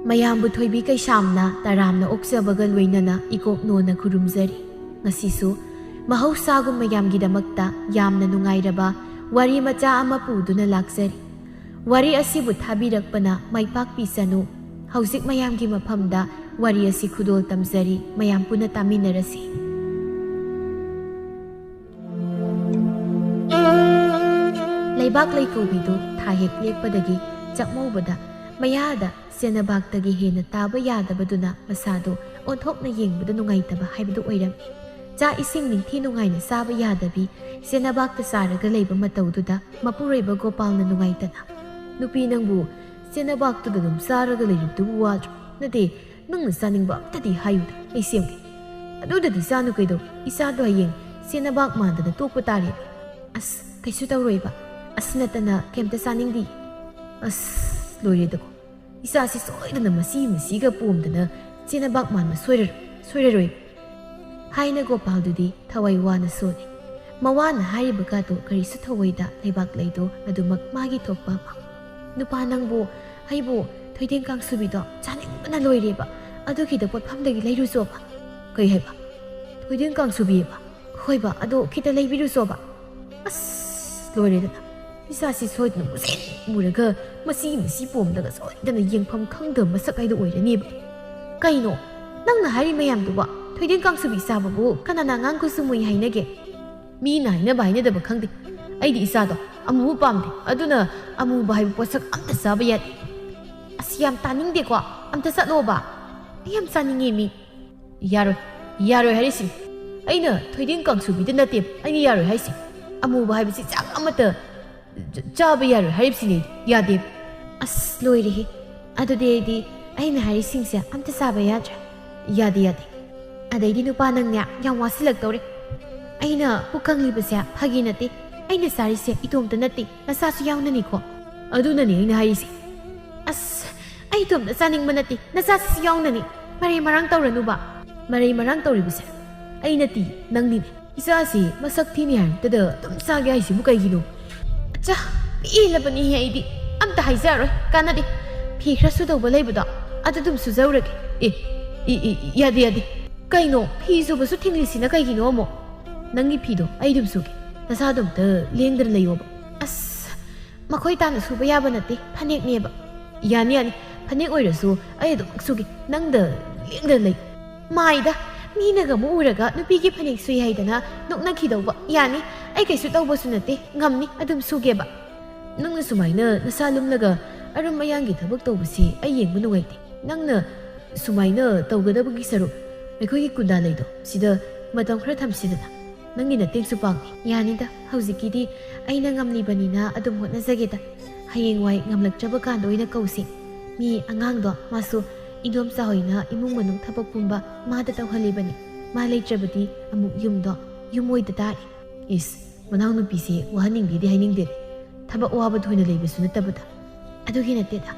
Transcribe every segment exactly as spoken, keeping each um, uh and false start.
ꯃꯌꯥꯝꯕꯨ ꯊꯣꯏꯕꯤ ꯀꯩꯁꯥꯝꯅ ꯇꯔꯥꯝꯅ ꯑꯣꯛꯆꯕꯒ ꯂꯣꯏꯅꯅ ꯏꯀꯣꯛ ꯅꯣꯟꯅ ꯈꯨꯔꯨꯝꯖꯔꯤ꯫ ꯉꯁꯤꯁꯨ ꯃꯍꯧꯁꯥꯒꯨꯝ ꯃꯌꯥꯝꯒꯤꯗꯃꯛꯇ ꯌꯥꯝꯅ ꯅꯨꯡꯉꯥꯏꯔꯕ ꯋꯥꯔꯤ ꯃꯆꯥ ꯑꯃ ꯄꯨꯗꯨꯅ ꯂꯥꯛꯆꯔꯤ꯫ ꯋꯥꯔꯤ ꯑꯁꯤꯕꯨ ꯊꯥꯕꯤꯔꯛꯄꯅ ꯃꯥꯏ ꯄꯥꯛꯄꯤꯁꯅꯨ꯫ ꯍꯧꯖꯤꯛ ꯃꯌꯥꯝꯒꯤ ꯃꯐꯝꯗ ꯋꯥꯔꯤ ꯑꯁꯤ ꯈꯨꯗꯣꯜ ꯇꯝꯖꯔꯤ, ꯃꯌꯥꯝ ꯄꯨꯟꯅ ꯇꯥꯃꯤꯟꯅꯔꯁꯤ꯫ ꯂꯩꯕꯥꯛ ꯂꯩꯀꯧꯕꯤꯗꯨ ꯊꯥ ꯍꯦꯛ ꯂꯦꯛꯄꯗꯒꯤ ꯆꯥꯛꯃꯧꯕꯗ ꯃꯌꯥꯗ ꯁꯦꯅꯕꯥꯛꯇꯒꯤ ꯍꯦꯟꯅ ꯇꯥꯕ ꯌꯥꯗꯕꯗꯨꯅ ꯃꯁꯥꯗꯨ ꯑꯣꯟꯊꯣꯛꯅ ꯌꯦꯡꯕꯗ ꯅꯨꯡꯉꯥꯏꯇꯕ ꯍꯥꯏꯕꯗꯨ ꯑꯣꯏꯔꯝꯃꯤ꯫ ꯆꯥꯛ ꯏꯁꯤꯡ ꯅꯤꯡꯊꯤ ꯅꯨꯡꯉꯥꯏꯅ ꯆꯥꯕ ꯌꯥꯗꯕꯤ ꯁꯦꯅꯕꯥꯛꯇ ꯆꯥꯔꯒ ꯂꯩꯕ ꯃꯇꯧꯗꯨꯗ ꯃꯄꯨꯔꯣꯏꯕ ꯒꯣꯄꯥꯜꯅ ꯅꯨꯡꯉꯥꯏꯇꯅ, "ꯅꯨꯄꯤ ꯅꯪꯕꯨ ꯁꯦꯅꯕꯥꯛꯇꯨꯗ ꯑꯗꯨꯝ ꯆꯥꯔꯒ ꯂꯩꯔꯤꯕꯗꯨꯕꯨ ꯋꯥꯗ꯭ꯔꯣ? ꯅꯠꯇꯦ, ꯅꯪꯅ ꯆꯥꯅꯤꯡꯕ ꯑꯝꯇꯗꯤ ꯍꯥꯏꯌꯨꯗ, ꯑꯩ ꯁꯦꯝꯒꯦ꯫ ꯑꯗꯨꯗꯗꯤ ꯆꯥꯅꯨ ꯀꯩꯗꯧ? ꯏꯆꯥꯗꯣ ꯍꯌꯦꯡ ꯁꯦꯅꯕꯥꯛ ꯃꯥꯟꯗꯅ ꯇꯣꯛꯄ ꯇꯥꯔꯦ꯫" "ꯑꯁ, ꯀꯩꯁꯨ ꯇꯧꯔꯣꯏꯕ꯫ ꯑꯁ, ꯅꯠꯇꯅ ꯀꯩꯝꯇ ꯆꯥꯅꯤꯡꯗꯤ꯫" "ꯑꯁ, ꯂꯣꯏꯔꯦꯗꯀꯣ꯫ ꯏꯆꯥꯁꯤ ꯁꯣꯏꯗꯅ ꯃꯁꯤ ꯃꯁꯤꯒ ꯄꯣꯝꯗꯅ ꯆꯦꯅꯕꯥꯛ ꯃꯥꯟꯕ ꯁꯣꯏꯔꯔꯣꯏ, ꯁꯣꯏꯔꯔꯣꯏ," ꯍꯥꯏꯅ ꯒꯣꯄꯥꯜꯗꯨꯗꯤ ꯊꯋꯥꯏ ꯋꯥꯅ ꯁꯣꯜꯂꯤ꯫ ꯃꯋꯥꯅ ꯍꯥꯏꯔꯤꯕꯒꯗꯣ ꯀꯔꯤꯁꯨ ꯊꯧꯑꯣꯏꯗ ꯂꯩꯕꯥꯛ ꯂꯩꯗꯣ ꯑꯗꯨꯃꯛ ꯃꯥꯒꯤ ꯊꯣꯛꯄ ꯑꯃ꯫ "ꯅꯨꯄꯥ ꯅꯪꯕꯨ, ꯑꯩꯕꯨ ꯊꯣꯏꯗꯤꯡ ꯀꯥꯡꯁꯨꯕꯤꯗꯣ ꯆꯥꯅꯤꯡꯕꯅ ꯂꯣꯏꯔꯦꯕ꯫ ꯑꯗꯨꯒꯤꯗ ꯄꯣꯠꯐꯝꯗꯒꯤ ꯂꯩꯔꯨꯆꯣꯕ꯫" "ꯀꯩ ꯍꯥꯏꯕ? ꯊꯣꯏꯗꯤꯡ ꯀꯥꯡꯁꯨꯕꯤꯑꯕ?" "ꯍꯣꯏꯕ, ꯑꯗꯣ ꯈꯤꯇ ꯂꯩꯕꯤꯔꯨꯆꯣꯕ꯫" "ꯑꯁ, ꯂꯣꯏꯔꯦꯗꯅ꯫ ꯏꯆꯥꯁꯤ ꯁꯣꯏꯗꯅ ꯃꯨꯁꯤꯟ ꯃꯨꯔꯒ ꯃꯁꯤ ꯃꯁꯤ ꯄꯣꯝꯗꯒ ꯁꯣꯏꯗꯅ ꯌꯦꯡꯐꯝ ꯈꯪꯗꯕ ꯃꯁꯛ ꯍꯥꯏꯗꯣ ꯑꯣꯏꯔꯅꯦꯕ꯫" "ꯀꯩꯅꯣ? ꯅꯪꯅ ꯍꯥꯏꯔꯤ ꯃꯌꯥꯝꯗꯨꯕꯣ? ꯊꯣꯏꯗꯤꯡ ꯀꯥꯡꯁꯨꯕꯤ ꯆꯥꯕꯕꯨ ꯀꯅꯥꯅ ꯑꯉꯥꯡ ꯀꯨꯆꯨ ꯃꯨꯏ ꯍꯥꯏꯅꯒꯦ?" "ꯃꯤꯅ ꯍꯥꯏꯅꯕ ꯍꯥꯏꯅꯗꯕ ꯈꯪꯗꯦ꯫ ꯑꯩꯗꯤ ꯏꯆꯥꯗꯣ ꯑꯃꯨꯕ ꯄꯥꯝꯗꯦ꯫ ꯑꯗꯨꯅ ꯑꯃꯨꯕ ꯍꯥꯏꯕ ꯄꯣꯠꯁꯛ ꯑꯝꯇ ꯆꯥꯕ ꯌꯥꯗꯦ꯫" "ꯑꯁ, ꯌꯥꯝ ꯇꯥꯅꯤꯡꯗꯦꯀꯣ꯫ ꯑꯝꯇ ꯆꯠꯂꯣꯕ꯫ ꯑꯩ ꯌꯥꯝ ꯆꯥꯅꯤꯡꯉꯦ ꯃꯤ꯫" "ꯌꯥꯔꯣꯏ, ꯌꯥꯔꯣꯏ ꯍꯥꯏꯔꯤꯁꯤꯅꯤ꯫ ꯑꯩꯅ ꯊꯣꯏꯗꯤꯡ ꯀꯥꯡꯁꯨꯕꯤꯗ ꯅꯠꯇꯦ ꯑꯩꯅ ꯌꯥꯔꯣꯏ ꯍꯥꯏꯁꯤ꯫ ꯑꯃꯨꯕ ꯍꯥꯏꯕꯁꯤ ꯆꯥꯛ ꯑꯃꯠꯇ ꯆ-, ꯆꯥꯕ ꯌꯥꯔꯣꯏ ꯍꯥꯏꯔꯤꯕꯁꯤꯅꯤ ꯑꯩꯗꯤ꯫ ꯌꯥꯗꯦ꯫" "ꯑꯁ, ꯂꯣꯏꯔꯦꯍꯦ꯫ ꯑꯗꯨꯗꯤ ꯑꯩꯗꯤ ꯑꯩꯅ ꯍꯥꯏꯔꯤꯁꯤꯡꯁꯦ ꯑꯝꯇ ꯆꯥꯕ ꯌꯥꯗ꯭ꯔꯦ꯫" "ꯌꯥꯗꯦ, ꯌꯥꯗꯦ꯫ ꯑꯗꯩꯗꯤ ꯅꯨꯄꯥ ꯅꯪꯅꯦ ꯌꯥꯝ ꯋꯥꯁꯤꯜꯂꯛꯇꯧꯔꯦ꯫ ꯑꯩꯅ ꯄꯨꯛ ꯀꯪꯂꯤꯕꯁꯦ ꯐꯥꯒꯤ ꯅꯠꯇꯦ꯫ ꯑꯩꯅ ꯆꯥꯔꯤꯁꯦ ꯏꯇꯣꯝꯇ ꯅꯠꯇꯦ, ꯅꯆꯥꯁꯨ ꯌꯥꯎꯅꯅꯤꯀꯣ꯫" "ꯑꯗꯨꯅꯅꯦ ꯑꯩꯅ ꯍꯥꯏꯔꯤꯁꯦ꯫" "ꯑꯁ, ꯑꯩ ꯏꯇꯣꯝꯇ ꯆꯥꯅꯤꯡꯕ ꯅꯠꯇꯦ, ꯅꯆꯥꯁꯤꯁꯨ ꯌꯥꯎꯅꯅꯤ꯫ ꯃꯔꯩ ꯃꯔꯥꯡ ꯇꯧꯔꯅꯨꯕ꯫" "ꯃꯔꯩ ꯃꯔꯥꯡ ꯇꯧꯔꯤꯕꯁꯦ ꯑꯩ ꯅꯠꯇꯦ, ꯅꯪꯅꯤꯅꯦ꯫ ꯏꯆꯥꯁꯤ ꯃꯁꯛ ꯊꯤꯅꯤ ꯍꯥꯏꯔꯛꯇꯗ ꯑꯗꯨꯝ ꯆꯥꯒꯦ ꯍꯥꯏꯁꯤꯕꯨ ꯀꯩꯒꯤꯅꯣ? ꯑꯆꯥ, ꯄꯦꯜꯂꯕꯅꯤꯍꯦ ꯑꯩꯗꯤ꯫ ꯑꯝꯇ ꯍꯥꯏꯖꯔꯣꯏ, ꯀꯥꯟꯅꯗꯦ꯫ ꯐꯤ ꯈꯔ ꯁꯨꯗꯧꯕ ꯂꯩꯕꯗꯣ, ꯑꯗꯨ ꯑꯗꯨꯝ ꯁꯨꯖꯧꯔꯒꯦ꯫ ꯑꯦ, ꯏ, ꯏ, ꯏ, ꯌꯥꯗꯦ, ꯌꯥꯗꯦ꯫ ꯀꯩꯅꯣ, ꯐꯤ ꯁꯨꯕꯁꯨ ꯊꯤꯡꯂꯤꯁꯤꯅ ꯀꯩꯒꯤꯅꯣ ꯑꯃꯨꯛ? ꯅꯪꯒꯤ ꯐꯤꯗꯣ ꯑꯩ ꯑꯗꯨꯝ ꯁꯨꯒꯦ, ꯅꯁꯥꯗꯣ ꯑꯝꯇ ꯂꯦꯡꯗꯅ ꯂꯩꯌꯣꯕ꯫ ꯑꯁ, ꯃꯈꯣꯏ ꯇꯥꯅ ꯁꯨꯕ ꯌꯥꯕ ꯅꯠꯇꯦ, ꯐꯅꯦꯛꯅꯦꯕ꯫ ꯌꯥꯅꯤ, ꯌꯥꯅꯤ, ꯐꯅꯦꯛ ꯑꯣꯏꯔꯁꯨ ꯑꯩ ꯑꯗꯨꯝ ꯁꯨꯒꯦ, ꯅꯪꯗ ꯂꯦꯡꯗꯅ ꯂꯩ꯫ ꯃꯥꯏꯗ, ꯃꯤꯅꯒ ꯑꯃꯨꯛ ꯎꯔꯒ ꯅꯨꯄꯤꯒꯤ ꯐꯅꯦꯛ ꯁꯨꯏ ꯍꯥꯏꯗꯅ ꯅꯣꯛꯅꯈꯤꯗꯧꯕ꯫ ꯌꯥꯅꯤ, ꯑꯩ ꯀꯩꯁꯨ ꯇꯧꯕꯁꯨ ꯅꯠꯇꯦ, ꯉꯝꯅꯤ, ꯑꯗꯨꯝ ꯁꯨꯒꯦꯕ꯫ ꯅꯪꯅ ꯁꯨꯃꯥꯏꯅ ꯅꯁꯥ ꯂꯨꯝꯂꯒ ꯑꯔꯨꯝ ꯑꯌꯥꯡꯒꯤ ꯊꯕꯛ ꯇꯧꯕꯁꯤ ꯑꯩ ꯌꯦꯡꯕ ꯅꯨꯡꯉꯥꯏꯇꯦ꯫ ꯅꯪꯅ ꯁꯨꯃꯥꯏꯅ ꯇꯧꯒꯗꯕꯒꯤ ꯁꯔꯨꯛ, ꯑꯩꯈꯣꯏꯒꯤ ꯀꯨꯟꯗꯥ ꯂꯩꯗꯣ ꯁꯤꯗ ꯃꯇꯝ ꯈꯔ ꯊꯝꯁꯤꯗꯅ꯫ ꯅꯪꯒꯤ ꯅꯇꯦꯡꯁꯨ ꯄꯥꯡꯅꯤ꯫ ꯌꯥꯅꯤꯗ, ꯍꯧꯖꯤꯛꯀꯤꯗꯤ ꯑꯩꯅ ꯉꯝꯂꯤꯕꯅꯤꯅ ꯑꯗꯨꯝ ꯍꯣꯠꯅꯖꯒꯦꯗ꯫ ꯍꯌꯦꯡꯋꯥꯏ ꯉꯝꯂꯛꯇ꯭ꯔꯕ ꯀꯥꯟꯗ ꯑꯣꯏꯅ ꯀꯧꯁꯤ꯫ ꯃꯤ ꯑꯉꯥꯡꯗꯣ, ꯃꯥꯁꯨ ꯏꯟꯗꯣꯝꯆꯥ ꯍꯣꯏꯅ ꯏꯃꯨꯡ ꯃꯅꯨꯡ ꯊꯕꯛ ꯄꯨꯝꯕ ꯃꯥꯗ ꯇꯧꯍꯜꯂꯤꯕꯅꯤ꯫ ꯃꯥ ꯂꯩꯇ꯭ꯔꯕꯗꯤ ꯑꯃꯨꯛ ꯌꯨꯝꯗꯣ ꯌꯨꯝ ꯑꯣꯏꯗ ꯇꯥꯔꯦ꯫ ꯏꯁ, ꯃꯅꯥꯎꯅꯨꯄꯤꯁꯦ ꯋꯥꯍꯟꯅꯤꯡꯗꯦꯗꯤ ꯍꯥꯏꯅꯤꯡꯗꯦ꯫ ꯊꯕꯛ ꯑꯋꯥꯕ ꯊꯣꯏꯅ ꯂꯩꯕꯁꯨ ꯅꯠꯇꯕꯗ꯫ ꯑꯗꯨꯒꯤ ꯅꯠꯇꯦꯗ꯫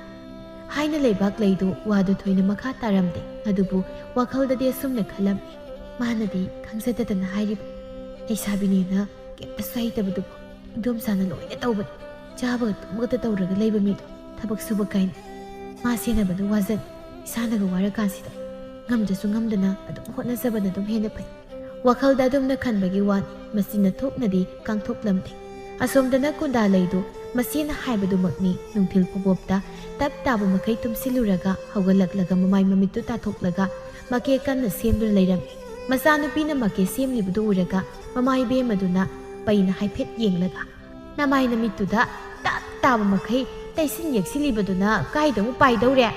ꯍꯥꯏꯅ ꯂꯩꯕꯥꯛ ꯂꯩꯗꯨ ꯋꯥꯗꯨ ꯊꯣꯏꯅ ꯃꯈꯥ ꯇꯥꯔꯝꯗꯦ꯫ ꯑꯗꯨꯕꯨ ꯋꯥꯈꯜꯗꯗꯤ ꯑꯁꯨꯝꯅ ꯈꯜꯂꯝꯃꯤ꯫ ꯃꯥꯅꯗꯤ ꯈꯪꯖꯗꯗꯅ ꯍꯥꯏꯔꯤꯕ꯫ ꯂꯩꯁꯥꯕꯤꯅꯦꯅ ꯀꯩꯝꯇꯁꯨ ꯍꯩꯇꯕꯗꯨꯕꯨ ꯏꯟꯗꯣꯝꯆꯥꯅ ꯂꯣꯏꯅ ꯇꯧꯕꯅꯤ꯫ ꯆꯥꯕꯒ ꯇꯨꯝꯕꯒꯇ ꯇꯧꯔꯒ ꯂꯩꯕ ꯃꯤꯗꯣ ꯊꯕꯛ ꯁꯨꯕ ꯀꯥꯏꯅ꯫ ꯃꯥ ꯁꯦꯟꯅꯕꯗꯨ ꯋꯥꯖꯅꯤ꯫ ꯏꯁꯥꯅꯒ ꯋꯥꯔꯀꯥꯟꯁꯤꯗ ꯉꯝꯗ꯭ꯔꯁꯨ ꯉꯝꯗꯅ ꯑꯗꯨꯝ ꯍꯣꯠꯅꯖꯕꯅ ꯑꯗꯨꯝ ꯍꯦꯟꯅ ꯐꯩ꯫ ꯋꯥꯈꯜꯗ ꯑꯗꯨꯝꯅ ꯈꯟꯕꯒꯤ ꯋꯥꯅꯤ, ꯃꯆꯤꯟꯅ ꯊꯣꯛꯅꯗꯤ ꯀꯥꯡꯊꯣꯛꯂꯝꯗꯦ꯫ ꯑꯁꯣꯝꯗꯅ ꯀꯨꯟꯗꯥ ꯂꯩꯗꯨ ꯃꯆꯦꯅ ꯍꯥꯏꯕꯗꯨꯃꯛꯅꯤ꯫ ꯅꯨꯡꯊꯤꯜ ꯈꯨꯕꯣꯞꯇ ꯇꯞ ꯇꯥꯕ ꯃꯈꯩ ꯇꯨꯝꯁꯤꯜꯂꯨꯔꯒ ꯍꯧꯒꯠꯂꯛꯂꯒ ꯃꯃꯥꯏ ꯃꯃꯤꯠꯇꯨ ꯇꯥꯊꯣꯛꯂꯒ ꯃꯀꯦ ꯀꯟꯅ ꯁꯦꯝꯗꯨꯅ ꯂꯩꯔꯝꯃꯤ꯫ ꯃꯆꯥꯅꯨꯄꯤꯅ ꯃꯀꯦ ꯁꯦꯝꯂꯤꯕꯗꯨ ꯎꯔꯒ ꯃꯃꯥ ꯏꯕꯦꯝꯃꯗꯨꯅ ꯄꯩꯅ ꯍꯥꯏꯐꯦꯠ ꯌꯦꯡꯂꯒ, "ꯅꯃꯥꯏ ꯅꯃꯤꯠꯇꯨꯗ ꯇꯞ ꯇꯥꯕ ꯃꯈꯩ ꯇꯩꯁꯤꯟ ꯌꯦꯛꯁꯤꯜꯂꯤꯕꯗꯨꯅ ꯀꯥꯏꯗ ꯑꯃꯨꯛ ꯄꯥꯏꯗꯧꯔꯦ?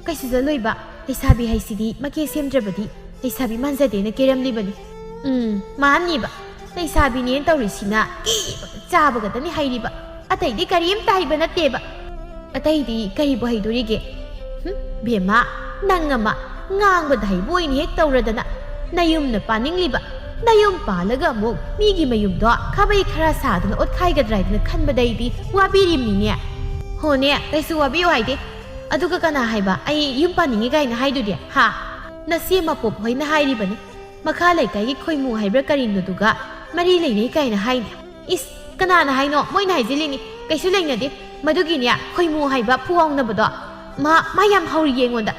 ꯀꯩꯁꯨ ꯆꯠꯂꯣꯏꯕ, ꯂꯩꯁꯥꯕꯤ ꯍꯥꯏꯁꯤꯗꯤ ꯃꯀꯦ ꯁꯦꯝꯗ꯭ꯔꯕꯗꯤ ꯂꯩꯁꯥꯕꯤ ꯃꯥꯟꯖꯗꯦꯅ ꯀꯦꯔꯝꯂꯤꯕꯅꯤ꯫" ꯎꯝ, ꯃꯥꯅꯤꯕ꯫ ꯂꯩꯁꯥꯕꯤꯅꯦꯅ ꯇꯧꯔꯤꯁꯤꯅ ꯀꯦꯕꯒ ꯆꯥꯕꯒꯇꯅꯤ ꯍꯩꯔꯤꯕ꯫ ꯑꯇꯩꯗꯤ ꯀꯔꯤꯝꯇ ꯍꯩꯕ ꯅꯠꯇꯦꯕ꯫ ꯑꯇꯩꯗꯤ ꯀꯔꯤꯕꯨ ꯍꯩꯗꯣꯔꯤꯒꯦ? ꯍꯨꯝ, ꯕꯦꯝꯃ, ꯅꯪ ꯑꯃ ꯉꯥꯡꯕꯗ ꯍꯩꯕ ꯑꯣꯏꯅ ꯍꯦꯛ ꯇꯧꯔꯗꯅ꯫ ꯅꯌꯨꯝꯅ ꯄꯥꯅꯤꯡꯂꯤꯕ, ꯅꯌꯨꯝ ꯄꯥꯜꯂꯒ ꯑꯃꯨꯛ ꯃꯤꯒꯤ ꯃꯌꯨꯝꯗꯣ ꯈꯥꯕꯩ ꯈꯔ ꯁꯥꯗꯅ ꯑꯣꯠꯈꯥꯏꯒꯗ꯭ꯔꯥ ꯍꯥꯏꯗꯅ ꯈꯟꯕꯗ ꯑꯩꯗꯤ ꯋꯥꯕꯤꯔꯤꯕꯅꯤꯅꯦ꯫ ꯍꯣꯅꯦ, ꯀꯩꯁꯨ ꯋꯥꯕꯤꯌꯨ ꯍꯥꯏꯗꯦ꯫ ꯑꯗꯨꯒ ꯀꯅꯥ ꯍꯥꯏꯕ ꯑꯩ ꯌꯨꯝ ꯄꯥꯅꯤꯡꯉꯤ ꯀꯥꯏꯅ ꯍꯥꯏꯗꯨꯗꯤ? ꯍꯥ? ꯅꯆꯦ ꯃꯄꯣꯞ ꯍꯣꯏꯅ ꯍꯥꯏꯔꯤꯕꯅꯤ꯫ ꯃꯈꯥ ꯂꯩꯀꯥꯏꯒꯤ ꯈꯣꯏꯃꯨ ꯍꯥꯏꯕ꯭ꯔꯥ ꯀꯔꯤꯅꯣꯗꯨꯒ ꯃꯔꯤ ꯂꯩꯅꯩ ꯀꯥꯏꯅ ꯍꯥꯏꯅꯦ꯫ ꯏꯁ, ꯀꯅꯥꯅ ꯍꯥꯏꯅꯣ? ꯃꯣꯏꯅ ꯍꯥꯏꯖꯤꯜꯂꯤꯅꯤ꯫ ꯀꯩꯁꯨ ꯂꯩꯅꯗꯦ꯫ ꯃꯗꯨꯒꯤꯅꯦ, ꯈꯣꯏꯃꯨ ꯍꯥꯏꯕ ꯐꯨꯋꯥꯎꯅꯕꯗꯣ ꯃꯥ, ꯃꯥ ꯌꯥꯝ ꯍꯧꯔꯤ ꯑꯩꯉꯣꯟꯗ꯫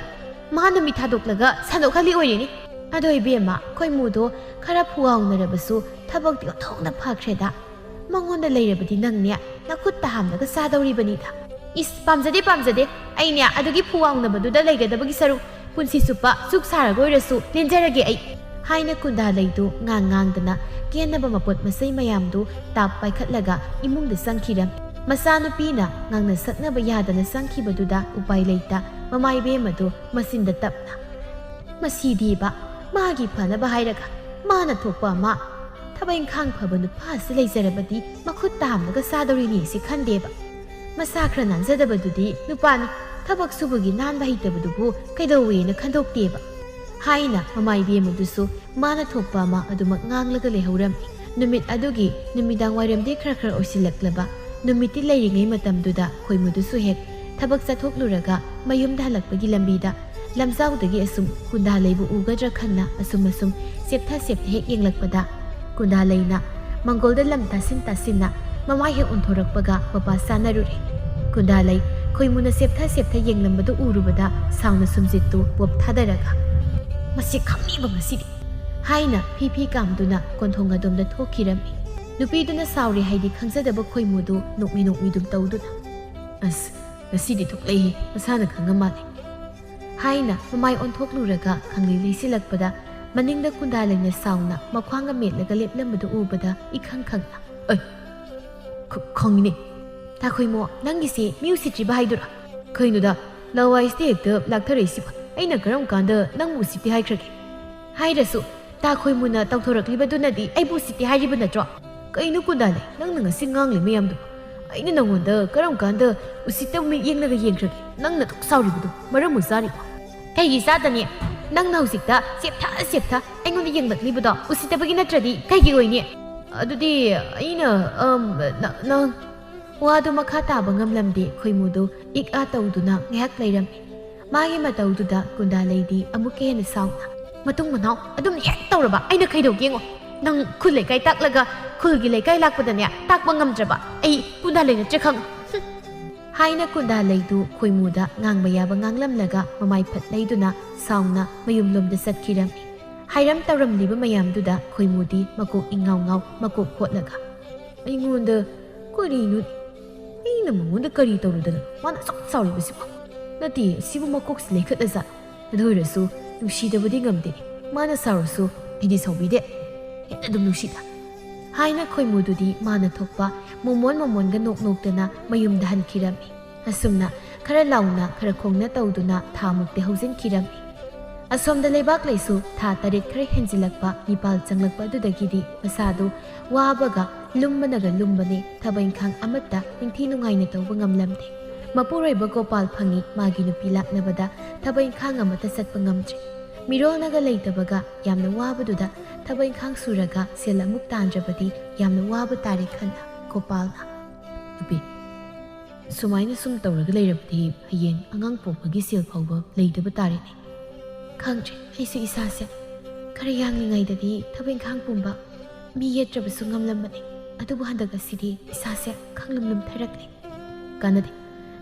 ꯃꯥꯅ ꯃꯤ ꯊꯥꯗꯣꯛꯂꯒ ꯁꯟꯗꯣꯛꯍꯜꯂꯤ ꯑꯣꯏꯔꯤꯅꯤ꯫ ꯑꯗꯣ ꯏꯕꯦꯝꯃ, ꯈꯣꯏꯃꯨꯗꯣ ꯈꯔ ꯐꯨꯋꯥꯎꯅꯔꯕꯁꯨ ꯊꯕꯛꯇꯤ ꯑꯣꯟꯊꯣꯛꯅ ꯐꯈ꯭ꯔꯦꯗ꯫ ꯃꯉꯣꯟꯗ ꯂꯩꯔꯕꯗꯤ ꯅꯪꯅꯦ ꯅꯈꯨꯠꯇ ꯍꯥꯝꯂꯒ ꯆꯥꯗꯧꯔꯤꯕꯅꯤꯗ꯫ ꯏꯁ, ꯄꯥꯝꯖꯗꯦ, ꯄꯥꯝꯖꯗꯦ꯫ ꯑꯩꯅꯦ ꯑꯗꯨꯒꯤ ꯐꯨꯋꯥꯎꯅꯕꯗꯨꯗ ꯂꯩꯒꯗꯕꯒꯤ ꯁꯔꯨꯛ ꯄꯨꯟꯁꯤ ꯆꯨꯞꯄ ꯆꯨꯛ ꯁꯥꯔꯒ ꯑꯣꯏꯔꯁꯨ ꯂꯦꯟꯖꯔꯒꯦ ꯑꯩ꯫ ꯍꯥꯏꯅ ꯀꯨꯟꯗꯥꯂꯩꯗꯨ ꯉꯥꯡ ꯉꯥꯡꯗꯅ ꯀꯦꯟꯅꯕ ꯃꯄꯣꯠ ꯃꯆꯩ ꯃꯌꯥꯝꯗꯨ ꯇꯥꯞ ꯄꯥꯏꯈꯠꯂꯒ ꯏꯃꯨꯡꯗ ꯆꯪꯈꯤꯔꯝ꯫ ꯃꯆꯥꯅꯨꯄꯤꯅ ꯉꯥꯡꯅ ꯁꯛꯅꯕ ꯌꯥꯗꯅ ꯆꯪꯈꯤꯕꯗꯨꯗ ꯎꯄꯥꯏ ꯂꯩꯇ ꯃꯃꯥ ꯏꯕꯦꯝꯃꯗꯨ ꯃꯆꯤꯟꯗ ꯇꯞꯅ, "ꯃꯁꯤꯗꯤꯕ, ꯃꯥꯒꯤ ꯐꯅꯕ ꯍꯥꯏꯔꯒ ꯃꯥꯅ ꯊꯣꯛꯄ ꯑꯃ꯫ ꯊꯕꯛ ꯏꯪꯈꯥꯡ ꯐꯕ ꯅꯨꯄꯥ ꯑꯁꯤ ꯂꯩꯖꯔꯕꯗꯤ ꯃꯈꯨꯠ ꯇꯥꯝꯂꯒ ꯆꯥꯗꯧꯔꯤꯅꯤ ꯁꯤ ꯈꯟꯗꯦꯕ꯫ ꯃꯁꯥ ꯈꯔ ꯅꯥꯟꯖꯗꯕꯗꯨꯗꯤ ꯅꯨꯄꯥꯅꯤ, ꯊꯕꯛ ꯁꯨꯕꯒꯤ ꯅꯥꯟꯕ ꯍꯩꯇꯕꯗꯨꯕꯨ ꯀꯩꯗꯧꯋꯦꯅ ꯈꯟꯗꯣꯛꯇꯦꯕ" ꯍꯥꯏꯅ ꯃꯃꯥ ꯏꯕꯦꯝꯃꯗꯨꯁꯨ ꯃꯥꯅ ꯊꯣꯛꯄ ꯑꯃ ꯑꯗꯨꯃꯛ ꯉꯥꯡꯂꯒ ꯂꯩꯍꯧꯔꯝꯃꯤ꯫ ꯅꯨꯃꯤꯠ ꯑꯗꯨꯒꯤ ꯅꯨꯃꯤꯗꯥꯡ ꯋꯥꯏꯔꯝꯗꯤ ꯈꯔ ꯈꯔ ꯑꯣꯏꯁꯤꯜꯂꯛꯂꯕ꯫ ꯅꯨꯃꯤꯠꯇꯤ ꯂꯩꯔꯤꯉꯩ ꯃꯇꯝꯗꯨꯗ ꯈꯣꯏꯃꯨꯗꯨꯁꯨ ꯍꯦꯛ ꯊꯕꯛ ꯆꯠꯊꯣꯛꯂꯨꯔꯒ ꯃꯌꯨꯝꯗ ꯍꯜꯂꯛꯄꯒꯤ ꯂꯝꯕꯤꯗ ꯂꯝꯖꯥꯎꯗꯒꯤ ꯑꯁꯨꯝ ꯀꯨꯟꯗꯥꯂꯩꯕꯨ ꯎꯒꯗ꯭ꯔꯥ ꯈꯟꯅ ꯑꯁꯨꯝ ꯑꯁꯨꯝ ꯆꯦꯞꯊ ꯆꯦꯞꯊ ꯍꯦꯛ ꯌꯦꯡꯂꯛꯄꯗ, ꯀꯨꯟꯗꯥꯂꯩꯅ ꯃꯪꯒꯣꯜꯗ ꯂꯝ ꯇꯥꯁꯤꯟ ꯇꯥꯁꯤꯟꯅ ꯃꯃꯥꯏ ꯍꯦꯛ ꯑꯣꯟꯊꯣꯔꯛꯄꯒ ꯃꯄꯥ ꯆꯥꯅꯔꯨꯔꯦ꯫ ꯀꯨꯟꯗꯥꯂꯩ ꯈꯣꯏꯃꯨꯅ ꯆꯦꯞꯊ ꯆꯦꯞꯊ ꯌꯦꯡꯂꯝꯕꯗꯨ ꯎꯔꯨꯕꯗ ꯁꯥꯎꯅ ꯁꯨꯝꯖꯤꯠꯇꯨ ꯄꯣꯞ ꯊꯥꯗꯔꯒ, "ꯃꯁꯤ ꯈꯪꯅꯤꯕ ꯉꯁꯤꯗꯤ" ꯍꯥꯏꯅ ꯐꯤ ꯐꯤ ꯀꯥꯝꯗꯨꯅ ꯀꯣꯟꯊꯣꯡ ꯑꯗꯣꯝꯗ ꯊꯣꯛꯈꯤꯔꯝꯃꯤ꯫ ꯅꯨꯄꯤꯗꯨꯅ ꯁꯥꯎꯔꯤ ꯍꯥꯏꯗꯤ ꯈꯪꯖꯗꯕ ꯈꯣꯏꯃꯨꯗꯨ ꯅꯣꯛꯃꯤ ꯅꯣꯛꯃꯤꯗꯨꯝ ꯇꯧꯗꯨꯅ, "ꯑꯁ, ꯉꯁꯤꯗꯤ ꯊꯣꯛꯂꯛꯏꯍꯦ, ꯃꯁꯥꯅ ꯈꯪꯉ ꯃꯥꯜꯂꯦ" ꯍꯥꯏꯅ ꯃꯃꯥꯏ ꯑꯣꯟꯊꯣꯛꯂꯨꯔꯒ ꯈꯪꯂꯩ ꯂꯩꯁꯤꯜꯂꯛꯄꯗ, ꯃꯅꯤꯡꯗ ꯀꯨꯟꯗꯥꯂꯩꯅ ꯁꯥꯎꯅ ꯃꯈ꯭ꯋꯥꯡꯒ ꯃꯦꯠꯂꯒ ꯂꯦꯞꯂꯝꯕꯗꯨ ꯎꯕꯗ ꯏꯈꯪ ꯈꯪꯅ, "ꯑꯩ, ꯈ-, ꯈꯪꯉꯤꯅꯦ꯫ ꯇꯥꯈꯣꯏꯃꯣ, ꯅꯪꯒꯤꯁꯦ ꯃꯤ ꯎꯁꯤꯠꯇ꯭ꯔꯤꯕ ꯍꯥꯏꯗꯨꯔꯥ? ꯀꯩꯅꯣꯗ, ꯂꯋꯥꯏꯁꯤꯗ ꯍꯦꯛꯇ ꯂꯥꯛꯊꯔꯛꯏꯁꯤꯕꯣ? ꯑꯩꯅ ꯀꯔꯝ ꯀꯥꯟꯗ ꯅꯪꯕꯨ ꯎꯁꯤꯠꯇꯦ ꯍꯥꯏꯈ꯭ꯔꯒꯦ? ꯍꯥꯏꯔꯁꯨ, ꯇꯥꯈꯣꯏꯃꯨꯅ ꯇꯧꯊꯣꯔꯛꯂꯤꯕꯗꯨꯅꯗꯤ ꯑꯩꯕꯨ ꯎꯁꯤꯠꯇꯦ ꯍꯥꯏꯔꯤꯕ ꯅꯠꯇ꯭ꯔꯣ?" "ꯀꯩꯅꯣ ꯀꯨꯟꯗꯥꯂꯩ, ꯅꯪꯅ ꯉꯁꯤ ꯉꯥꯡꯂꯤ ꯃꯌꯥꯝꯗꯨꯕꯣ? ꯑꯩꯅ ꯅꯪꯉꯣꯟꯗ ꯀꯔꯝ ꯀꯥꯟꯗ ꯎꯁꯤꯠꯇꯕ ꯃꯤꯠꯌꯦꯡꯅꯒ ꯌꯦꯡꯈ꯭ꯔꯒꯦ? ꯅꯪꯅ ꯑꯗꯨꯛ ꯁꯥꯎꯔꯤꯕꯗꯨ ꯃꯔꯝ ꯑꯃ ꯆꯥꯔꯤꯕꯣ?" "ꯀꯩꯒꯤ ꯆꯥꯗꯅꯤ? ꯅꯪꯅ ꯍꯧꯖꯤꯛꯇ ꯆꯦꯞꯊ ꯆꯦꯞꯊ ꯑꯩꯉꯣꯟꯗ ꯌꯦꯡꯂꯛꯂꯤꯕꯗꯣ ꯎꯁꯤꯠꯇꯕꯒꯤ ꯅꯠꯇ꯭ꯔꯗꯤ ꯀꯩꯒꯤ ꯑꯣꯏꯅꯤ?" "ꯑꯗꯨꯗꯤ ꯑꯩꯅ, ꯑꯝ, ꯅ-, ꯅꯪ" ꯋꯥꯗꯨ ꯃꯈꯥ ꯇꯥꯕ ꯉꯝꯂꯝꯗꯦ꯫ ꯈꯣꯏꯃꯨꯗꯨ ꯏꯛ ꯑꯥ ꯇꯧꯗꯨꯅ ꯉꯥꯏꯍꯥꯛ ꯂꯩꯔꯝꯃꯤ꯫ ꯃꯥꯒꯤ ꯃꯇꯧꯗꯨꯗ ꯀꯨꯟꯗꯥꯂꯩꯗꯤ ꯑꯃꯨꯛꯀ ꯍꯦꯟꯅ ꯁꯥꯎꯅ, ꯃꯇꯨꯡ ꯃꯅꯥꯎ ꯑꯗꯨꯝ ꯍꯦꯛ ꯇꯧꯔꯕ ꯑꯩꯅ ꯀꯩꯗꯧꯒꯦ ꯌꯦꯡꯉꯣ꯫ ꯅꯪ ꯈꯨꯜ ꯂꯩꯀꯥꯏ ꯇꯥꯛꯂꯒ ꯈꯨꯜꯒꯤ ꯂꯩꯀꯥꯏ ꯂꯥꯛꯄꯗꯅꯦ ꯇꯥꯛꯄ ꯉꯝꯗ꯭ꯔꯕ ꯑꯩ ꯀꯨꯟꯗꯥ ꯂꯩ ꯅꯠꯇ꯭ꯔꯦ ꯈꯪꯉꯨ꯫ ꯍꯨꯝ꯫ ꯍꯥꯏꯅ ꯀꯨꯟꯗꯥ ꯂꯩꯗꯨ ꯈꯣꯏꯃꯨꯗ ꯉꯥꯡꯕ ꯌꯥꯕ ꯉꯥꯡꯂꯝꯂꯒ ꯃꯃꯥꯏ ꯐꯠ ꯂꯩꯗꯨꯅ ꯁꯥꯎꯅ ꯃꯌꯨꯝꯂꯣꯝꯗ ꯆꯠꯈꯤꯔꯝꯃꯤ꯫ ꯍꯥꯏꯔꯝ ꯇꯧꯔꯝꯂꯤꯕ ꯃꯌꯥꯝꯗꯨꯗ ꯈꯣꯏꯃꯨꯗꯤ ꯃꯀꯣꯛ ꯏꯉꯥꯎ ꯉꯥꯎ ꯃꯀꯣꯛ ꯍꯣꯠꯂꯒ, "ꯑꯩꯉꯣꯟꯗ ꯀꯔꯤꯅꯣ? ꯑꯩꯅ ꯃꯉꯣꯟꯗ ꯀꯔꯤ ꯇꯧꯔꯨꯗꯅ ꯃꯥꯅ ꯑꯁꯨꯛ ꯆꯥꯎꯔꯤꯕꯁꯤꯕꯣ? ꯅꯠꯇꯦ, ꯁꯤꯕꯨ ꯃꯀꯣꯛꯁꯤ ꯂꯩꯈꯠꯂꯖꯥꯠ꯫ ꯑꯗꯨ ꯑꯣꯏꯔꯁꯨ ꯅꯨꯡꯁꯤꯗꯕꯗꯤ ꯉꯝꯗꯦ꯫ ꯃꯥꯅ ꯁꯥꯎꯔꯁꯨ ꯑꯩꯗꯤ ꯁꯥꯎꯕꯤꯗꯦ꯫ ꯍꯦꯟꯅ ꯑꯗꯨꯝ ꯅꯨꯡꯁꯤꯗ"꯫ ꯍꯥꯏꯅ ꯈꯣꯏꯃꯨꯗꯨꯗꯤ ꯃꯥꯅ ꯊꯣꯛꯄ ꯃꯣꯃꯣꯟ ꯃꯣꯃꯣꯟꯒ ꯅꯣꯛ ꯅꯣꯛꯇꯅ ꯃꯌꯨꯝꯗ ꯍꯟꯈꯤꯔꯝꯃꯤ꯫ ꯑꯁꯨꯝꯅ ꯈꯔ ꯂꯥꯎꯅ ꯈꯔ ꯈꯣꯡꯅ ꯇꯧꯗꯨꯅ ꯊꯥ ꯃꯨꯛꯇꯤ ꯍꯧꯖꯤꯟꯈꯤꯔꯝꯃꯤ꯫ ꯑꯁꯣꯝꯗ ꯂꯩꯕꯥꯛ ꯂꯩꯁꯨ ꯊꯥ ꯇꯔꯦꯠ ꯈꯔ ꯍꯦꯟꯖꯤꯜꯂꯛꯄ ꯅꯤꯄꯥꯜ ꯆꯪꯂꯛꯄ ꯑꯗꯨꯗꯒꯤꯗꯤ ꯃꯁꯥꯗꯨ ꯋꯥꯕꯒ ꯂꯨꯝꯕꯅꯒ ꯂꯨꯝꯕꯅꯦ, ꯊꯕꯛ ꯏꯪꯈꯥꯡ ꯑꯃꯠꯇ ꯅꯤꯡꯊꯤ ꯅꯨꯡꯉꯥꯏꯅ ꯇꯧꯕ ꯉꯝꯂꯝꯗꯦ꯫ ꯃꯄꯨꯔꯣꯏꯕ ꯒꯣꯄꯥꯜ ꯐꯪꯉꯤ ꯃꯥꯒꯤ ꯅꯨꯄꯤ ꯂꯥꯛꯅꯕꯗ ꯊꯕꯛ ꯏꯪꯈꯥꯡ ꯑꯃꯠꯇ ꯆꯠꯄ ꯉꯝꯗ꯭ꯔꯦ꯫ ꯃꯤꯔꯣꯜꯅꯒ ꯂꯩꯇꯕꯒ ꯌꯥꯝꯅ ꯋꯥꯕꯗꯨꯗ ꯊꯕꯛ ꯏꯪꯈꯥꯡ ꯁꯨꯔꯒ ꯁꯦꯜ ꯑꯃꯨꯛ ꯇꯥꯟꯗ꯭ꯔꯕꯗꯤ ꯌꯥꯝꯅ ꯋꯥꯕ ꯇꯥꯔꯦ ꯈꯟꯅ ꯒꯣꯄꯥꯜꯅ, "ꯅꯨꯄꯤ, ꯁꯨꯃꯥꯏꯅ ꯁꯨꯝ ꯇꯧꯔꯒ ꯂꯩꯔꯕꯗꯤ ꯍꯌꯦꯡ ꯑꯉꯥꯡ ꯄꯣꯛꯄꯒꯤ ꯁꯦꯜ ꯐꯥꯎꯕ ꯂꯩꯇꯕ ꯇꯥꯔꯦꯅꯦ꯫ ꯈꯪꯗ꯭ꯔꯦ, ꯑꯩꯁꯨ ꯏꯁꯥꯁꯦ ꯈꯔ ꯌꯥꯡꯂꯤꯉꯩꯗꯗꯤ ꯊꯕꯛ ꯏꯪꯈꯥꯡ ꯄꯨꯝꯕ ꯃꯤ ꯌꯦꯠꯇ꯭ꯔꯕꯁꯨ ꯉꯝꯂꯝꯕꯅꯤ꯫ ꯑꯗꯨꯕꯨ ꯍꯟꯗꯛ ꯑꯁꯤꯗꯤ ꯏꯁꯥꯁꯦ ꯈꯪꯂꯨꯝ ꯂꯨꯝꯊꯔꯛꯂꯦ꯫ ꯀꯥꯟꯅꯗꯦ,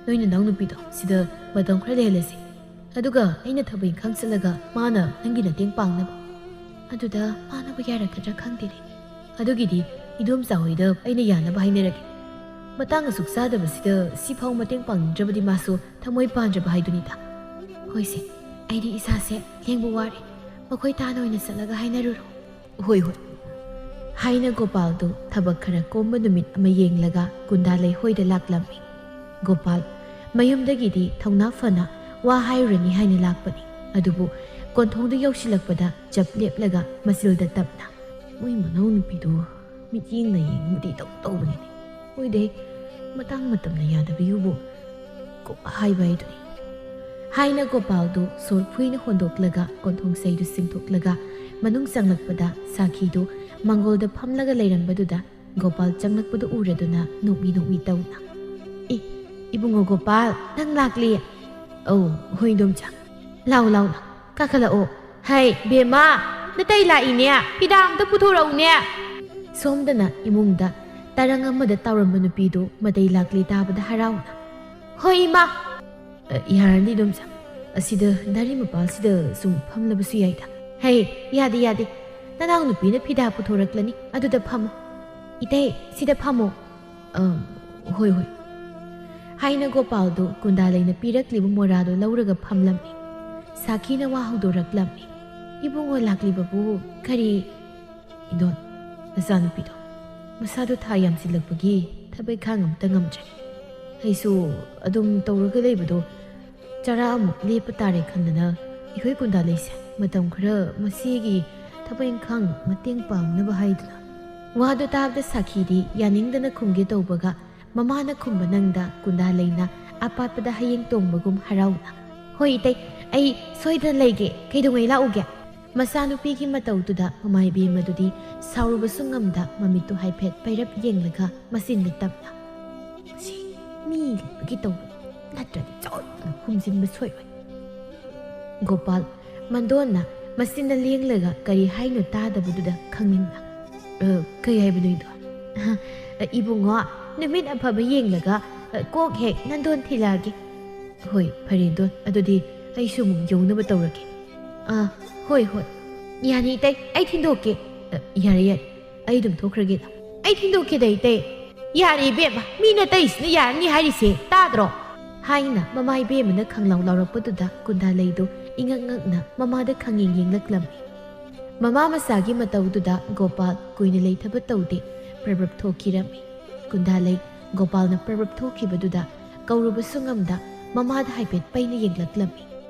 ꯅꯣꯏ ꯅꯅꯥꯎ ꯅꯨꯄꯤꯗꯣ ꯁꯤꯗ ꯃꯇꯝ ꯈꯔ ꯂꯩꯍꯜꯂꯁꯤ꯫ ꯑꯗꯨꯒ ꯑꯩꯅ ꯊꯕꯛ ꯏꯪꯈꯥꯡ ꯆꯠꯂꯒ ꯃꯥꯅ ꯅꯪꯒꯤ ꯃꯇꯦꯡ ꯄꯥꯡꯅꯕ"꯫ ꯑꯗꯨꯗ ꯃꯥꯅꯕꯨ ꯌꯥꯔꯛꯀꯗ꯭ꯔꯥ ꯈꯪꯗꯦꯅꯦ꯫ "ꯑꯗꯨꯒꯤꯗꯤ ꯏꯗꯣꯝꯆꯥ ꯍꯣꯏꯗ ꯑꯩꯅ ꯌꯥꯅꯕ ꯍꯥꯏꯅꯔꯒꯦ꯫ ꯃꯇꯥꯡ ꯑꯁꯨꯛ ꯆꯥꯗꯕꯁꯤꯗ ꯁꯤꯐꯥꯎ ꯃꯇꯦꯡ ꯄꯥꯡꯅꯤꯡꯗ꯭ꯔꯕꯗꯤ ꯃꯥꯁꯨ ꯊꯃꯣꯏ ꯄꯥꯟꯗ꯭ꯔꯕ ꯍꯥꯏꯗꯨꯅꯤꯗ"꯫ "ꯍꯣꯏꯁꯦ, ꯑꯩꯗꯤ ꯏꯁꯥꯁꯦ ꯂꯦꯡꯕ ꯋꯥꯔꯦ꯫ ꯃꯈꯣꯏ ꯇꯥꯅ ꯑꯣꯏꯅ ꯆꯠꯂꯒ ꯍꯥꯏꯅꯔꯨꯔꯣ"꯫ "ꯍꯣꯏ, ꯍꯣꯏ"꯫ ꯍꯥꯏꯅ ꯒꯣꯄꯥꯜꯗꯨ ꯊꯕꯛ ꯈꯔ ꯀꯣꯝꯕ ꯅꯨꯃꯤꯠ ꯑꯃ ꯌꯦꯡꯂꯒ ꯀꯨꯟꯗꯥ ꯂꯩꯍꯣꯏꯗ ꯂꯥꯛꯂꯝꯃꯤ꯫ ꯒꯣꯄꯥꯜ ꯃꯌꯨꯝꯗꯒꯤꯗꯤ ꯊꯧꯅꯥ ꯐꯅ ꯋꯥ ꯍꯥꯏꯔꯨꯔꯅꯤ ꯍꯥꯏꯅ ꯂꯥꯛꯄꯅꯤ꯫ ꯑꯗꯨꯕꯨ ꯀꯣꯟꯊꯣꯡꯗꯨ ꯌꯧꯁꯤꯜꯂꯛꯄꯗ ꯆꯞ ꯂꯦꯞꯂꯒ ꯃꯆꯤꯜꯗ ꯇꯞꯅ, "ꯃꯣꯏ ꯃꯅꯥꯎꯅꯨꯄꯤꯗꯨ ꯃꯤꯠꯌꯦꯡ ꯅꯥꯌꯦꯡ ꯑꯃꯗꯤ ꯏꯇꯧ ꯇꯧꯕꯅꯤꯅꯦ꯫ ꯃꯣꯏꯗꯩ ꯃꯇꯥꯡ ꯃꯇꯝꯅ ꯌꯥꯗꯕꯒꯤꯕꯨ ꯀꯣꯛ ꯍꯥꯏꯕ ꯍꯥꯏꯗꯨꯅꯤ"꯫ ꯍꯥꯏꯅ ꯒꯣꯄꯥꯜꯗꯨ ꯁꯣꯔ ꯐꯨꯏꯅ ꯍꯣꯟꯗꯣꯛꯂꯒ ꯀꯣꯟꯊꯣꯡ ꯆꯩꯗꯨ ꯆꯤꯡꯊꯣꯛꯂꯒ ꯃꯅꯨꯡ ꯆꯪꯂꯛꯄꯗ ꯁꯥꯈꯤꯗꯨ ꯃꯪꯒꯣꯜꯗ ꯐꯝꯂꯒ ꯂꯩꯔꯝꯕꯗꯨꯗ ꯒꯣꯄꯥꯜ ꯆꯪꯂꯛꯄꯗꯨ ꯎꯔꯗꯨꯅ ꯅꯣꯛꯃꯤ ꯅꯣꯛꯃꯤ ꯇꯧꯅ, "ꯑꯦ, ꯏꯕꯨꯡꯉꯣ ꯒꯣꯄꯥꯜ, ꯅꯪ ꯂꯥꯛꯂꯤ?" "ꯑꯧ, ꯍꯣꯏ ꯏꯗꯣꯝꯆꯥ꯫ ꯂꯥꯎ, ꯂꯥꯎ, ꯂꯥꯎ, ꯀꯥꯈꯠꯂꯛꯑꯣ"꯫ "ꯍꯩ ꯕꯦꯝꯃ, ꯅꯇꯩ ꯂꯥꯛꯏꯅꯦ, ꯐꯤꯗꯥ ꯑꯝꯇ ꯄꯨꯊꯣꯔꯛꯎꯅꯦ!" ꯁꯣꯝꯗꯅ ꯏꯃꯨꯡꯗ ꯇꯔꯪ ꯑꯃꯗ ꯇꯥꯎꯔꯝꯕ ꯅꯨꯄꯤꯗꯨ ꯃꯇꯩ ꯂꯥꯛꯂꯦ ꯇꯥꯕꯗ ꯍꯔꯥꯎꯅ, "ꯍꯣꯏ ꯏꯃꯥ!" "ꯑ, ꯌꯥꯔꯅꯤ ꯏꯗꯣꯝꯆꯥ, ꯑꯁꯤꯗ ꯗꯥꯔꯤ ꯃꯄꯥꯜꯁꯤꯗ ꯁꯨꯝ ꯐꯝꯂꯕꯁꯨ ꯌꯥꯏꯗ꯫" "ꯍꯩ, ꯌꯥꯗꯦ ꯌꯥꯗꯦ, ꯅꯅꯥꯎ ꯅꯨꯄꯤꯅ ꯐꯤꯗꯥ ꯄꯨꯊꯣꯔꯛꯂꯅꯤ, ꯑꯗꯨꯗ ꯐꯝꯃꯨ꯫" "ꯏꯇꯩ, ꯁꯤꯗ ꯐꯝꯃꯨ꯫" "ꯑ, ꯍꯣꯏ ꯍꯣꯏ," ꯍꯥꯏꯅ ꯒꯣꯄꯥꯜꯗꯨ ꯀꯨꯟꯗꯥꯂꯩꯅ ꯄꯤꯔꯛꯂꯤꯕ ꯃꯣꯔꯥꯗꯨ ꯂꯧꯔꯒ ꯐꯝꯂꯝꯃꯤ꯫ ꯁꯥꯈꯤꯅ ꯋꯥ ꯍꯧꯗꯣꯔꯛꯂꯝꯃꯤ꯫ "ꯏꯕꯨꯡꯉꯣ ꯂꯥꯛꯂꯤꯕꯕꯨ ꯀꯔꯤ?" "ꯏꯗꯣꯟ, ꯅꯆꯥꯅꯨꯄꯤꯗꯣ ꯃꯁꯥꯗꯣ ꯊꯥ ꯌꯥꯝꯁꯤꯜꯂꯛꯄꯒꯤ ꯊꯕꯛ ꯏꯪꯈꯥꯡ ꯑꯝꯇ ꯉꯝꯗ꯭ꯔꯦ꯫ ꯑꯩꯁꯨ ꯑꯗꯨꯝ ꯇꯧꯔꯒ ꯂꯩꯕꯗꯣ ꯆꯔꯥ ꯑꯃꯨꯛ ꯂꯦꯞꯄ ꯇꯥꯔꯦ ꯈꯟꯗꯅ ꯑꯩꯈꯣꯏ ꯀꯨꯟꯗꯥꯂꯩꯁꯦ ꯃꯇꯝ ꯈꯔ ꯃꯁꯤꯒꯤ ꯊꯕꯛ ꯏꯪꯈꯥꯡ ꯃꯇꯦꯡ ꯄꯥꯡꯅꯕ ꯍꯥꯏꯗꯨꯅ꯫" ꯋꯥꯗꯨ ꯇꯥꯕꯗ ꯁꯥꯈꯤꯗꯤ ꯌꯥꯅꯤꯡꯗꯅ ꯈꯨꯝꯒꯦ ꯇꯧꯕꯒ ꯃꯃꯥꯅ ꯈꯨꯝꯕ ꯅꯪꯗ ꯀꯨꯟꯗꯥꯂꯩꯅ ꯑꯄꯥꯠꯄꯗ ꯍꯌꯦꯡ ꯇꯣꯡꯕꯒꯨꯝ ꯍꯔꯥꯎꯅ, "ꯍꯣꯏ ꯏꯇꯩ, ꯑꯩ ꯁꯣꯏꯗꯅ ꯂꯩꯒꯦ꯫ ꯀꯩꯗꯧꯉꯩ ꯂꯥꯛꯎꯒꯦ?" ꯃꯆꯥꯅꯨꯄꯤꯒꯤ ꯃꯇꯧꯗꯨꯗ ꯃꯃꯥ ꯏꯕꯦꯝꯃꯗꯨꯗꯤ ꯁꯥꯎꯔꯨꯕꯁꯨ ꯉꯝꯗ ꯃꯃꯤꯠꯇꯨ ꯍꯥꯏꯐꯦꯠ ꯄꯩꯔꯞ ꯌꯦꯡꯂꯒ ꯃꯆꯤꯟꯗ ꯇꯞꯅ, "ꯁꯤ ꯃꯤ ꯂꯩꯕꯒꯤ ꯇꯧꯕꯅꯤ, ꯅꯠꯇ꯭ꯔꯗꯤ ꯆꯥꯎꯅ ꯈꯨꯝꯖꯤꯟꯕ ꯁꯣꯏꯔꯣꯏ꯫" ꯒꯣꯄꯥꯜ ꯃꯟꯗꯣꯟꯅ ꯃꯆꯤꯟꯗ ꯂꯦꯡꯂꯒ ꯀꯔꯤ ꯍꯥꯏꯅꯣ ꯇꯥꯗꯕꯗꯨꯗ ꯈꯪꯅꯤꯡꯅ, "ꯑ, ꯀꯩ ꯍꯥꯏꯕꯅꯣ ꯏꯗꯣ?" "ꯑ, ꯏꯕꯨꯡꯉꯣ, ꯅꯨꯃꯤꯠ ꯑꯐꯕ ꯌꯦꯡꯂꯒ, ꯑ, ꯀꯣꯛ ꯍꯦꯛ ꯅꯟꯗꯣꯟ ꯊꯤꯜꯂꯛꯑꯒꯦ꯫" "ꯍꯣꯏ, ꯐꯔꯦ ꯏꯗꯣꯟ, ꯑꯗꯨꯗꯤ ꯑꯩꯁꯨ ꯑꯃꯨꯛ ꯌꯧꯅꯕ ꯇꯧꯔꯒꯦ꯫" "ꯑ, ꯍꯣꯏ ꯍꯣꯏ, ꯌꯥꯅꯤ ꯏꯇꯩ, ꯑꯩ ꯊꯤꯟꯗꯣꯛꯀꯦ꯫" "ꯑ, ꯌꯥꯔꯦ ꯌꯥꯔꯦ, ꯑꯩ ꯑꯗꯨꯝ ꯊꯣꯛꯈ꯭ꯔꯒꯦꯗ꯫" "ꯑꯩ ꯊꯤꯟꯗꯣꯛꯀꯦꯗ ꯏꯇꯩ꯫" "ꯌꯥꯔꯦ ꯏꯕꯦꯝꯃ, ꯃꯤ ꯅꯇꯩꯁꯤꯅ ꯌꯥꯔꯅꯤ ꯍꯥꯏꯔꯤꯁꯦ ꯇꯥꯗ꯭ꯔꯣ?" ꯍꯥꯏꯅ ꯃꯃꯥ ꯏꯕꯦꯝꯃꯅ ꯈꯪꯂꯥꯎ ꯂꯥꯎꯔꯛꯄꯗꯨꯗ ꯀꯨꯟꯗꯥꯂꯩꯗꯨ ꯏꯉꯛ ꯉꯛꯅ ꯃꯃꯥꯗ ꯈꯪꯌꯦꯡ ꯌꯦꯡꯂꯛꯂꯝꯃꯤ꯫ ꯃꯃꯥ ꯃꯆꯥꯒꯤ ꯃꯇꯧꯗꯨꯗ ꯒꯣꯄꯥꯜ ꯀꯨꯏꯅ ꯂꯩꯊꯕ ꯇꯧꯗꯦ, ꯄ꯭ꯔꯞ ꯄ꯭ꯔꯞ ꯊꯣꯛꯈꯤꯔꯝꯃꯤ꯫ ꯀꯨꯟꯗꯥꯂꯩ ꯒꯣꯄꯥꯜꯅ ꯄ꯭ꯔꯞ ꯄ꯭ꯔꯞ ꯊꯣꯛꯈꯤꯕꯗꯨꯗ ꯀꯧꯔꯨꯕꯁꯨ ꯉꯝꯗ ꯃꯃꯥꯗ ꯍꯥꯏꯐꯦꯠ ꯄꯩꯅ ꯌꯦꯡꯂꯛꯂꯝꯃꯤ꯫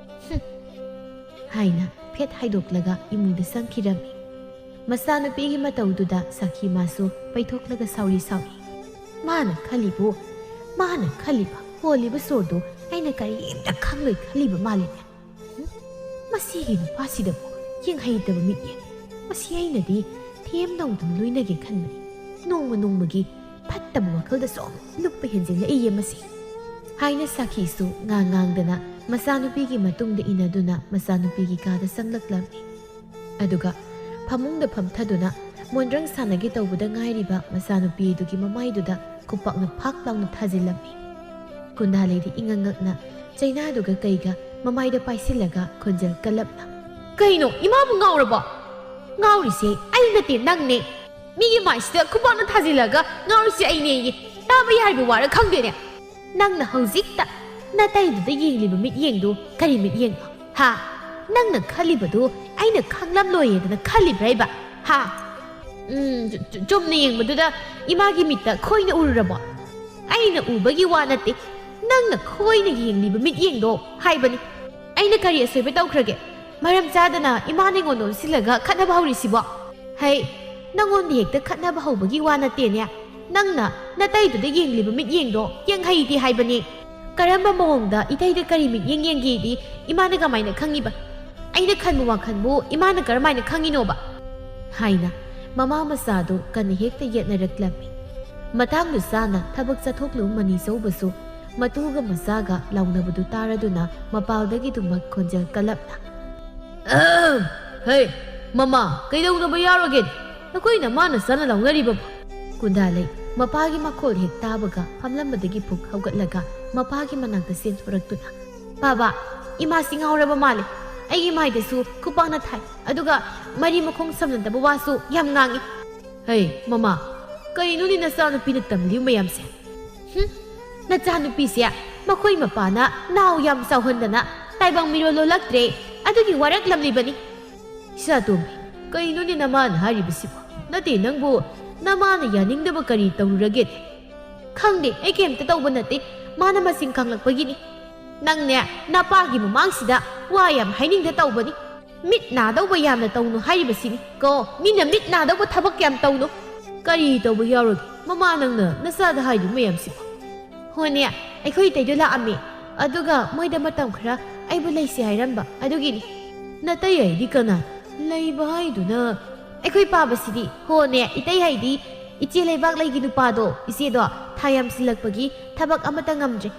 "ꯍꯨꯝ!" ꯍꯥꯏꯅ ꯐꯦꯠ ꯍꯥꯏꯗꯣꯛꯂꯒ ꯏꯃꯨꯡꯗ ꯆꯪꯈꯤꯔꯝꯃꯤ꯫ ꯃꯆꯥꯅꯨꯄꯤꯒꯤ ꯃꯇꯧꯗꯨꯗ ꯁꯥꯈꯤ ꯃꯥꯁꯨ ꯄꯩꯊꯣꯛꯂꯒ ꯁꯥꯎꯔꯤ ꯁꯥꯎꯔꯤ꯫ "ꯃꯥꯅ ꯈꯜꯂꯤꯕꯨ, ꯃꯥꯅ ꯈꯜꯂꯤꯕ ꯍꯣꯜꯂꯤꯕ ꯁꯣꯔꯗꯨ ꯑꯩꯅ ꯀꯔꯤꯝꯇ ꯈꯪꯂꯣꯏ ꯈꯜꯂꯤꯕ ꯃꯥꯜꯂꯤꯅꯦ꯫ ꯍꯨꯝ? ꯃꯁꯤꯒꯤ ꯅꯨꯄꯥꯁꯤꯗꯕꯨ ꯌꯦꯡꯍꯩꯇꯕ ꯃꯤꯠꯌꯦꯡ꯫ ꯃꯁꯤ ꯑꯩꯅꯗꯤ ꯊꯦꯝ ꯅꯧꯗꯨꯅ ꯂꯣꯏꯅꯒꯦ ꯈꯟꯕꯅꯤ꯫ ꯅꯣꯡꯃ ꯅꯣꯡꯃꯒꯤ ꯐꯠꯇꯕ ꯋꯥꯈꯜꯗ ꯁꯨꯝ ꯂꯨꯞꯄ ꯍꯦꯟꯖꯤꯜꯂꯛꯏꯌꯦ ꯃꯁꯤ꯫" ꯍꯥꯏꯅ ꯁꯥꯈꯤꯁꯨ ꯉꯥꯡ ꯉꯥꯡꯗꯅ ꯃꯆꯥꯅꯨꯄꯤꯒꯤ ꯃꯇꯨꯡꯗ ꯏꯟꯅꯗꯨꯅ ꯃꯆꯥꯅꯨꯄꯤꯒꯤ ꯀꯥꯗ ꯆꯪꯂꯛꯂꯝꯃꯤ꯫ ꯑꯗꯨꯒ ꯐꯃꯨꯡꯗ ꯐꯝꯊꯗꯨꯅ ꯃꯣꯟꯗ꯭ꯔꯪ ꯁꯥꯟꯅꯒꯦ ꯇꯧꯕꯗ ꯉꯥꯏꯔꯤꯕ ꯃꯆꯥꯅꯨꯄꯤ ꯑꯗꯨꯒꯤ ꯃꯃꯥꯏꯗꯨꯗ ꯈꯨꯄꯥꯛꯅ ꯐꯥꯛ ꯂꯥꯎꯅ ꯊꯥꯖꯤꯜꯂꯝꯃꯤ꯫ ꯀꯨꯟꯗꯥꯂꯩꯗꯤ ꯏꯉꯛ ꯉꯛꯅ ꯆꯩꯅꯥꯗꯨꯒ ꯀꯩꯒ ꯃꯃꯥꯏꯗ ꯄꯥꯏꯁꯤꯜꯂꯒ ꯈꯣꯟꯖꯦꯜ ꯀꯜꯂꯞꯅ, "ꯀꯩꯅꯣ, ꯏꯃꯥꯕꯨ ꯉꯥꯎꯔꯕꯣ? ꯉꯥꯎꯔꯤꯁꯦ ꯑꯩ ꯅꯠꯇꯦ, ꯅꯪꯅꯦ꯫ ꯃꯤꯒꯤ ꯃꯥꯏꯁꯤꯗ ꯈꯨꯄꯥꯛꯅ ꯊꯥꯖꯤꯜꯂꯒ ꯉꯥꯎꯔꯤꯁꯦ ꯑꯩꯅꯦꯌꯦ꯫ ꯇꯥꯕ ꯌꯥꯔꯤꯕ ꯋꯥꯔ ꯈꯪꯗꯦꯅꯦ꯫ ꯅꯪꯅ ꯍꯧꯖꯤꯛꯇ ꯅꯇꯩꯗꯨꯗ ꯌꯦꯡꯂꯤꯕ ꯃꯤꯠꯌꯦꯡꯗꯨ ꯀꯔꯤ ꯃꯤꯠꯌꯦꯡꯅꯣ? ꯍꯥ? ꯅꯪꯅ ꯈꯜꯂꯤꯕꯗꯨ ꯑꯩꯅ ꯈꯪꯂꯝꯂꯣꯏꯌꯦꯗꯅ ꯈꯜꯂꯤꯕ꯭ꯔꯥ ꯏꯕ? ꯍꯥ?" ꯎꯝ, ꯆꯨ-, ꯆꯨ-, ꯆꯨꯝꯅ ꯌꯦꯡꯕꯗꯨꯗ ꯏꯃꯥꯒꯤ ꯃꯤꯠꯇ ꯈꯣꯏꯅ ꯎꯔꯨꯔꯕꯣ? ꯑꯩꯅ ꯎꯕꯒꯤ ꯋꯥ ꯅꯠꯇꯦ, ꯅꯪꯅ ꯈꯣꯏꯅ ꯌꯦꯡꯂꯤꯕ ꯃꯤꯠꯌꯦꯡꯗꯣ ꯍꯥꯏꯕꯅꯤ꯫ ꯑꯩꯅ ꯀꯔꯤ ꯑꯁꯣꯏꯕ ꯇꯧꯈ꯭ꯔꯒꯦ? ꯃꯔꯝ ꯆꯥꯗꯅ ꯏꯃꯥꯅ ꯑꯩꯉꯣꯟꯗ ꯑꯣꯟꯁꯤꯜꯂꯒ ꯈꯠꯅꯕ ꯍꯧꯔꯤꯁꯤꯕꯣ? ꯍꯩ, ꯅꯪꯉꯣꯟꯗ ꯍꯦꯛꯇ ꯈꯠꯅꯕ ꯍꯧꯕꯒꯤ ꯋꯥ ꯅꯠꯇꯦꯅꯦ꯫ ꯅꯪꯅ ꯅꯇꯩꯗꯨꯗ ꯌꯦꯡꯂꯤꯕ ꯃꯤꯠꯌꯦꯡꯗꯣ ꯌꯦꯡꯍꯩꯗꯦ ꯍꯥꯏꯕꯅꯤ꯫ ꯀꯔꯝꯕ ꯃꯑꯣꯡꯗ ꯏꯇꯩꯗ ꯀꯔꯤ ꯃꯤꯠꯌꯦꯡ ꯌꯦꯡꯒꯦꯗꯤ ꯏꯃꯥꯅ ꯀꯃꯥꯏꯅ ꯈꯪꯉꯤꯕ? ꯑꯩꯅ ꯈꯟꯕ ꯋꯥꯈꯟꯕꯨ ꯏꯃꯥꯅ ꯀꯔꯝꯍꯥꯏꯅ ꯈꯪꯉꯤꯅꯣꯕ? ꯍꯥꯏꯅ ꯃꯃꯥ ꯃꯆꯥꯗꯨ ꯀꯟꯅ ꯍꯦꯛꯇ ꯌꯦꯠꯅꯔꯛꯂꯝꯃꯤ꯫ ꯃꯇꯥꯡꯗꯨ ꯆꯥꯅ ꯊꯕꯛ ꯆꯠꯊꯣꯛꯂꯨ ꯃꯅꯤ ꯆꯧꯕꯁꯨ ꯃꯇꯨꯒ ꯃꯆꯥꯒ ꯂꯥꯎꯅꯕꯗꯨ ꯇꯥꯔꯗꯨꯅ ꯃꯄꯥꯜꯗꯒꯤꯗꯨꯃꯛ ꯈꯣꯟꯖꯦꯜ ꯀꯜꯂꯞꯅ, "ꯑꯍꯝ! ꯍꯩ, ꯃꯃꯥ, ꯀꯩꯗꯧꯅꯕ ꯌꯥꯎꯔꯒꯦ? ꯅꯈꯣꯏ ꯅꯃꯥ ꯅꯆꯥꯅ ꯂꯥꯎꯅꯔꯤꯕꯕꯨ?" ꯀꯨꯟꯗꯥꯂꯩ ꯃꯄꯥꯒꯤ ꯃꯈꯣꯜ ꯍꯦꯛ ꯇꯥꯕꯒ ꯐꯝꯂꯝꯕꯗꯒꯤ ꯐꯨꯛ ꯍꯧꯒꯠꯂꯒ ꯃꯄꯥꯒꯤ ꯃꯅꯥꯛꯇ ꯆꯦꯟꯊꯣꯔꯛꯇꯨꯅ, "ꯕꯥꯕꯥ, ꯏꯃꯥꯁꯤ ꯉꯥꯎꯔꯕ ꯃꯥꯜꯂꯦ꯫ ꯑꯩꯒꯤ ꯃꯥꯏꯗꯁꯨ ꯈꯨꯄꯥꯛꯅ ꯊꯥꯏ, ꯑꯗꯨꯒ ꯃꯔꯤ ꯃꯈꯣꯡ ꯁꯝꯅꯗꯕ ꯋꯥꯁꯨ ꯌꯥꯝ ꯉꯥꯡꯉꯤ꯫" "ꯍꯩ, ꯃꯃꯥ, ꯀꯩꯅꯣꯅꯦ ꯅꯆꯥꯅꯨꯄꯤꯅ ꯇꯝꯂꯤꯕ ꯃꯌꯥꯝꯁꯦ?" "ꯍꯨꯝ, ꯅꯆꯥꯅꯨꯄꯤꯁꯦ ꯃꯈꯣꯏ ꯃꯄꯥꯅ ꯅꯥꯎ ꯌꯥꯝ ꯆꯥꯎꯍꯟꯗꯅ ꯇꯥꯏꯕꯪ ꯃꯤꯔꯣꯜ ꯂꯣꯜꯂꯛꯇ꯭ꯔꯦ, ꯑꯗꯨꯒꯤ ꯋꯥꯔꯛꯂꯝꯂꯤꯕꯅꯤ꯫" "ꯏꯆꯥꯇꯣꯝꯕꯤ, ꯀꯩꯅꯣꯅꯦ ꯅꯃꯥꯅ ꯍꯥꯏꯔꯤꯕꯁꯤꯕꯣ? ꯅꯠꯇꯦ, ꯅꯪꯕꯨ ꯅꯃꯥꯅ ꯌꯥꯅꯤꯡꯗꯕ ꯀꯔꯤ ꯇꯧꯔꯨꯔꯒꯦꯅꯦ?" "ꯈꯪꯗꯦ, ꯑꯩ ꯀꯩꯝꯇ ꯇꯧꯕ ꯅꯠꯇꯦ, ꯃꯥꯅ ꯃꯆꯤꯟ ꯀꯥꯡꯂꯛꯄꯒꯤꯅꯤ꯫ ꯅꯪꯅꯦ, ꯅꯄꯥꯒꯤ ꯃꯃꯥꯡꯁꯤꯗ ꯋꯥ ꯌꯥꯝ ꯍꯥꯏꯅꯤꯡꯗ ꯇꯧꯕꯅꯤ꯫ ꯃꯤꯠ ꯅꯥꯗꯧꯕ ꯌꯥꯝꯅ ꯇꯧꯅꯨ ꯍꯥꯏꯔꯤꯕꯁꯤꯅꯤ ꯀꯣ, ꯃꯤꯅ ꯃꯤꯠ ꯅꯥꯗꯧꯕ ꯊꯕꯛ ꯌꯥꯝ ꯇꯧꯅꯨ꯫" "ꯀꯔꯤ ꯇꯧꯕ ꯌꯥꯎꯔꯒꯦ? ꯃꯃꯥ, ꯅꯪꯅ ꯅꯆꯥꯗ ꯍꯥꯏꯔꯤꯕ ꯃꯌꯥꯝꯁꯤꯕꯣ?" "ꯍꯣꯅꯦ, ꯑꯩꯈꯣꯏ ꯏꯇꯩꯗꯣ ꯂꯥꯛꯑꯝꯃꯦ, ꯑꯗꯨꯒ ꯃꯣꯏꯗ ꯃꯇꯝ ꯈꯔ ꯑꯩꯕꯨ ꯂꯩꯁꯤ ꯍꯥꯏꯔꯝꯕ, ꯑꯗꯨꯒꯤꯅꯤ꯫" "ꯅꯇꯩ ꯍꯥꯏꯗꯤ ꯀꯅꯥ? ꯂꯩꯕ ꯍꯥꯏꯗꯨꯅ?" "ꯑꯩꯈꯣꯏ ꯄꯥꯕꯁꯤꯗꯤ꯫" "ꯍꯣꯅꯦ, ꯏꯇꯩ ꯍꯥꯏꯗꯤ ꯏꯆꯦ ꯂꯩꯕꯥꯛꯂꯩꯒꯤ ꯅꯨꯄꯥꯗꯣ, ꯏꯆꯦꯗꯣ ꯊꯥ ꯌꯥꯝꯁꯤꯜꯂꯛꯄꯒꯤ ꯊꯕꯛ ꯑꯃꯠꯇ ꯉꯝꯗ꯭ꯔꯦ꯫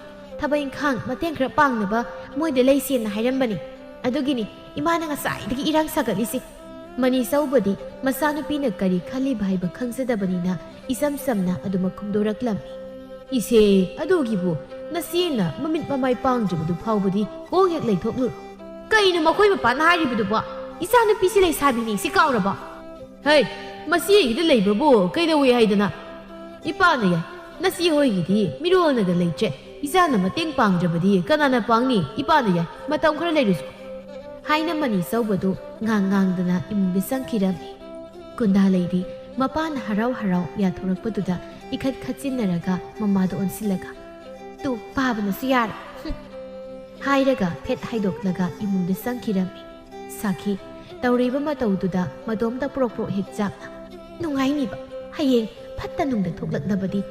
ꯊꯕꯛ ꯏꯪꯈꯥꯡ ꯃꯇꯦꯡ ꯈꯔ ꯄꯥꯡꯅꯕ ꯃꯣꯏꯗ ꯂꯩꯁꯦꯅ ꯍꯥꯏꯔꯝꯕꯅꯤ꯫ ꯑꯗꯨꯒꯤꯅꯤ ꯏꯃꯥꯅ ꯉꯁꯥꯏꯗꯒꯤ ꯏꯔꯥꯡ ꯁꯥꯒꯠꯂꯤꯁꯦ꯫ ꯃꯅꯤ ꯆꯧꯕꯗꯤ ꯃꯆꯥꯅꯨꯄꯤꯅ ꯀꯔꯤ ꯈꯜꯂꯤꯕ ꯍꯥꯏꯕ ꯈꯪꯖꯗꯕꯅꯤꯅ ꯏꯆꯝ ꯆꯝꯅ ꯑꯗꯨꯃꯛ ꯈꯨꯝꯗꯣꯔꯛꯂꯝꯃꯤ꯫ "ꯏꯆꯦ, ꯑꯗꯨꯒꯤꯕꯨ ꯅꯆꯦꯅ ꯃꯃꯤꯠ ꯃꯃꯥꯏ ꯄꯥꯡꯗ꯭ꯔꯤꯕꯗꯨ ꯐꯥꯎꯕꯗꯤ ꯀꯣꯛ ꯍꯦꯛ ꯂꯩꯊꯣꯛꯂꯨꯔꯣ꯫ ꯀꯩꯅꯣ ꯃꯈꯣꯏ ꯃꯄꯥꯅ ꯍꯥꯏꯔꯤꯕꯗꯨꯕꯣ? ꯏꯆꯥꯅꯨꯄꯤꯁꯤ ꯂꯩꯁꯥꯕꯤꯅꯤ, ꯁꯤ ꯀꯥꯎꯔꯕꯣ?" "ꯍꯩ, ꯃꯆꯦꯒꯤꯗ ꯂꯩꯕꯕꯨ ꯀꯩꯗꯧꯏ ꯍꯥꯏꯗꯅ? ꯏꯄꯥꯅ ꯌꯥꯏ, ꯅꯆꯦ ꯍꯣꯏꯒꯤꯗꯤ ꯃꯤꯔꯣꯜꯅꯒ ꯂꯩꯇ꯭ꯔꯦ꯫ ꯏꯆꯥꯅ ꯃꯇꯦꯡ ꯄꯥꯡꯗ꯭ꯔꯕꯗꯤ ꯀꯅꯥꯅ ꯄꯥꯡꯅꯤ? ꯏꯄꯥꯅ ꯌꯥꯏ, ꯃꯇꯝ ꯈꯔ ꯂꯩꯔꯨꯁꯨ," ꯍꯥꯏꯅ ꯃꯅꯤ ꯆꯧꯕꯗꯨ ꯉꯥꯡ ꯉꯥꯡꯗꯅ ꯏꯃꯨꯡꯗ ꯆꯪꯈꯤꯔꯝꯃꯤ꯫ ꯀꯨꯟꯗꯥ ꯂꯩꯗꯤ ꯃꯄꯥꯅ ꯍꯔꯥꯎ ꯍꯔꯥꯎ ꯌꯥꯊꯣꯔꯛꯄꯗꯨꯗ ꯏꯈꯠ ꯈꯠꯆꯤꯟꯅꯔꯒ ꯃꯃꯥꯗ ꯑꯣꯟꯁꯤꯜꯂꯒ, "ꯇꯨ, ꯄꯥꯕꯅꯁꯨ ꯌꯥꯔꯦ," ꯍꯨꯝ, ꯍꯥꯏꯔꯒ ꯐꯦꯠ ꯍꯥꯏꯗꯣꯛꯂꯒ ꯏꯃꯨꯡꯗ ꯆꯪꯈꯤꯔꯝꯃꯤ꯫ ꯁꯥꯈꯤ ꯇꯧꯔꯤꯕ ꯃꯇꯧꯗꯨꯗ ꯃꯇꯣꯝꯇ ꯄ꯭ꯔꯣꯛ ꯄ꯭ꯔꯣꯛ ꯍꯦꯛ ꯆꯥꯛꯅ, "ꯅꯨꯡꯉꯥꯏꯅꯤꯕ, ꯍꯌꯦꯡ ꯐꯠꯇ ꯅꯨꯡꯗ ꯊꯣꯛꯂꯛꯂꯕꯗꯤ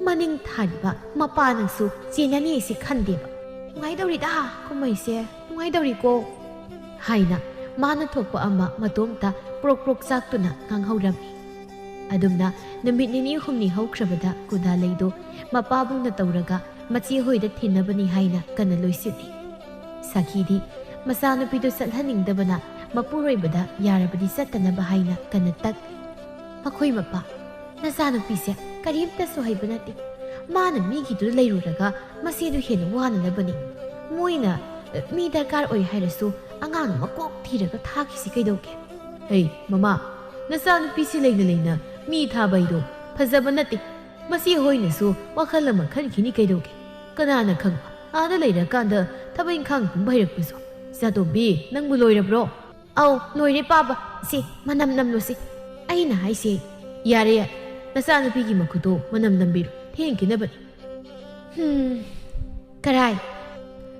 ꯃꯅꯤꯡ ꯊꯥꯔꯤꯕ ꯃꯄꯥ ꯅꯪꯁꯨ ꯆꯦꯟꯅꯅꯤ ꯍꯥꯏꯁꯤ ꯈꯟꯗꯦꯕ꯫ ꯅꯨꯡꯉꯥꯏꯗꯧꯔꯤꯗ ꯀꯨꯝꯍꯩꯁꯦ, ꯅꯨꯡꯉꯥꯏꯗꯧꯔꯤꯀꯣ," ꯍꯥꯏꯅ ꯃꯥꯅ ꯊꯣꯛꯄ ꯑꯃ ꯃꯇꯣꯝꯇ ꯄ꯭ꯔꯣꯛ ꯄ꯭ꯔꯣꯛ ꯆꯥꯛꯇꯨꯅ ꯉꯥꯡꯍꯧꯔꯝꯃꯤ꯫ ꯑꯗꯨꯝꯅ ꯅꯨꯃꯤꯠ ꯅꯤꯅꯤ ꯍꯨꯝꯅꯤ ꯍꯧꯈ꯭ꯔꯕꯗ ꯀꯨꯟꯗꯥ ꯂꯩꯗꯣ ꯃꯄꯥꯕꯨꯡꯅ ꯇꯧꯔꯒ ꯃꯆꯦ ꯍꯣꯏꯗ ꯊꯤꯟꯅꯕꯅꯤ ꯍꯥꯏꯅ ꯀꯟꯅ ꯂꯣꯏꯁꯤꯜꯂꯤ꯫ ꯁꯥꯈꯤꯗꯤ ꯃꯆꯥꯅꯨꯄꯤꯗꯨ ꯆꯠꯍꯟꯅꯤꯡꯗꯕꯅ ꯃꯄꯨꯔꯣꯏꯕꯗ ꯌꯥꯔꯕꯗꯤ ꯆꯠꯇꯅꯕ ꯍꯥꯏꯅ ꯀꯟꯅ ꯇꯛ꯫ "ꯃꯈꯣꯏ ꯃꯄꯥ, ꯅꯆꯥꯅꯨꯄꯤꯁꯦ ꯀꯔꯤꯝꯇꯁꯨ ꯍꯩꯕ ꯅꯠꯇꯦ꯫ ꯃꯥꯅ ꯃꯤꯒꯤꯗꯨꯗ ꯂꯩꯔꯨꯔꯒ ꯃꯆꯦꯗꯨ ꯍꯦꯟꯅ ꯋꯥꯅꯅꯕꯅꯤ꯫ ꯃꯣꯏꯅ, ꯑ, ꯃꯤ ꯗꯔꯀꯥꯔ ꯑꯣꯏ ꯍꯥꯏꯔꯁꯨ ꯑꯉꯥꯡ ꯑꯃ ꯀꯣꯛ ꯊꯤꯔꯒ ꯊꯥꯈꯤꯁꯤ ꯀꯩꯗꯧꯒꯦ?" "ꯍꯩ, ꯃꯃꯥ, ꯅꯆꯥꯅꯨꯄꯤꯁꯤ ꯂꯩꯅ ꯂꯩꯅ ꯃꯤ ꯊꯥꯕ ꯍꯥꯏꯗꯣ ꯐꯖꯕ ꯅꯠꯇꯦ꯫ ꯃꯆꯦ ꯍꯣꯏꯅꯁꯨ ꯋꯥꯈꯜ ꯑꯃ ꯈꯟꯈꯤꯅꯤ ꯀꯩꯗꯧꯒꯦ? ꯀꯅꯥꯅ ꯈꯪꯕ, ꯑꯥꯗ ꯂꯩꯔꯀꯥꯟꯗ ꯊꯕꯛ ꯏꯪꯈꯥꯡ ꯄꯨꯝꯕ ꯍꯩꯔꯛꯄꯁꯨ꯫ ꯆꯥꯇꯣꯝꯕꯤ, ꯅꯪꯕꯨ ꯂꯣꯏꯔꯕ꯭ꯔꯣ?" "ꯑꯧ, ꯂꯣꯏꯔꯦ ꯄꯥꯕ꯫ ꯁꯤ, ꯃꯅꯝ ꯅꯝꯂꯨꯁꯤ꯫ ꯑꯩꯅ ꯍꯥꯏꯁꯦ, ꯌꯥꯔꯦ, ꯌꯥꯔꯦ꯫ ꯅꯆꯥꯅꯨꯄꯤꯒꯤ ꯃꯈꯨꯠꯇꯣ ꯃꯅꯝ ꯅꯝꯕꯤꯔꯣ꯫ ꯊꯦꯡꯈꯤꯅꯕꯅꯤ꯫" "ꯍꯨꯝ, ꯀꯔꯥꯏ?"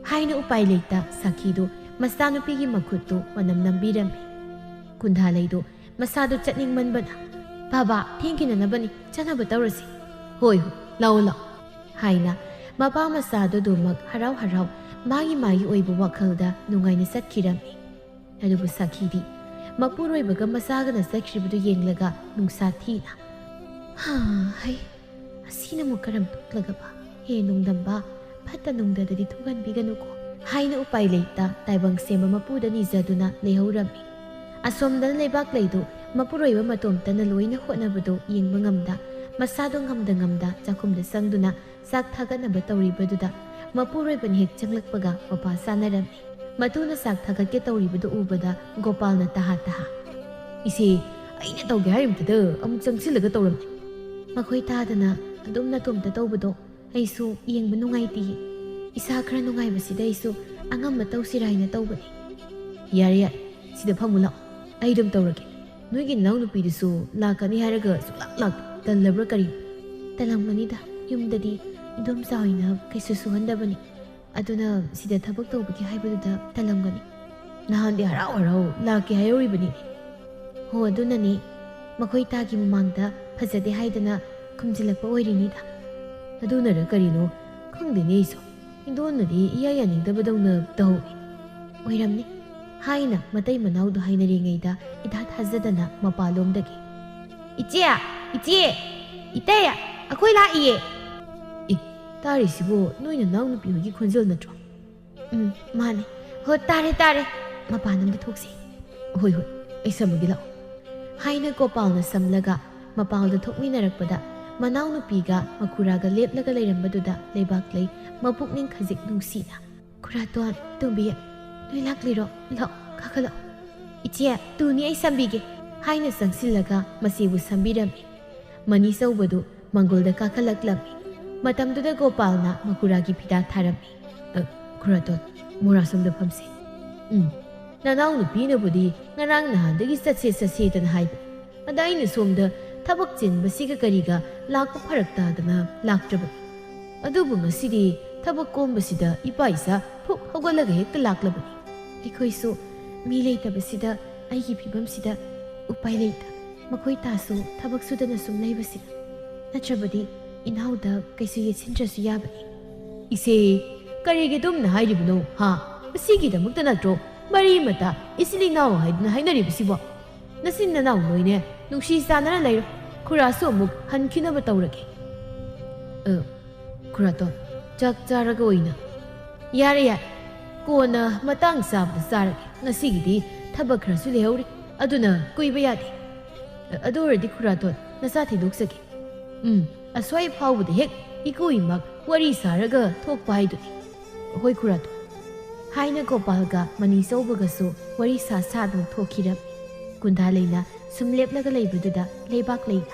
ꯍꯥꯏꯅ ꯎꯄꯥꯏ ꯂꯩꯇ ꯁꯥꯈꯤꯗꯨ ꯃꯆꯥꯅꯨꯄꯤꯒꯤ ꯃꯈꯨꯠꯇꯨ ꯃꯅꯝ ꯅꯝꯕꯤꯔꯝꯃꯤ꯫ ꯀꯨꯟꯗꯥ ꯂꯩꯗꯨ ꯃꯁꯥꯗꯨ ꯆꯠꯅꯤꯡꯃꯟꯕꯅ, "ꯕꯥꯕꯥ, ꯊꯦꯡꯈꯤꯅꯅꯕꯅꯤ, ꯆꯠꯅꯕ ꯇꯧꯔꯁꯤ꯫" "ꯍꯣꯏ, ꯍꯣꯏ, ꯂꯥꯛꯑꯣ, ꯂꯥꯛꯑꯣ," ꯍꯥꯏꯅ ꯃꯄꯥ ꯃꯆꯥꯗꯨ ꯑꯗꯨꯃꯛ ꯍꯔꯥꯎ ꯍꯔꯥꯎ ꯃꯥꯒꯤ ꯃꯥꯒꯤ ꯑꯣꯏꯕ ꯋꯥꯈꯜꯗ ꯅꯨꯡꯉꯥꯏꯅ ꯆꯠꯈꯤꯔꯝꯃꯤ꯫ ꯑꯗꯨꯕꯨ ꯁꯥꯈꯤꯗꯤ ꯃꯄꯨꯔꯣꯏꯕꯒ ꯃꯆꯥꯒꯅ ꯆꯠꯈ꯭ꯔꯤꯕꯗꯨ ꯌꯦꯡꯂꯒ ꯅꯨꯡꯁꯥ ꯊꯤꯅ, "ꯍꯥ, ꯍꯩ, ꯑꯁꯤꯅ ꯑꯃꯨꯛ ꯀꯔꯝ ꯊꯣꯛꯂꯒꯕ? ꯍꯦ ꯅꯣꯡꯗꯝꯕ, ꯐꯠꯇ ꯅꯨꯡꯗꯗꯗꯤ ꯊꯣꯛꯍꯟꯕꯤꯒꯅꯨꯀꯣ" ꯍꯥꯏꯅ ꯎꯄꯥꯏ ꯂꯩꯇ ꯇꯥꯏꯕꯪ ꯁꯦꯝꯕ ꯃꯄꯨꯗ ꯅꯤꯖꯗꯨꯅ ꯂꯩꯍꯧꯔꯝꯃꯤ꯫ ꯑꯁꯣꯝꯗꯅ ꯂꯩꯕꯥꯛ ꯂꯩꯗꯨ ꯃꯄꯨꯔꯣꯏꯕ ꯃꯇꯣꯝꯇꯅ ꯂꯣꯏꯅ ꯍꯣꯠꯅꯕꯗꯨ ꯌꯦꯡꯕ ꯉꯝꯗ, ꯃꯁꯥꯗꯣ ꯉꯝꯗ ꯉꯝꯗ ꯆꯥꯛꯈꯨꯝꯗ ꯆꯪꯗꯨꯅ ꯆꯥꯛ ꯊꯥꯒꯠꯅꯕ ꯇꯧꯔꯤꯕꯗꯨꯗ, ꯃꯄꯨꯔꯣꯏꯕꯅ ꯍꯦꯛ ꯆꯪꯂꯛꯄꯒ ꯃꯄꯥ ꯆꯥꯅꯔꯝꯃꯤ꯫ ꯃꯇꯨꯅ ꯆꯥꯛ ꯊꯥꯒꯠꯀꯦ ꯇꯧꯔꯤꯕꯗꯨ ꯎꯕꯗ ꯒꯣꯄꯥꯜꯅ ꯇꯍꯥ ꯇꯍꯥ, "ꯏꯆꯦ, ꯑꯩꯅ ꯇꯧꯒꯦ ꯍꯥꯏꯔꯤꯕꯗꯨꯗ ꯑꯃꯨꯛ ꯆꯪꯁꯤꯜꯂꯒ ꯇꯧꯔꯝꯃꯤ"꯫ ꯃꯈꯣꯏ ꯇꯥꯗꯅ ꯑꯗꯨꯝ ꯅꯇꯣꯝꯇ ꯇꯧꯕꯗꯣ ꯑꯩꯁꯨ ꯌꯦꯡꯕ ꯅꯨꯡꯉꯥꯏꯇꯦꯌꯦ꯫ ꯏꯁꯥ ꯈꯔ ꯅꯨꯡꯉꯥꯏꯕꯁꯤꯗ ꯑꯩꯁꯨ ꯑꯉꯝꯕ ꯇꯧꯁꯤꯔꯥ ꯍꯥꯏꯅ ꯇꯧꯕꯅꯤ꯫ "ꯌꯥꯔꯦ, ꯌꯥꯔꯦ, ꯁꯤꯗ ꯐꯝꯃꯨ ꯂꯥꯛꯑꯣ, ꯑꯩ ꯑꯗꯨꯝ ꯇꯧꯔꯒꯦ꯫ ꯅꯣꯏꯒꯤ ꯅꯅꯥꯎꯅꯨꯄꯤꯗꯨꯁꯨ ꯂꯥꯛꯀꯅꯤ ꯍꯥꯏꯔꯒ ꯁꯨꯡꯂꯥꯛ ꯂꯥꯛꯇꯦ꯫ ꯇꯜꯂꯕ꯭ꯔꯥ ꯀꯔꯤ?" "ꯇꯜꯂꯝꯒꯅꯤꯗ, ꯌꯨꯝꯗꯗꯤ ꯏꯗꯣꯝꯆꯥ ꯍꯣꯏꯅ ꯀꯩꯁꯨ ꯁꯨꯍꯟꯗꯕꯅꯤ꯫ ꯑꯗꯨꯅ ꯁꯤꯗ ꯊꯕꯛ ꯇꯧꯕꯒꯤ ꯍꯥꯏꯕꯗꯨꯗ ꯇꯜꯂꯝꯒꯅꯤ꯫ ꯅꯍꯥꯟꯗꯤ ꯍꯔꯥꯎ ꯍꯔꯥꯎ ꯂꯥꯛꯀꯦ ꯍꯥꯏꯍꯧꯔꯤꯕꯅꯤꯅꯦ"꯫ "ꯍꯣ, ꯑꯗꯨꯅꯅꯦ꯫ ꯃꯈꯣꯏ ꯇꯥꯒꯤ ꯃꯃꯥꯡꯗ ꯐꯖꯗꯦ ꯍꯥꯏꯗꯅ ꯈꯨꯝꯖꯤꯜꯂꯛꯄ ꯑꯣꯏꯔꯤꯅꯤꯗ"꯫ "ꯑꯗꯨꯅꯔ ꯀꯔꯤꯅꯣ ꯈꯪꯗꯦꯅꯦ ꯑꯩꯁꯨ꯫ ꯏꯟꯗꯣꯟꯅꯗꯤ ꯏꯌꯥ ꯌꯥꯅꯤꯡꯗꯕꯗꯧꯅ ꯇꯧꯏ"꯫ "ꯑꯣꯏꯔꯝꯅꯤ" ꯍꯥꯏꯅ ꯃꯇꯩ ꯃꯅꯥꯎꯗꯨ ꯍꯥꯏꯅꯔꯤꯉꯩꯗ ꯏꯊꯥ ꯊꯥꯖꯗꯅ ꯃꯄꯥꯂꯣꯝꯗꯒꯤ, "ꯏꯆꯦ! ꯏꯆꯦ! ꯏꯇꯩ! ꯑꯩꯈꯣꯏ ꯂꯥꯛꯏꯌꯦ!" "ꯑꯦ, ꯇꯥꯔꯤꯁꯤꯕꯨ ꯅꯣꯏ ꯅꯅꯥꯎ ꯅꯨꯄꯤ ꯍꯣꯏꯒꯤ ꯈꯣꯟꯖꯦꯜ ꯅꯠꯇ꯭ꯔꯣ?" "ꯎꯝ, ꯃꯥꯅꯦ꯫ ꯍꯣ, ꯇꯥꯔꯦ, ꯇꯥꯔꯦ꯫ ꯃꯄꯥꯟ ꯑꯝꯗ ꯊꯣꯛꯁꯤ"꯫ "ꯍꯣꯏ, ꯍꯣꯏ, ꯑꯩ ꯁꯝꯃꯒꯦ ꯂꯥꯛꯑꯣ"꯫ ꯍꯥꯏꯅ ꯒꯣꯄꯥꯜꯅ ꯁꯝꯂꯒ ꯃꯄꯥꯟꯗ ꯊꯣꯛꯃꯤꯟꯅꯔꯛꯄꯗ, ꯃꯅꯥꯎꯅꯨꯄꯤꯒ ꯃꯈꯨꯔꯥꯒ ꯂꯦꯞꯂꯒ ꯂꯩꯔꯝꯕꯗꯨꯗ ꯂꯩꯕꯥꯛꯂꯩ ꯃꯄꯨꯛꯅꯤꯡ ꯈꯖꯤꯛ ꯅꯨꯡꯁꯤꯅ, "ꯈꯨꯔꯥꯇꯣꯟ, ꯇꯣꯝꯕꯤ, ꯅꯣꯏ ꯂꯥꯛꯂꯤꯔꯣ? ꯂꯥꯛꯑꯣ, ꯀꯥꯈꯠꯂꯛꯑꯣ꯫ ꯏꯆꯦ, ꯇꯨꯅꯤ, ꯑꯩ ꯁꯝꯕꯤꯒꯦ" ꯍꯥꯏꯅ ꯆꯪꯁꯤꯜꯂꯒ ꯃꯆꯦꯕꯨ ꯁꯝꯕꯤꯔꯝꯃꯤ꯫ ꯃꯅꯤ ꯆꯧꯕꯗꯨ ꯃꯪꯒꯣꯜꯗ ꯀꯥꯈꯠꯂꯛꯂꯝꯃꯤ꯫ ꯃꯇꯝꯗꯨꯗ ꯒꯣꯄꯥꯜꯅ ꯃꯈꯨꯔꯥꯒꯤ ꯐꯤꯗꯥ ꯊꯥꯔꯝꯃꯤ꯫ "ꯑ, ꯈꯨꯔꯥꯇꯣꯟ, ꯃꯣꯔꯥ ꯁꯣꯝꯗ ꯐꯝꯁꯤ꯫ ꯎꯝ, ꯅꯅꯥꯎ ꯅꯨꯄꯤꯅꯕꯨꯗꯤ ꯉꯔꯥꯡ ꯅꯍꯥꯟꯗꯒꯤ ꯆꯠꯁꯦ ꯆꯠꯁꯦꯗꯅ ꯍꯥꯏꯕꯅꯤ꯫ ꯑꯗ ꯑꯩꯅ ꯁꯣꯝꯗ ꯊꯕꯛ ꯆꯤꯟꯕꯁꯤꯒ ꯀꯔꯤꯒ ꯂꯥꯛꯄ ꯐꯔꯛ ꯇꯥꯗꯅ ꯂꯥꯛꯇ꯭ꯔꯕꯅꯤ꯫ ꯑꯗꯨꯕꯨ ꯉꯁꯤꯗꯤ ꯊꯕꯛ ꯀꯣꯝꯕꯁꯤꯗ ꯏꯄꯥ ꯏꯆꯥ ꯐꯨꯛ ꯍꯧꯒꯠꯂꯒ ꯍꯦꯛꯇ ꯂꯥꯛꯂꯕꯅꯤ"꯫ ꯑꯩꯈꯣꯏꯁꯨ ꯃꯤ ꯂꯩꯇꯕꯁꯤꯗ, ꯑꯩꯒꯤ ꯐꯤꯕꯝꯁꯤꯗ ꯎꯄꯥꯏ ꯂꯩꯇ, ꯃꯈꯣꯏ ꯇꯥꯁꯨ ꯊꯕꯛ ꯁꯨꯗꯅ ꯁꯨꯝ ꯂꯩꯕꯁꯤꯗ, ꯅꯠꯇ꯭ꯔꯕꯗꯤ ꯏꯅꯥꯎꯗ ꯀꯩꯁꯨ ꯌꯦꯠꯁꯤꯟꯗ꯭ꯔꯁꯨ ꯌꯥꯕꯅꯤ꯫ "ꯏꯆꯦ, ꯀꯔꯤꯒꯤ ꯑꯗꯨꯝꯅ ꯍꯥꯏꯔꯤꯕꯅꯣ, ꯍꯥ? ꯑꯁꯤꯒꯤꯗꯃꯛꯇ ꯅꯠꯇ꯭ꯔꯣ ꯃꯔꯤ ꯃꯇꯥ ꯏꯆꯤꯜ ꯏꯅꯥꯎ ꯍꯥꯏꯗꯨꯅ ꯍꯥꯏꯅꯔꯤꯕꯁꯤꯕꯣ? ꯅꯆꯤꯟ ꯅꯅꯥꯎ ꯅꯣꯏꯅꯦ, ꯅꯨꯡꯁꯤ ꯆꯥꯟꯅꯅ ꯂꯩꯔꯣ꯫ ꯈꯨꯔꯥꯁꯨ ꯑꯃꯨꯛ ꯍꯟꯈꯤꯅꯕ ꯇꯧꯔꯒꯦ"꯫ "ꯑ, ꯈꯨꯔꯥꯇꯣꯟ, ꯆꯥꯛ ꯆꯥꯔꯒ ꯑꯣꯏꯅ꯫ ꯌꯥꯔꯦ, ꯌꯥꯔꯦ꯫ ꯀꯣꯟꯅ ꯃꯇꯥꯡ ꯆꯥꯕꯗ ꯆꯥꯔꯒꯦ꯫ ꯉꯁꯤꯒꯤꯗꯤ ꯊꯕꯛ ꯈꯔꯁꯨ ꯂꯩꯍꯧꯔꯤ꯫ ꯑꯗꯨꯅ ꯀꯨꯏꯕ ꯌꯥꯗꯦ꯫ ꯑ-, ꯑꯗꯨ ꯑꯣꯏꯔꯗꯤ ꯈꯨꯔꯥꯇꯣꯟ, ꯅꯆꯥ ꯊꯤꯟꯗꯣꯛꯆꯒꯦ꯫ ꯎꯝ, ꯑꯁ꯭ꯋꯥꯏ ꯐꯥꯎꯕꯗ ꯍꯦꯛ ꯏꯀꯨ ꯏꯃꯛ ꯋꯥꯔꯤ ꯁꯥꯔꯒ ꯊꯣꯛꯄ ꯍꯥꯏꯗꯨꯅꯤ꯫ ꯍꯣꯏ ꯈꯨꯔꯥꯇꯣꯟ꯫ ꯍꯥꯏꯅ ꯒꯣꯄꯥꯜꯒ ꯃꯅꯤꯆꯧꯕꯒꯁꯨ ꯋꯥꯔꯤ ꯁꯥ ꯁꯥꯗꯨꯅ ꯊꯣꯛꯈꯤꯔꯝꯃꯤ꯫ ꯀꯨꯟꯗꯥꯂꯩꯅ ꯁꯨꯝ ꯂꯦꯞꯂꯒ ꯂꯩꯕꯗꯨꯗ ꯂꯩꯕꯥꯛꯂꯩꯅ,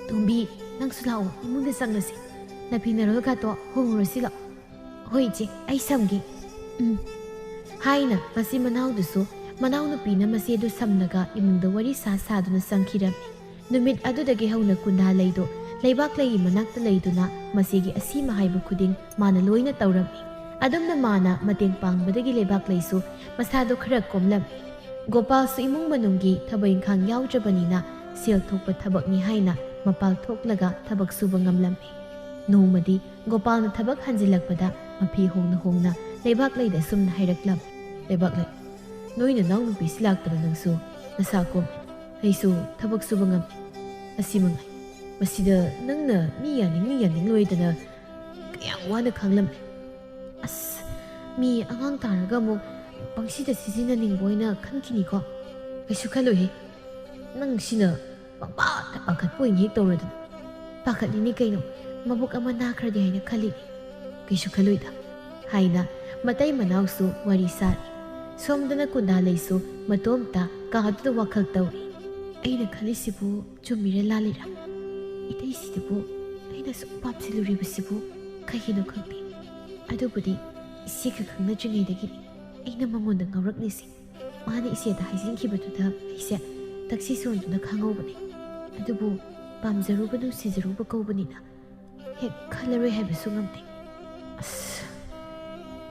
"ꯇꯣꯝꯕꯤ, ꯅꯪꯁꯨ ꯂꯥꯛꯑꯣ, ꯏꯃꯨꯡꯗ ꯆꯪꯂꯁꯤ꯫ ꯅꯐꯤ ꯅꯔꯣꯜꯒꯗꯣ ꯍꯣꯡꯉꯨꯔꯁꯤ ꯂꯥꯛꯑꯣ꯫" "ꯍꯣꯏ ꯏꯆꯦ, ꯑꯩ ꯁꯝꯒꯦ꯫" "ꯎꯝ꯫" ꯍꯥꯏꯅ ꯃꯆꯤꯟ ꯃꯅꯥꯎꯗꯨꯁꯨ ꯃꯅꯥꯎꯅꯨꯄꯤꯅ ꯃꯆꯦꯗꯨ ꯁꯝꯂꯒ ꯏꯃꯨꯡꯗ ꯋꯥꯔꯤ ꯁꯥ ꯁꯥꯗꯨꯅ ꯆꯪꯈꯤꯔꯝꯃꯤ꯫ ꯅꯨꯃꯤꯠ ꯑꯗꯨꯗꯒꯤ ꯍꯧꯅ ꯀꯨꯟꯗꯥꯂꯩꯗꯨ ꯂꯩꯕꯥꯛꯂꯩꯒꯤ ꯃꯅꯥꯛꯇ ꯂꯩꯗꯨꯅ ꯃꯆꯦꯒꯤ ꯑꯁꯤꯃ ꯍꯥꯏꯕ ꯈꯨꯗꯤꯡ ꯃꯥꯅ ꯂꯣꯏꯅ ꯇꯧꯔꯝꯃꯤ꯫ ꯑꯗꯨꯝꯅ ꯃꯥꯅ ꯃꯇꯦꯡ ꯄꯥꯡꯕꯗꯒꯤ ꯂꯩꯕꯥꯛꯂꯩꯁꯨ ꯃꯁꯥꯗꯣ ꯈꯔ ꯀꯣꯝꯂꯝꯃꯤ꯫ ꯒꯣꯄꯥꯜꯁꯨ ꯏꯃꯨꯡ ꯃꯅꯨꯡꯒꯤ ꯊꯕꯛ ꯏꯪꯈꯥꯡ ꯌꯥꯎꯗ꯭ꯔꯕꯅꯤꯅ ꯁꯦꯜ ꯊꯣꯛꯄ ꯊꯕꯛꯅꯤ ꯍꯥꯏꯅ ꯃꯄꯥꯜ ꯊꯣꯛꯂꯒ ꯊꯕꯛ ꯁꯨꯕ ꯉꯝꯂꯝꯃꯤ꯫ ꯅꯣꯡꯃꯗꯤ ꯒꯣꯄꯥꯜꯅ ꯊꯕꯛ ꯍꯟꯖꯤꯜꯂꯛꯄꯗ ꯃꯐꯤ ꯍꯣꯡꯅ ꯍꯣꯡꯅ ꯂꯩꯕꯥꯛꯂꯩꯗ ꯑꯁꯨꯝꯅ ꯍꯥꯏꯔꯛꯂꯝꯃꯤ꯫ "ꯂꯩꯕꯥꯛꯂꯩ, ꯅꯣꯏ ꯅꯅꯥꯎ ꯅꯨꯄꯤꯁꯤ ꯂꯥꯛꯇꯅ ꯅꯪꯁꯨ ꯅꯁꯥ ꯀꯣꯝꯃꯦ꯫ ꯑꯩꯁꯨ ꯊꯕꯛ ꯁꯨꯕ ꯉꯝꯃꯦ꯫ ꯑꯁꯤ ꯃꯉꯥꯏ꯫ ꯃꯁꯤꯗ ꯅꯪꯅ ꯃꯤ ꯌꯥꯅꯤꯡ ꯃꯤ ꯌꯥꯅꯤꯡꯂꯣꯏꯗꯅ ꯀꯌꯥꯝ ꯋꯥꯅ ꯈꯥꯡꯂꯝꯃꯦ꯫" "ꯑꯁ, ꯃꯤ ꯑꯉꯥꯡ ꯇꯥꯔꯒ ꯑꯃꯨꯛ ꯄꯪꯁꯤꯗ ꯁꯤꯖꯤꯟꯅꯅꯤꯡꯕ ꯑꯣꯏꯅ ꯈꯟꯈꯤꯅꯤꯀꯣ꯫ ꯀꯩꯁꯨ ꯈꯜꯂꯣꯏꯍꯦ꯫ ꯅꯪ ꯁꯤꯅ ꯄꯪꯄꯥꯗ ꯄꯥꯈꯠꯄ ꯑꯣꯏꯅ ꯍꯦꯛ ꯇꯧꯔꯗꯅ꯫" "ꯄꯥꯈꯠꯂꯤꯅꯤ ꯀꯩꯅꯣ, ꯃꯕꯨꯛ ꯑꯃ ꯅꯥꯈ꯭ꯔꯗꯤ ꯍꯥꯏꯅ ꯈꯜꯂꯤꯅꯤ꯫ ꯀꯩꯁꯨ ꯈꯜꯂꯣꯏꯗ꯫" ꯍꯥꯏꯅ ꯃꯇꯩ ꯃꯅꯥꯎꯁꯨ ꯋꯥꯔꯤ ꯁꯥꯔꯤ꯫ ꯁꯣꯝꯗꯅ ꯀꯨꯟꯗꯥꯂꯩꯁꯨ ꯃꯇꯣꯝꯇ ꯀꯥꯗꯨꯗ ꯋꯥꯈꯜ ꯇꯧꯔꯤ꯫ "ꯑꯩꯅ ꯈꯜꯂꯤꯁꯤꯕꯨ ꯆꯨꯝꯃꯤꯔ ꯂꯥꯜꯂꯤꯔ? ꯏꯇꯩꯁꯤꯗꯕꯨ ꯑꯩꯅ ꯁꯨꯛ ꯄꯥꯝꯁꯤꯜꯂꯨꯔꯤꯕꯁꯤꯕꯨ ꯀꯩꯒꯤꯅꯣ ꯈꯪꯗꯦ꯫ ꯑꯗꯨꯕꯨꯗꯤ ꯏꯆꯦꯒ ꯈꯪꯅꯗ꯭ꯔꯤꯉꯩꯗꯒꯤꯅꯤ ꯑꯩꯅ ꯃꯉꯣꯟꯗ ꯉꯥꯎꯔꯛꯂꯤꯁꯦ꯫ ꯃꯥꯅ ꯏꯆꯦꯗ ꯍꯥꯏꯖꯤꯟꯈꯤꯕꯗꯨꯗ ꯑꯩꯁꯦ ꯇꯛꯁꯤ ꯁꯣꯟꯗꯨꯅ ꯈꯪꯍꯧꯕꯅꯤ꯫ ꯑꯗꯨꯕꯨ ꯄꯥꯝꯖꯔꯨꯕ ꯅꯨꯡꯁꯤꯖꯔꯨꯕ ꯀꯧꯕꯅꯤꯅ ꯍꯦꯛ ꯈꯜꯂꯔꯣꯏ ꯍꯥꯏꯕꯁꯨ ꯉꯝꯗꯦ꯫ ꯑꯁ,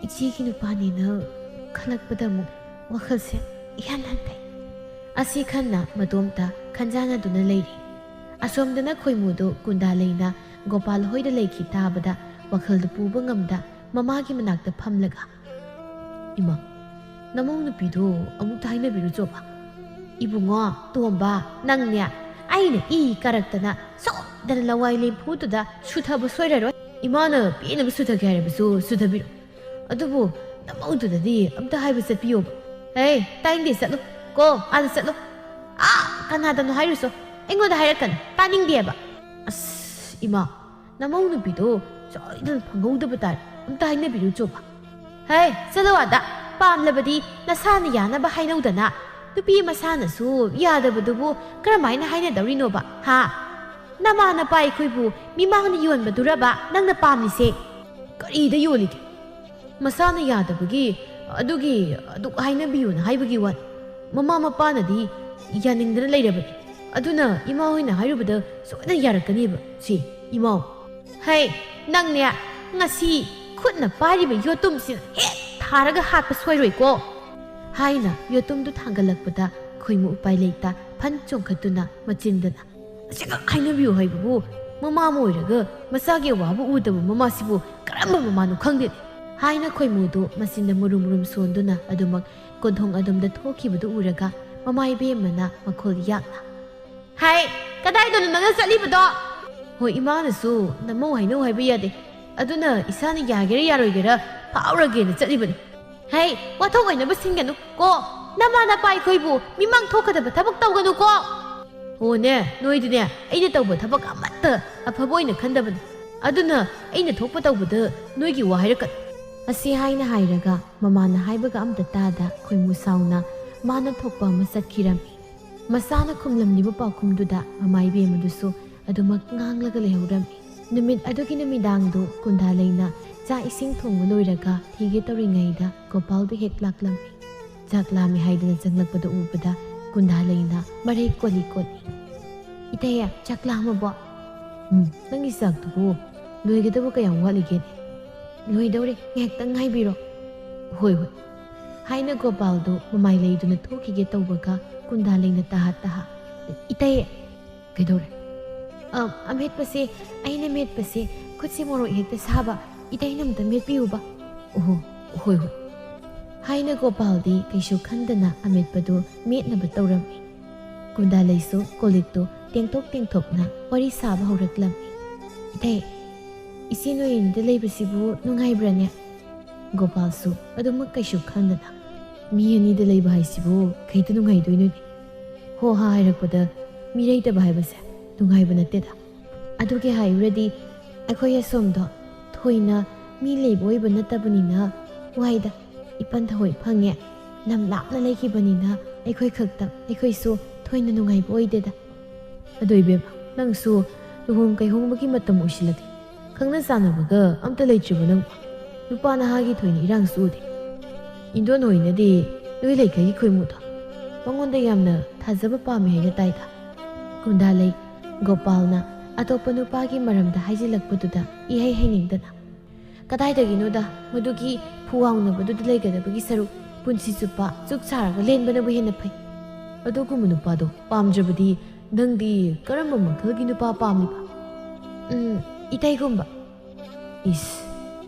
ꯏꯆꯦꯒꯤ ꯅꯨꯄꯥꯅꯦꯅ ꯈꯜꯂꯛꯄꯗ ꯑꯃꯨꯛ ꯋꯥꯈꯜꯁꯦ ꯏꯍꯥꯟ ꯍꯟꯊꯩ꯫" ꯑꯁꯤ ꯈꯟꯅ ꯃꯇꯣꯝꯇ ꯈꯟꯖꯥꯟꯅꯗꯨꯅ ꯂꯩꯔꯤ꯫ ꯑꯁꯣꯝꯗꯅ ꯈꯣꯏꯃꯨꯗꯨ ꯀꯨꯟꯗꯥꯂꯩꯅ ꯒꯣꯄꯥꯜ ꯍꯣꯏꯗ ꯂꯩꯈꯤ ꯇꯥꯕꯗ ꯋꯥꯈꯜꯗꯨ ꯄꯨꯕ ꯉꯝꯗ ꯃꯃꯥꯒꯤ ꯃꯅꯥꯛꯇ ꯐꯝꯂꯒ, "ꯏꯃꯥ, ꯅꯃꯧ ꯅꯨꯄꯤꯗꯣ ꯑꯃꯨꯛꯇ ꯍꯥꯏꯅꯕꯤꯔꯨꯆꯣꯕ꯫" "ꯏꯕꯨꯡꯉꯣ, ꯇꯣꯝꯕ, ꯅꯪꯅꯦ, ꯑꯩꯅ ꯏ ꯀꯥꯔꯛꯇꯅ ꯁꯣꯏꯗꯅ ꯂꯋꯥꯏ ꯂꯦꯝꯐꯨꯗꯨꯗ ꯁꯨꯊꯕ ꯁꯣꯏꯔꯔꯣꯏ꯫ ꯏꯃꯥꯅ ꯄꯦꯟꯅꯕ ꯁꯨꯊꯒꯦ ꯍꯥꯏꯔꯕꯁꯨ ꯁꯨꯊꯕꯤꯔꯣ꯫ ꯑꯗꯨꯕꯨ ꯅꯃꯧꯗꯨꯗꯗꯤ ꯑꯝꯇ ꯍꯥꯏꯕ ꯆꯠꯄꯤꯌꯣꯕ꯫ ꯍꯦ, ꯇꯥꯅꯤꯡꯗꯦ, ꯆꯠꯂꯣ꯫ ꯀꯣ, ꯑꯥꯗ ꯆꯠꯂꯣ꯫ ꯑꯥ, ꯀꯅꯥꯗꯅꯣ ꯍꯥꯏꯔꯨꯁꯣ꯫ ꯑꯩꯉꯣꯟꯗ ꯍꯥꯏꯔꯛꯀꯅꯨ꯫ ꯇꯥꯅꯤꯡꯗꯦꯕ꯫ ꯑꯁ, ꯏꯃꯥ, ꯅꯃꯧ ꯅꯨꯄꯤꯗꯣ ꯁꯣꯏꯗꯅ ꯐꯪꯍꯧꯗꯕ ꯇꯥꯔꯦ꯫ ꯑꯝꯇ ꯍꯥꯏꯅꯕꯤꯔꯨ ꯆꯣꯕ꯫ ꯍꯦ, ꯆꯠꯂꯣ ꯑꯥꯗ꯫ ꯄꯥꯝꯂꯕꯗꯤ ꯅꯁꯥꯅ ꯌꯥꯅꯕ ꯍꯥꯏꯅꯧꯗꯅ꯫ ꯅꯨꯄꯤ ꯃꯁꯥꯅꯁꯨ ꯌꯥꯗꯕꯗꯨꯕꯨ ꯀꯔꯝꯍꯥꯏꯅ ꯍꯥꯏꯅꯗꯧꯔꯤꯅꯣꯕ, ꯍꯥ? ꯅꯃꯥ ꯅꯄꯥ ꯑꯩꯈꯣꯏꯕꯨ ꯃꯤꯃꯥꯡꯅ ꯌꯣꯟꯕꯗꯨꯔꯕ ꯅꯪꯅ ꯄꯥꯝꯂꯤꯁꯦ? ꯀꯔꯤꯗ ꯌꯣꯜꯂꯤꯒꯦ? ꯃꯁꯥꯅ ꯌꯥꯗꯕꯒꯤ ꯑꯗꯨꯒꯤ ꯑꯗꯨꯛ ꯍꯥꯏꯅꯕꯤꯌꯨꯅ ꯍꯥꯏꯕꯒꯤ ꯋꯥꯅꯤ꯫ ꯃꯃꯥ ꯃꯄꯥꯅꯗꯤ ꯌꯥꯅꯤꯡꯗꯅ ꯂꯩꯔꯕꯅꯤ꯫ ꯑꯗꯨꯅ ꯏꯃꯥ ꯍꯣꯏꯅ ꯍꯥꯏꯔꯨꯕꯗ ꯁꯣꯏꯗꯅ ꯌꯥꯔꯛꯀꯅꯦꯕ꯫ ꯁꯤ, ꯏꯃꯥꯎ꯫ ꯍꯩ, ꯅꯪꯅꯦ, ꯉꯁꯤ ꯈꯨꯠꯅ ꯄꯥꯏꯔꯤꯕ ꯌꯣꯠꯇꯨꯝꯁꯤꯅ ꯍꯦꯛ ꯊꯥꯔꯒ ꯍꯥꯠꯄ ꯁꯣꯏꯔꯣꯏꯀꯣ꯫ ꯍꯥꯏꯅ ꯌꯣꯠꯇꯨꯝꯗꯨ ꯊꯥꯡꯒꯠꯂꯛꯄꯗ ꯈꯣꯏꯃꯨ ꯎꯄꯥꯏ ꯂꯩꯇ ꯐꯟ ꯆꯣꯡꯈꯠꯇꯨꯅ ꯃꯆꯤꯟꯗꯅ, "ꯑꯁꯤꯈꯛ ꯍꯥꯏꯅꯕꯤꯌꯨ ꯍꯥꯏꯕꯕꯨ ꯃꯃꯥ ꯑꯃ ꯑꯣꯏꯔꯒ ꯃꯆꯥꯒꯤ ꯑꯋꯥꯕ ꯎꯗꯕ ꯃꯃꯥꯁꯤꯕꯨ ꯀꯔꯝꯕ ꯃꯃꯥꯅꯣ ꯈꯪꯗꯦꯅꯦ?" ꯍꯥꯏꯅ ꯈꯣꯏꯃꯨꯗꯨ ꯃꯆꯤꯟꯗ ꯃꯨꯔꯨꯝ ꯃꯨꯔꯨꯝ ꯁꯣꯟꯗꯨꯅ ꯑꯗꯨꯃꯛ ꯀꯣꯟꯊꯣꯡ ꯑꯗꯣꯝꯗ ꯊꯣꯛꯈꯤꯕꯗꯨ ꯎꯔꯒ ꯃꯃꯥ ꯏꯕꯦꯝꯃꯅ ꯃꯈꯣꯜ ꯌꯥꯛꯅ, "ꯍꯥꯏ, ꯀꯗꯥꯏꯗꯅꯣ ꯅꯪꯅ ꯆꯠꯂꯤꯕꯗꯣ?" "ꯍꯣꯏ, ꯏꯃꯥꯅꯁꯨ ꯅꯃꯧ ꯍꯥꯏꯅꯧ ꯍꯥꯏꯕ ꯌꯥꯗꯦ, ꯑꯗꯨꯅ ꯏꯁꯥꯅ ꯌꯥꯒꯦꯔꯥ ꯌꯥꯔꯣꯏꯒꯦꯔꯥ ꯐꯥꯎꯔꯒꯦꯅ ꯆꯠꯂꯤꯕꯅꯤ꯫" "ꯍꯩ, ꯋꯥꯊꯣꯛ ꯑꯣꯏꯅꯕ ꯁꯤꯟꯒꯅꯨ ꯀꯣ꯫ ꯅꯃꯥ ꯅꯄꯥ ꯑꯩꯈꯣꯏꯕꯨ ꯃꯤꯃꯥꯡ ꯊꯣꯛꯀꯗꯕ ꯊꯕꯛ ꯇꯧꯒꯅꯨ ꯀꯣ꯫" "ꯑꯣꯅꯦ, ꯅꯣꯏꯗꯤꯅꯦ, ꯑꯩꯅ ꯇꯧꯕ ꯊꯕꯛ ꯑꯃꯠꯇ ꯑꯐꯕ ꯑꯣꯏꯅ ꯈꯟꯗꯕꯅꯤ, ꯑꯗꯨꯅ ꯑꯩꯅ ꯊꯣꯛꯄ ꯇꯧꯕꯗ ꯅꯣꯏꯒꯤ ꯋꯥ ꯍꯥꯏꯔꯛꯀꯅꯨ꯫" ꯑꯁꯤ ꯍꯥꯏꯅ ꯍꯥꯏꯔꯒ ꯃꯃꯥꯅ ꯍꯥꯏꯕꯒ ꯑꯝꯇ ꯇꯥꯗ ꯈꯣꯏꯃꯨ ꯁꯥꯎꯅ ꯃꯥꯅ ꯊꯣꯛꯄ ꯑꯃ ꯆꯠꯈꯤꯔꯝꯃꯤ꯫ ꯃꯆꯥꯅ ꯈꯨꯝꯂꯝꯂꯤꯕ ꯄꯥꯎꯈꯨꯝꯗꯨꯗ ꯃꯃꯥ ꯏꯕꯦꯝꯃꯗꯨꯁꯨ ꯑꯗꯨꯃꯛ ꯉꯥꯡꯂꯒ ꯂꯩꯍꯧꯔꯝꯃꯤ꯫ ꯅꯨꯃꯤꯠ ꯑꯗꯨꯒꯤ ꯅꯨꯃꯤꯗꯥꯡꯗꯨ ꯀꯨꯟꯗꯥꯂꯩꯅ ꯆꯥꯛ ꯏꯁꯤꯡ ꯊꯣꯡꯕ ꯂꯣꯏꯔꯒ ꯊꯤꯒꯦ ꯇꯧꯔꯤꯉꯩꯗ ꯒꯣꯄꯥꯜꯗꯨ ꯍꯦꯛ ꯂꯥꯛꯂꯝꯃꯤ꯫ ꯆꯥꯛ ꯂꯥꯝꯃꯤ ꯍꯥꯏꯗꯨꯅ ꯆꯪꯂꯛꯄꯗꯨ ꯎꯕꯗ ꯀꯨꯟꯗꯥꯂꯩꯅ ꯃꯔꯩ ꯀꯣꯜꯂꯤ ꯀꯣꯜꯂꯤ, "ꯏꯇꯩ, ꯆꯥꯛ ꯂꯥꯝꯃꯕꯣ?" "ꯎꯝ, ꯅꯪꯒꯤ ꯆꯥꯛꯇꯨꯕꯨ ꯂꯣꯏꯒꯗꯕ ꯀꯌꯥꯝ ꯋꯥꯠꯂꯤꯒꯦꯅꯦ?" "ꯂꯣꯏꯗꯧꯔꯦ, ꯉꯥꯏꯍꯥꯛꯇꯪ ꯉꯥꯏꯕꯤꯔꯣ꯫" "ꯍꯣꯏ, ꯍꯣꯏ꯫" ꯍꯥꯏꯅ ꯒꯣꯄꯥꯜꯗꯨ ꯃꯃꯥꯏ ꯂꯩꯗꯨꯅ ꯊꯣꯛꯈꯤꯒꯦ ꯇꯧꯕꯒ ꯀꯨꯟꯗꯥꯂꯩꯅ ꯇꯍꯥ ꯇꯍꯥ, "ꯏꯇꯩ!" "ꯀꯩꯗꯧꯔꯦ?" "ꯑ, ꯑꯃꯦꯠꯄꯁꯦ, ꯑꯩꯅ ꯃꯦꯠꯄꯁꯦ ꯈꯨꯠꯁꯦ ꯃꯣꯔꯣꯛ ꯍꯦꯛꯇ ꯁꯥꯕ, ꯏꯇꯩꯅ ꯑꯝꯇ ꯃꯦꯠꯄꯤꯌꯨꯕ꯫" "ꯑꯣꯍꯣ, ꯍꯣꯏ, ꯍꯣꯏ꯫" ꯍꯥꯏꯅ ꯒꯣꯄꯥꯜꯗꯤ ꯀꯩꯁꯨ ꯈꯟꯗꯅ ꯑꯃꯦꯠꯄꯗꯨ ꯃꯦꯠꯅꯕ ꯇꯧꯔꯝꯃꯤ꯫ ꯀꯨꯟꯗꯥꯂꯩꯁꯨ ꯀꯣꯂꯤꯛꯇꯨ ꯇꯦꯡꯊꯣꯛ ꯇꯦꯡꯊꯣꯛꯅ ꯋꯥꯔꯤ ꯁꯥꯕ ꯍꯧꯔꯛꯂꯝꯃꯤ꯫ "ꯏꯇꯩ, "ꯏꯆꯦ, ꯅꯣꯏ ꯑꯅꯤꯗ ꯂꯩꯕꯁꯤꯕꯨ ꯅꯨꯡꯉꯥꯏꯕ꯭ꯔꯥꯅꯦ?" ꯒꯣꯄꯥꯜꯁꯨ ꯑꯗꯨꯃꯛ ꯀꯩꯁꯨ ꯈꯪꯗꯅ, "ꯃꯤ ꯑꯅꯤꯗ ꯂꯩꯕ ꯍꯥꯏꯁꯤꯕꯨ ꯀꯩꯗ ꯅꯨꯡꯉꯥꯏꯗꯣꯏꯅꯣꯅꯦ? ꯍꯣ ꯍꯥ ꯍꯥꯏꯔꯛꯄꯗ ꯃꯤ ꯂꯩꯇꯕ ꯍꯥꯏꯕꯁꯦ ꯅꯨꯡꯉꯥꯏꯕ ꯅꯠꯇꯦꯗ꯫ ꯑꯗꯨꯒꯤ ꯍꯥꯏꯔꯨꯔꯗꯤ ꯑꯩꯈꯣꯏ ꯑꯁꯣꯝꯗꯣ ꯊꯣꯏꯅ ꯃꯤ ꯂꯩꯕ ꯑꯣꯏꯕ ꯅꯠꯇꯕꯅꯤꯅ ꯋꯥꯏꯗ꯫ ꯏꯄꯟ ꯊꯧꯋꯣꯏ ꯐꯪꯉꯦ꯫ ꯂꯝ ꯂꯥꯞꯅ ꯂꯩꯈꯤꯕꯅꯤꯅ ꯑꯩꯈꯣꯏ ꯈꯛꯇ, ꯑꯩꯈꯣꯏꯁꯨ ꯊꯣꯏꯅ ꯅꯨꯡꯉꯥꯏꯕ ꯑꯣꯏꯗꯦꯗ꯫" "ꯑꯗꯣ ꯏꯕꯦꯝꯃ, ꯅꯪꯁꯨ ꯂꯨꯍꯣꯡ ꯀꯩꯍꯣꯡꯕꯒꯤ ꯃꯇꯝ ꯑꯣꯏꯁꯤꯜꯂꯛꯂꯦ꯫ ꯈꯪꯅ ꯆꯥꯟꯅꯕꯒ ꯑꯝꯇ ꯂꯩꯇ꯭ꯔꯤꯕꯣ ꯅꯪꯕꯣ? ꯅꯨꯄꯥ ꯅꯍꯥꯒꯤ ꯊꯣꯏꯅ ꯏꯔꯥꯡꯁꯨ ꯎꯗꯦ꯫ ꯏꯟꯗꯣꯟ ꯍꯣꯏꯅꯗꯤ ꯅꯣꯏ ꯂꯩꯀꯥꯏꯒꯤ ꯈꯣꯏꯃꯨꯗꯣ ꯃꯉꯣꯟꯗ ꯌꯥꯝꯅ ꯊꯥꯖꯕ ꯄꯥꯝꯃꯤ ꯍꯥꯏꯅ ꯇꯥꯏꯗ꯫" ꯀꯨꯟꯗꯥꯂꯩ ꯒꯣꯄꯥꯜꯅ ꯑꯇꯣꯞꯄ ꯅꯨꯄꯥꯒꯤ ꯃꯔꯝꯗ ꯍꯥꯏꯖꯤꯜꯂꯛꯄꯗꯨꯗ ꯏꯍꯩ ꯍꯩꯅꯤꯡꯗꯅ, "ꯀꯗꯥꯏꯗꯒꯤꯅꯣꯗ, ꯃꯗꯨꯒꯤ ꯐꯨꯋꯥꯎꯅꯕꯗꯨꯗ ꯂꯩꯒꯗꯕꯒꯤ ꯁꯔꯨꯛ ꯄꯨꯟꯁꯤ ꯆꯨꯞꯄ ꯆꯨꯛ ꯁꯥꯔꯒ ꯂꯦꯟꯕꯅꯕꯨ ꯍꯦꯟꯅ ꯐꯩ꯫ ꯑꯗꯨꯒꯨꯝꯕ ꯅꯨꯄꯥꯗꯣ ꯄꯥꯝꯗ꯭ꯔꯕꯗꯤ ꯅꯪꯗꯤ ꯀꯔꯝꯕ ꯃꯈꯜꯒꯤ ꯅꯨꯄꯥ ꯄꯥꯝꯂꯤꯕ?" "ꯎꯝ, ꯏꯇꯩꯒꯨꯝꯕ꯫" "ꯏꯁ,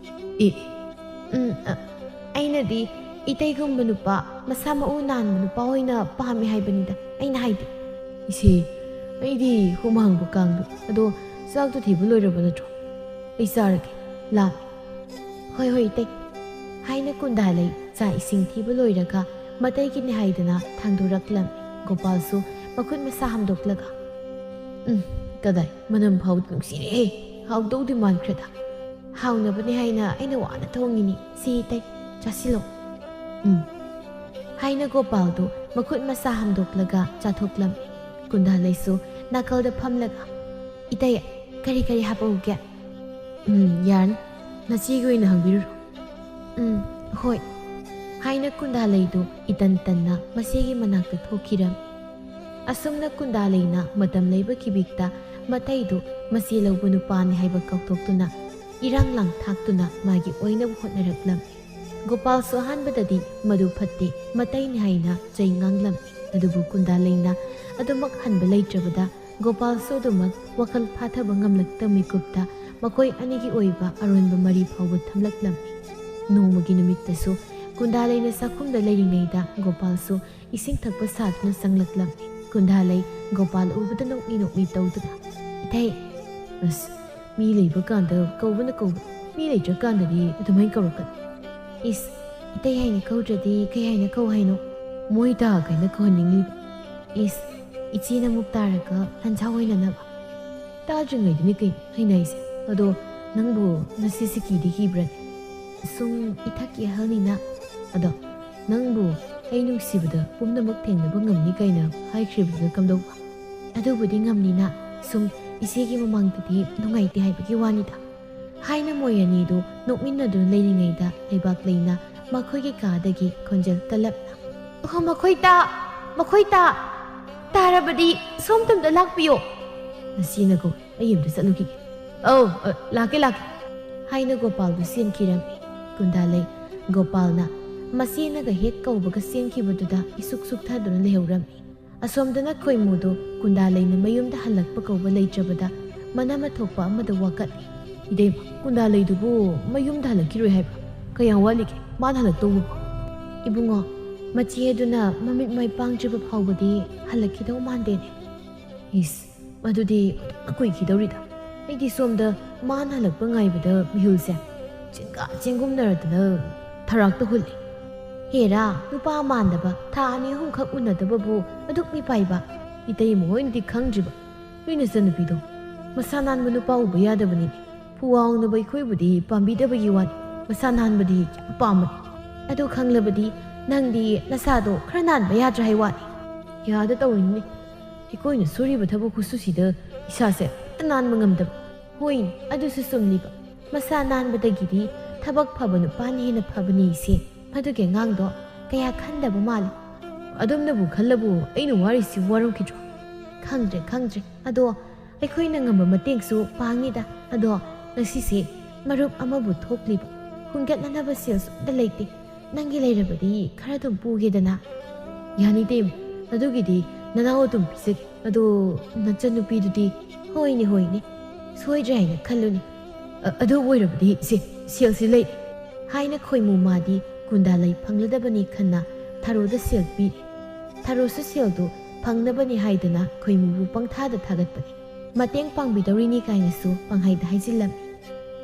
ꯑꯦ, ꯎꯝ, ꯑ, ꯑꯩꯅꯗꯤ ꯏꯇꯩꯒꯨꯝꯕ ꯅꯨꯄꯥ, ꯃꯁꯥ ꯃꯎ ꯅꯥꯟꯕ ꯅꯨꯄꯥ ꯑꯣꯏꯅ ꯄꯥꯝꯃꯤ ꯍꯥꯏꯕꯅꯤꯗ ꯑꯩꯅ ꯍꯥꯏꯗꯤ꯫" "ꯏꯆꯦ, ꯑꯩꯗꯤ ꯍꯨꯃꯥꯡꯕꯨ ꯀꯥꯡꯗꯦ꯫ ꯑꯗꯣ ꯆꯥꯛꯇꯣ ꯊꯤꯕ ꯂꯣꯏꯔꯕ ꯅꯠꯇ꯭ꯔꯣ? ꯑꯩ ꯆꯥꯔꯒꯦ, ꯂꯥꯝꯃꯦ꯫" "ꯍꯣꯏ, ꯍꯣꯏ, ꯏꯇꯩ," ꯍꯥꯏꯅ ꯀꯨꯟꯗꯥꯂꯩ ꯆꯥ ꯏꯁꯤꯡ ꯊꯤꯕ ꯂꯣꯏꯔꯒ ꯃꯇꯩꯒꯤꯅꯤ ꯍꯥꯏꯗꯅ ꯊꯥꯡꯗꯣꯔꯛꯂꯝꯃꯤ꯫ ꯒꯣꯄꯥꯜꯁꯨ ꯃꯈꯨꯠ ꯃꯁꯥ ꯍꯥꯝꯗꯣꯛꯂꯒ, "ꯎꯝ, ꯀꯗꯥꯏ, ꯃꯅꯝ ꯐꯥꯎꯗꯤ ꯅꯨꯡꯁꯤꯔꯦꯍꯦ, ꯍꯥꯎꯗꯧꯗꯤ ꯃꯥꯟꯈ꯭ꯔꯦꯗ꯫" "ꯍꯥꯎꯅꯕꯅꯤ ꯍꯥꯏꯅ ꯑꯩꯅ ꯋꯥꯅ ꯊꯣꯡꯉꯤꯅꯤ, ꯁꯤ ꯏꯇꯩ, ꯆꯥꯁꯤꯜꯂꯣ꯫" "ꯎꯝ," ꯍꯥꯏꯅ ꯒꯣꯄꯥꯜꯗꯨ ꯃꯈꯨꯠ ꯃꯁꯥ ꯍꯥꯝꯗꯣꯛꯂꯒ ꯆꯥꯊꯣꯛꯂꯝꯃꯤ꯫ ꯀꯨꯟꯗꯥꯂꯩꯁꯨ ꯅꯥꯀꯜꯗ ꯐꯝꯂꯒ, "ꯏꯇꯩ, ꯀꯔꯤ ꯀꯔꯤ ꯍꯥꯞꯄꯛꯎꯒꯦ?" "ꯎꯝ, ꯌꯥꯔꯅꯤ, ꯅꯆꯦꯒꯤ ꯑꯣꯏꯅ ꯍꯪꯕꯤꯔꯨꯔꯣ꯫" "ꯎꯝ, ꯍꯣꯏ," ꯍꯥꯏꯅ ꯀꯨꯟꯗꯥꯂꯩꯗꯨ ꯏꯇꯟ ꯇꯟꯅ ꯃꯆꯦꯒꯤ ꯃꯅꯥꯛꯇ ꯊꯣꯛꯈꯤꯔꯝꯃꯤ꯫ ꯑꯁꯨꯝꯅ ꯀꯨꯟꯗꯥꯂꯩꯅ ꯃꯇꯝ ꯂꯩꯕ ꯈꯤꯕꯤꯛꯇ ꯃꯇꯩꯗꯨ ꯃꯆꯦ ꯂꯧꯕ ꯅꯨꯄꯥꯅꯤ ꯍꯥꯏꯕ ꯀꯥꯎꯊꯣꯛꯇꯨꯅ, ꯏꯔꯥꯡ ꯂꯥꯡ ꯊꯥꯛꯇꯨꯅ ꯃꯥꯒꯤ ꯑꯣꯏꯅꯕ ꯍꯣꯠꯅꯔꯛꯂꯝꯃꯤ꯫ ꯒꯣꯄꯥꯜꯁꯨ ꯑꯍꯥꯟꯕꯗꯗꯤ ꯃꯗꯨ ꯐꯠꯇꯦ, ꯃꯇꯩꯅꯤ ꯍꯥꯏꯅ ꯆꯩ ꯉꯥꯡꯂꯝꯃꯤ꯫ ꯑꯗꯨꯕꯨ ꯀꯨꯟꯗꯥꯂꯩꯅ ꯑꯗꯨꯃꯛ ꯍꯟꯕ ꯂꯩꯇ꯭ꯔꯕꯗ, ꯒꯣꯄꯥꯜꯁꯨ ꯑꯗꯨꯃꯛ ꯋꯥꯈꯜ ꯐꯥꯊꯕ ꯉꯝꯂꯛꯇ ꯃꯤꯀꯨꯞꯇ ꯃꯈꯣꯏ ꯑꯅꯤꯒꯤ ꯑꯣꯏꯕ ꯑꯔꯣꯟꯕ ꯃꯔꯤ ꯐꯥꯎꯕ ꯊꯝꯂꯛꯂꯝꯃꯤ꯫ ꯅꯣꯡꯃꯒꯤ ꯅꯨꯃꯤꯠꯇꯁꯨ ꯀꯨꯟꯗꯥꯂꯩꯅ ꯆꯥꯛꯈꯨꯝꯗ ꯂꯩꯔꯤꯉꯩꯗ ꯒꯣꯄꯥꯜꯁꯨ ꯏꯁꯤꯡ ꯊꯛꯄ ꯁꯥꯗꯨꯅ ꯆꯪꯂꯛꯂꯝꯃꯤ꯫ ꯀꯨꯟꯗꯥꯂꯩ ꯒꯣꯄꯥꯜ ꯎꯕꯗ ꯅꯣꯛꯃꯤ ꯅꯣꯛꯃꯤ ꯇꯧꯗꯨꯅ, "ꯏꯊꯩ, ꯑꯁ, ꯃꯤ ꯂꯩꯕ ꯀꯥꯟꯗ ꯀꯧꯕꯅ ꯀꯧꯕ, ꯃꯤ ꯂꯩꯇ꯭ꯔꯀꯥꯟꯗꯗꯤ ꯑꯗꯨꯃꯥꯏꯅ ꯀꯧꯔꯛꯀꯅꯨ꯫ ꯏꯁ, ꯏꯇꯩ ꯍꯥꯏꯅ ꯀꯧꯗ꯭ꯔꯗꯤ ꯀꯩ ꯍꯥꯏꯅ ꯀꯧ ꯍꯥꯏꯅꯣ? ꯃꯣꯏ ꯇꯥ ꯀꯥꯏꯅ ꯀꯧꯍꯟꯅꯤꯡꯂꯤꯕ? ꯏꯁ, ꯏꯆꯦꯅ ꯑꯃꯨꯛ ꯇꯥꯔꯒ ꯂꯟꯖꯥ ꯑꯣꯏꯅꯅꯕ꯫ ꯇꯥꯗ꯭ꯔꯤꯉꯩꯗꯅꯤ ꯀꯩꯅꯣ ꯑꯩꯅ ꯍꯥꯏꯁꯦ꯫ ꯑꯗꯣ ꯅꯪꯕꯨ ꯉꯁꯤꯁꯦ ꯀꯤꯗꯤ ꯀꯤꯕ꯭ꯔꯅꯦ? ꯁꯨꯝ ꯏꯊꯛꯀꯤ ꯑꯍꯜꯅꯤꯅ꯫ ꯑꯗꯣ ꯅꯪꯕꯨ ꯑꯩ ꯅꯨꯡꯁꯤꯕꯗ ꯄꯨꯝꯅꯃꯛ ꯊꯦꯡꯅꯕ ꯉꯝꯅꯤ ꯀꯥꯏꯅ ꯍꯥꯏꯈ꯭ꯔꯤꯕꯗꯨꯅ ꯀꯝꯗꯧꯕ? ꯑꯗꯨꯕꯨꯗꯤ ꯉꯝꯅꯤꯅ, ꯁꯨꯝ ꯏꯆꯦꯒꯤ ꯃꯃꯥꯡꯗꯗꯤ ꯅꯨꯡꯉꯥꯏꯇꯦ ꯍꯥꯏꯕꯒꯤ ꯋꯥꯅꯤꯗ꯫ ꯍꯥꯏꯅ ꯃꯣꯏ ꯑꯅꯤꯗꯨ ꯅꯣꯛꯃꯤꯟꯅꯗꯨꯅ ꯂꯩꯔꯤꯉꯩꯗ ꯂꯩꯕꯥꯛ ꯂꯩꯅ ꯃꯈꯣꯏꯒꯤ ꯀꯥꯗꯒꯤ ꯈꯣꯟꯖꯦꯜ ꯀꯜꯂꯞꯅ, "ꯑꯣꯍꯣ, ꯃꯈꯣꯏ ꯇꯥ! ꯃꯈꯣꯏ ꯇꯥ! ꯇꯥꯔꯕꯗꯤ ꯁꯣꯝꯇꯝꯗ ꯂꯥꯛꯄꯤꯌꯣ!" ꯃꯁꯤꯅꯀꯣ, "ꯑꯩ ꯑꯝꯇ ꯆꯠꯂꯨꯈꯤꯒꯦ꯫ ꯑꯧ, ꯑ, ꯂꯥꯛꯀꯦ, ꯂꯥꯛꯀꯦ!" ꯍꯥꯏꯅ ꯒꯣꯄꯥꯜꯗꯨ ꯆꯦꯟꯈꯤꯔꯝꯃꯤ꯫ ꯀꯨꯟꯗꯥꯂꯩ ꯒꯣꯄꯥꯜꯅ ꯃꯆꯦꯅꯒ ꯍꯦꯛ ꯀꯧꯕꯒ ꯆꯦꯟꯈꯤꯕꯗꯨꯗ ꯏꯁꯨꯛ ꯁꯨꯛꯊꯗꯨꯅ ꯂꯩꯍꯧꯔꯝꯃꯤ꯫ ꯑꯁꯣꯝꯗꯅ ꯈꯣꯏꯃꯨꯗꯨ ꯀꯨꯟꯗꯥꯂꯩꯅ ꯃꯌꯨꯝꯗ ꯍꯜꯂꯛꯄ ꯀꯧꯕ ꯂꯩꯇ꯭ꯔꯕꯗ ꯃꯅꯝ ꯑꯊꯣꯛꯄ ꯑꯃꯗ ꯋꯥꯀꯠꯂꯤ꯫ "ꯏꯕꯦꯝꯃ, ꯀꯨꯟꯗꯥꯂꯩꯗꯨꯕꯨ ꯃꯌꯨꯝꯗ ꯍꯜꯂꯛꯈꯤꯔꯣꯏ ꯍꯥꯏꯕ? ꯀꯌꯥꯝ ꯋꯥꯠꯂꯤꯒꯦ ꯃꯥꯅ ꯍꯜꯂꯛꯇꯧꯕꯕꯨ?" "ꯏꯕꯨꯡꯉꯣ, ꯃꯆꯦ ꯑꯗꯨꯅ ꯃꯃꯤꯠ ꯃꯥꯏ ꯄꯥꯡꯗ꯭ꯔꯤꯕ ꯐꯥꯎꯕꯗꯤ ꯍꯜꯂꯛꯈꯤꯗꯧ ꯃꯥꯟꯗꯦꯅꯦ꯫" "ꯏꯁ, ꯃꯗꯨꯗꯤ ꯑꯣꯟꯊꯣꯛꯅ ꯀꯨꯏꯈꯤꯗꯧꯔꯤꯗ꯫ ꯑꯩꯗꯤ ꯁꯣꯝꯗ ꯃꯥꯅ ꯍꯜꯂꯛꯄ ꯉꯥꯏꯕꯗ ꯃꯤꯍꯨꯜꯁꯦ ꯆꯦꯡꯒꯥ ꯆꯦꯡꯒꯨꯝꯅꯔꯗꯅ ꯊꯔꯥꯛꯇ ꯍꯨꯜꯂꯤ꯫ ꯍꯦꯔꯥ, ꯅꯨꯄꯥ ꯃꯥꯟꯗꯕ, ꯊꯥ ꯑꯅꯤ ꯑꯍꯨꯝꯈꯛ ꯎꯅꯗꯕꯕꯨ ꯑꯗꯨꯛ ꯃꯤꯄꯥꯏꯕ? ꯏꯇꯩꯃ ꯍꯣꯏꯅꯗꯤ ꯈꯪꯗ꯭ꯔꯤꯕ? ꯅꯣꯏ ꯅꯆꯟꯅꯨꯄꯤꯗꯣ ꯃꯁꯥ ꯅꯥꯟꯕ ꯅꯨꯄꯥ ꯎꯕ ꯌꯥꯗꯕꯅꯤꯅꯦ꯫ ꯐꯨꯋꯥꯎꯅꯕ ꯑꯩꯈꯣꯏꯕꯨꯗꯤ ꯄꯥꯝꯕꯤꯗꯕꯒꯤ ꯋꯥꯅꯤ, ꯃꯁꯥ ꯅꯥꯟꯕꯗꯤ ꯌꯥꯝ ꯄꯥꯝꯕꯅꯤ꯫ ꯑꯗꯨ ꯈꯪꯂꯕꯗꯤ ꯅꯪꯗꯤ ꯅꯁꯥꯗꯣ ꯈꯔ ꯅꯥꯟꯕ ꯌꯥꯗ꯭ꯔꯥ ꯍꯥꯏ ꯋꯥꯅꯤ?" "ꯌꯥꯗ ꯇꯧꯔꯤꯅꯤꯅꯦ꯫ ꯑꯩꯈꯣꯏꯅ ꯁꯨꯔꯤꯕ ꯊꯕꯛ ꯈꯨꯠꯁꯨꯁꯤꯗ ꯏꯁꯥꯁꯦ ꯑꯃꯠꯇ ꯅꯥꯟꯕ ꯉꯝꯗꯕ꯫" "ꯍꯣꯏꯅꯦ, ꯑꯗꯨꯁꯨ ꯆꯨꯝꯂꯤꯕ꯫ ꯃꯁꯥ ꯅꯥꯟꯕꯗꯒꯤꯗꯤ ꯊꯕꯛ ꯐꯕ ꯅꯨꯄꯥꯅ ꯍꯦꯟꯅ ꯐꯕꯅꯤ ꯏꯆꯦ꯫ ꯃꯗꯨꯒꯤ ꯑꯉꯥꯡꯗꯣ ꯀꯌꯥ ꯈꯟꯗꯕ ꯃꯥꯜꯂꯤ꯫" "ꯑꯗꯨꯝꯅꯕꯨ ꯈꯜꯂꯕꯨ ꯑꯩꯅ ꯋꯥꯔꯤꯁꯤ ꯋꯥꯔꯝꯈꯤꯗ꯭ꯔꯣ?" "ꯈꯪꯗ꯭ꯔꯦ, ꯈꯪꯗ꯭ꯔꯦ꯫ ꯑꯗꯣ ꯑꯩꯈꯣꯏꯅ ꯉꯝꯕ ꯃꯇꯦꯡꯁꯨ ꯄꯥꯡꯉꯤꯗ꯫ ꯑꯗꯣ ꯉꯁꯤꯁꯦ ꯃꯔꯨꯞ ꯑꯃꯕꯨ ꯊꯣꯛꯂꯤꯕ, ꯍꯨꯟꯒꯠꯅꯅꯕ ꯁꯦꯜꯁꯨ ꯑꯝꯇ ꯂꯩꯇꯦ꯫ ꯅꯪꯒꯤ ꯂꯩꯔꯕꯗꯤ ꯈꯔ ꯑꯗꯨꯝ ꯄꯨꯒꯦꯗꯅ?" "ꯌꯥꯅꯤ ꯏꯇꯩꯃ, ꯑꯗꯨꯒꯤꯗꯤ ꯅꯅꯥꯎ ꯑꯗꯨꯝ ꯄꯤꯖꯒꯦ꯫ ꯑꯗꯣ ꯅꯆꯟꯅꯨꯄꯤꯗꯨꯗꯤ?" "ꯍꯣꯏꯅꯦ, ꯍꯣꯏꯅꯦ, ꯁꯣꯏꯗ꯭ꯔꯦ ꯍꯥꯏꯅ ꯈꯜꯂꯨꯅꯦ꯫ ꯑ-, ꯑꯗꯨ ꯑꯣꯏꯔꯕꯗꯤ ꯏꯆꯦ, ꯁꯦꯜꯁꯤ ꯂꯩ꯫" ꯍꯥꯏꯅ ꯈꯣꯏꯃꯨ ꯃꯥꯗꯤ ꯀꯨꯟꯗꯥꯂꯩ ꯐꯪꯂꯗꯕꯅꯤ ꯈꯟꯅ ꯊꯔꯣꯗ ꯁꯦꯜ ꯄꯤꯔꯦ꯫ ꯊꯔꯣꯁꯨ ꯁꯦꯜꯗꯨ ꯐꯪꯅꯕꯅꯤ ꯍꯥꯏꯗꯅ ꯈꯣꯏꯃꯨꯕꯨ ꯄꯪꯊꯥꯗ ꯊꯥꯒꯠꯄꯅꯤ꯫ ꯃꯇꯦꯡ ꯄꯥꯡꯕꯤꯗꯧꯔꯤꯅꯤ ꯀꯥꯏꯅꯁꯨ ꯄꯪꯍꯥꯏꯗ ꯍꯥꯏꯖꯤꯜꯂꯝꯃꯤ꯫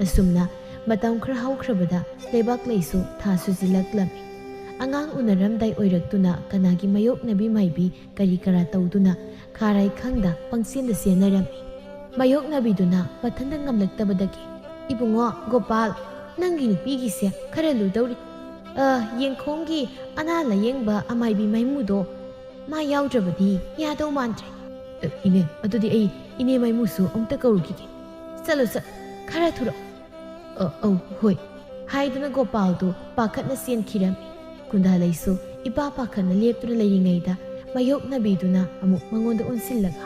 ꯑꯁꯨꯝꯅ ꯃꯇꯝ ꯈꯔ ꯍꯧꯈ꯭ꯔꯕꯗ ꯂꯩꯕꯥꯛꯂꯩꯁꯨ ꯊꯥ ꯁꯨꯖꯤꯜꯂꯛꯂꯝꯃꯤ꯫ ꯑꯉꯥꯡ ꯎꯅꯔꯝꯗꯥꯏ ꯑꯣꯏꯔꯛꯇꯨꯅ ꯀꯅꯥꯒꯤ ꯃꯥꯌꯣꯛꯅꯕꯤ ꯃꯥꯏꯕꯤ ꯀꯔꯤ ꯀꯔꯥ ꯇꯧꯗꯨꯅ ꯈꯥꯔꯥꯏ ꯈꯪꯗ ꯄꯪꯆꯦꯟꯗ ꯆꯦꯟꯅꯔꯝꯃꯤ꯫ ꯃꯥꯌꯣꯛꯅꯕꯤꯗꯨꯅ ꯃꯊꯟꯇ ꯉꯝꯂꯛꯇꯕꯗꯒꯤ, "ꯏꯕꯨꯡꯉꯣ ꯒꯣꯄꯥꯜ, ꯅꯪꯒꯤ ꯅꯨꯄꯤꯒꯤꯁꯦ ꯈꯔ ꯂꯨꯗꯧꯔꯤ꯫ ꯑ, ꯌꯦꯡꯈꯣꯡꯒꯤ ꯑꯅꯥ ꯂꯥꯌꯦꯡꯕ ꯑꯃꯥꯏꯕꯤ ꯃꯥꯏꯃꯨꯗꯣ ꯃꯥ ꯌꯥꯎꯗ꯭ꯔꯕꯗꯤ ꯌꯥꯗꯧ ꯃꯥꯟꯗ꯭ꯔꯦ꯫" "ꯑ, ꯏꯅꯦ, ꯑꯗꯨꯗꯤ ꯑꯩ ꯏꯅꯦ ꯃꯥꯏꯃꯨꯁꯨ ꯑꯃꯨꯛꯇ ꯀꯧꯔꯨꯈꯤꯒꯦ꯫" "ꯆꯠꯂꯣ, ꯆꯠ, ꯈꯔ ꯊꯨꯔꯣ꯫" "ꯑ, ꯑꯧ, ꯍꯣꯏ," ꯍꯥꯏꯗꯨꯅ ꯒꯣꯄꯥꯜꯗꯨ ꯄꯥꯈꯠꯅ ꯆꯦꯟꯈꯤꯔꯝꯃꯤ꯫ ꯀꯨꯟꯗꯥꯂꯩꯁꯨ ꯏꯄꯥ ꯄꯥꯈꯠꯅ ꯂꯦꯞꯇꯨꯅ ꯂꯩꯔꯤꯉꯩꯗ ꯃꯥꯌꯣꯛꯅꯕꯤꯗꯨꯅ ꯑꯃꯨꯛ ꯃꯉꯣꯟꯗ ꯑꯣꯟꯁꯤꯜꯂꯒ,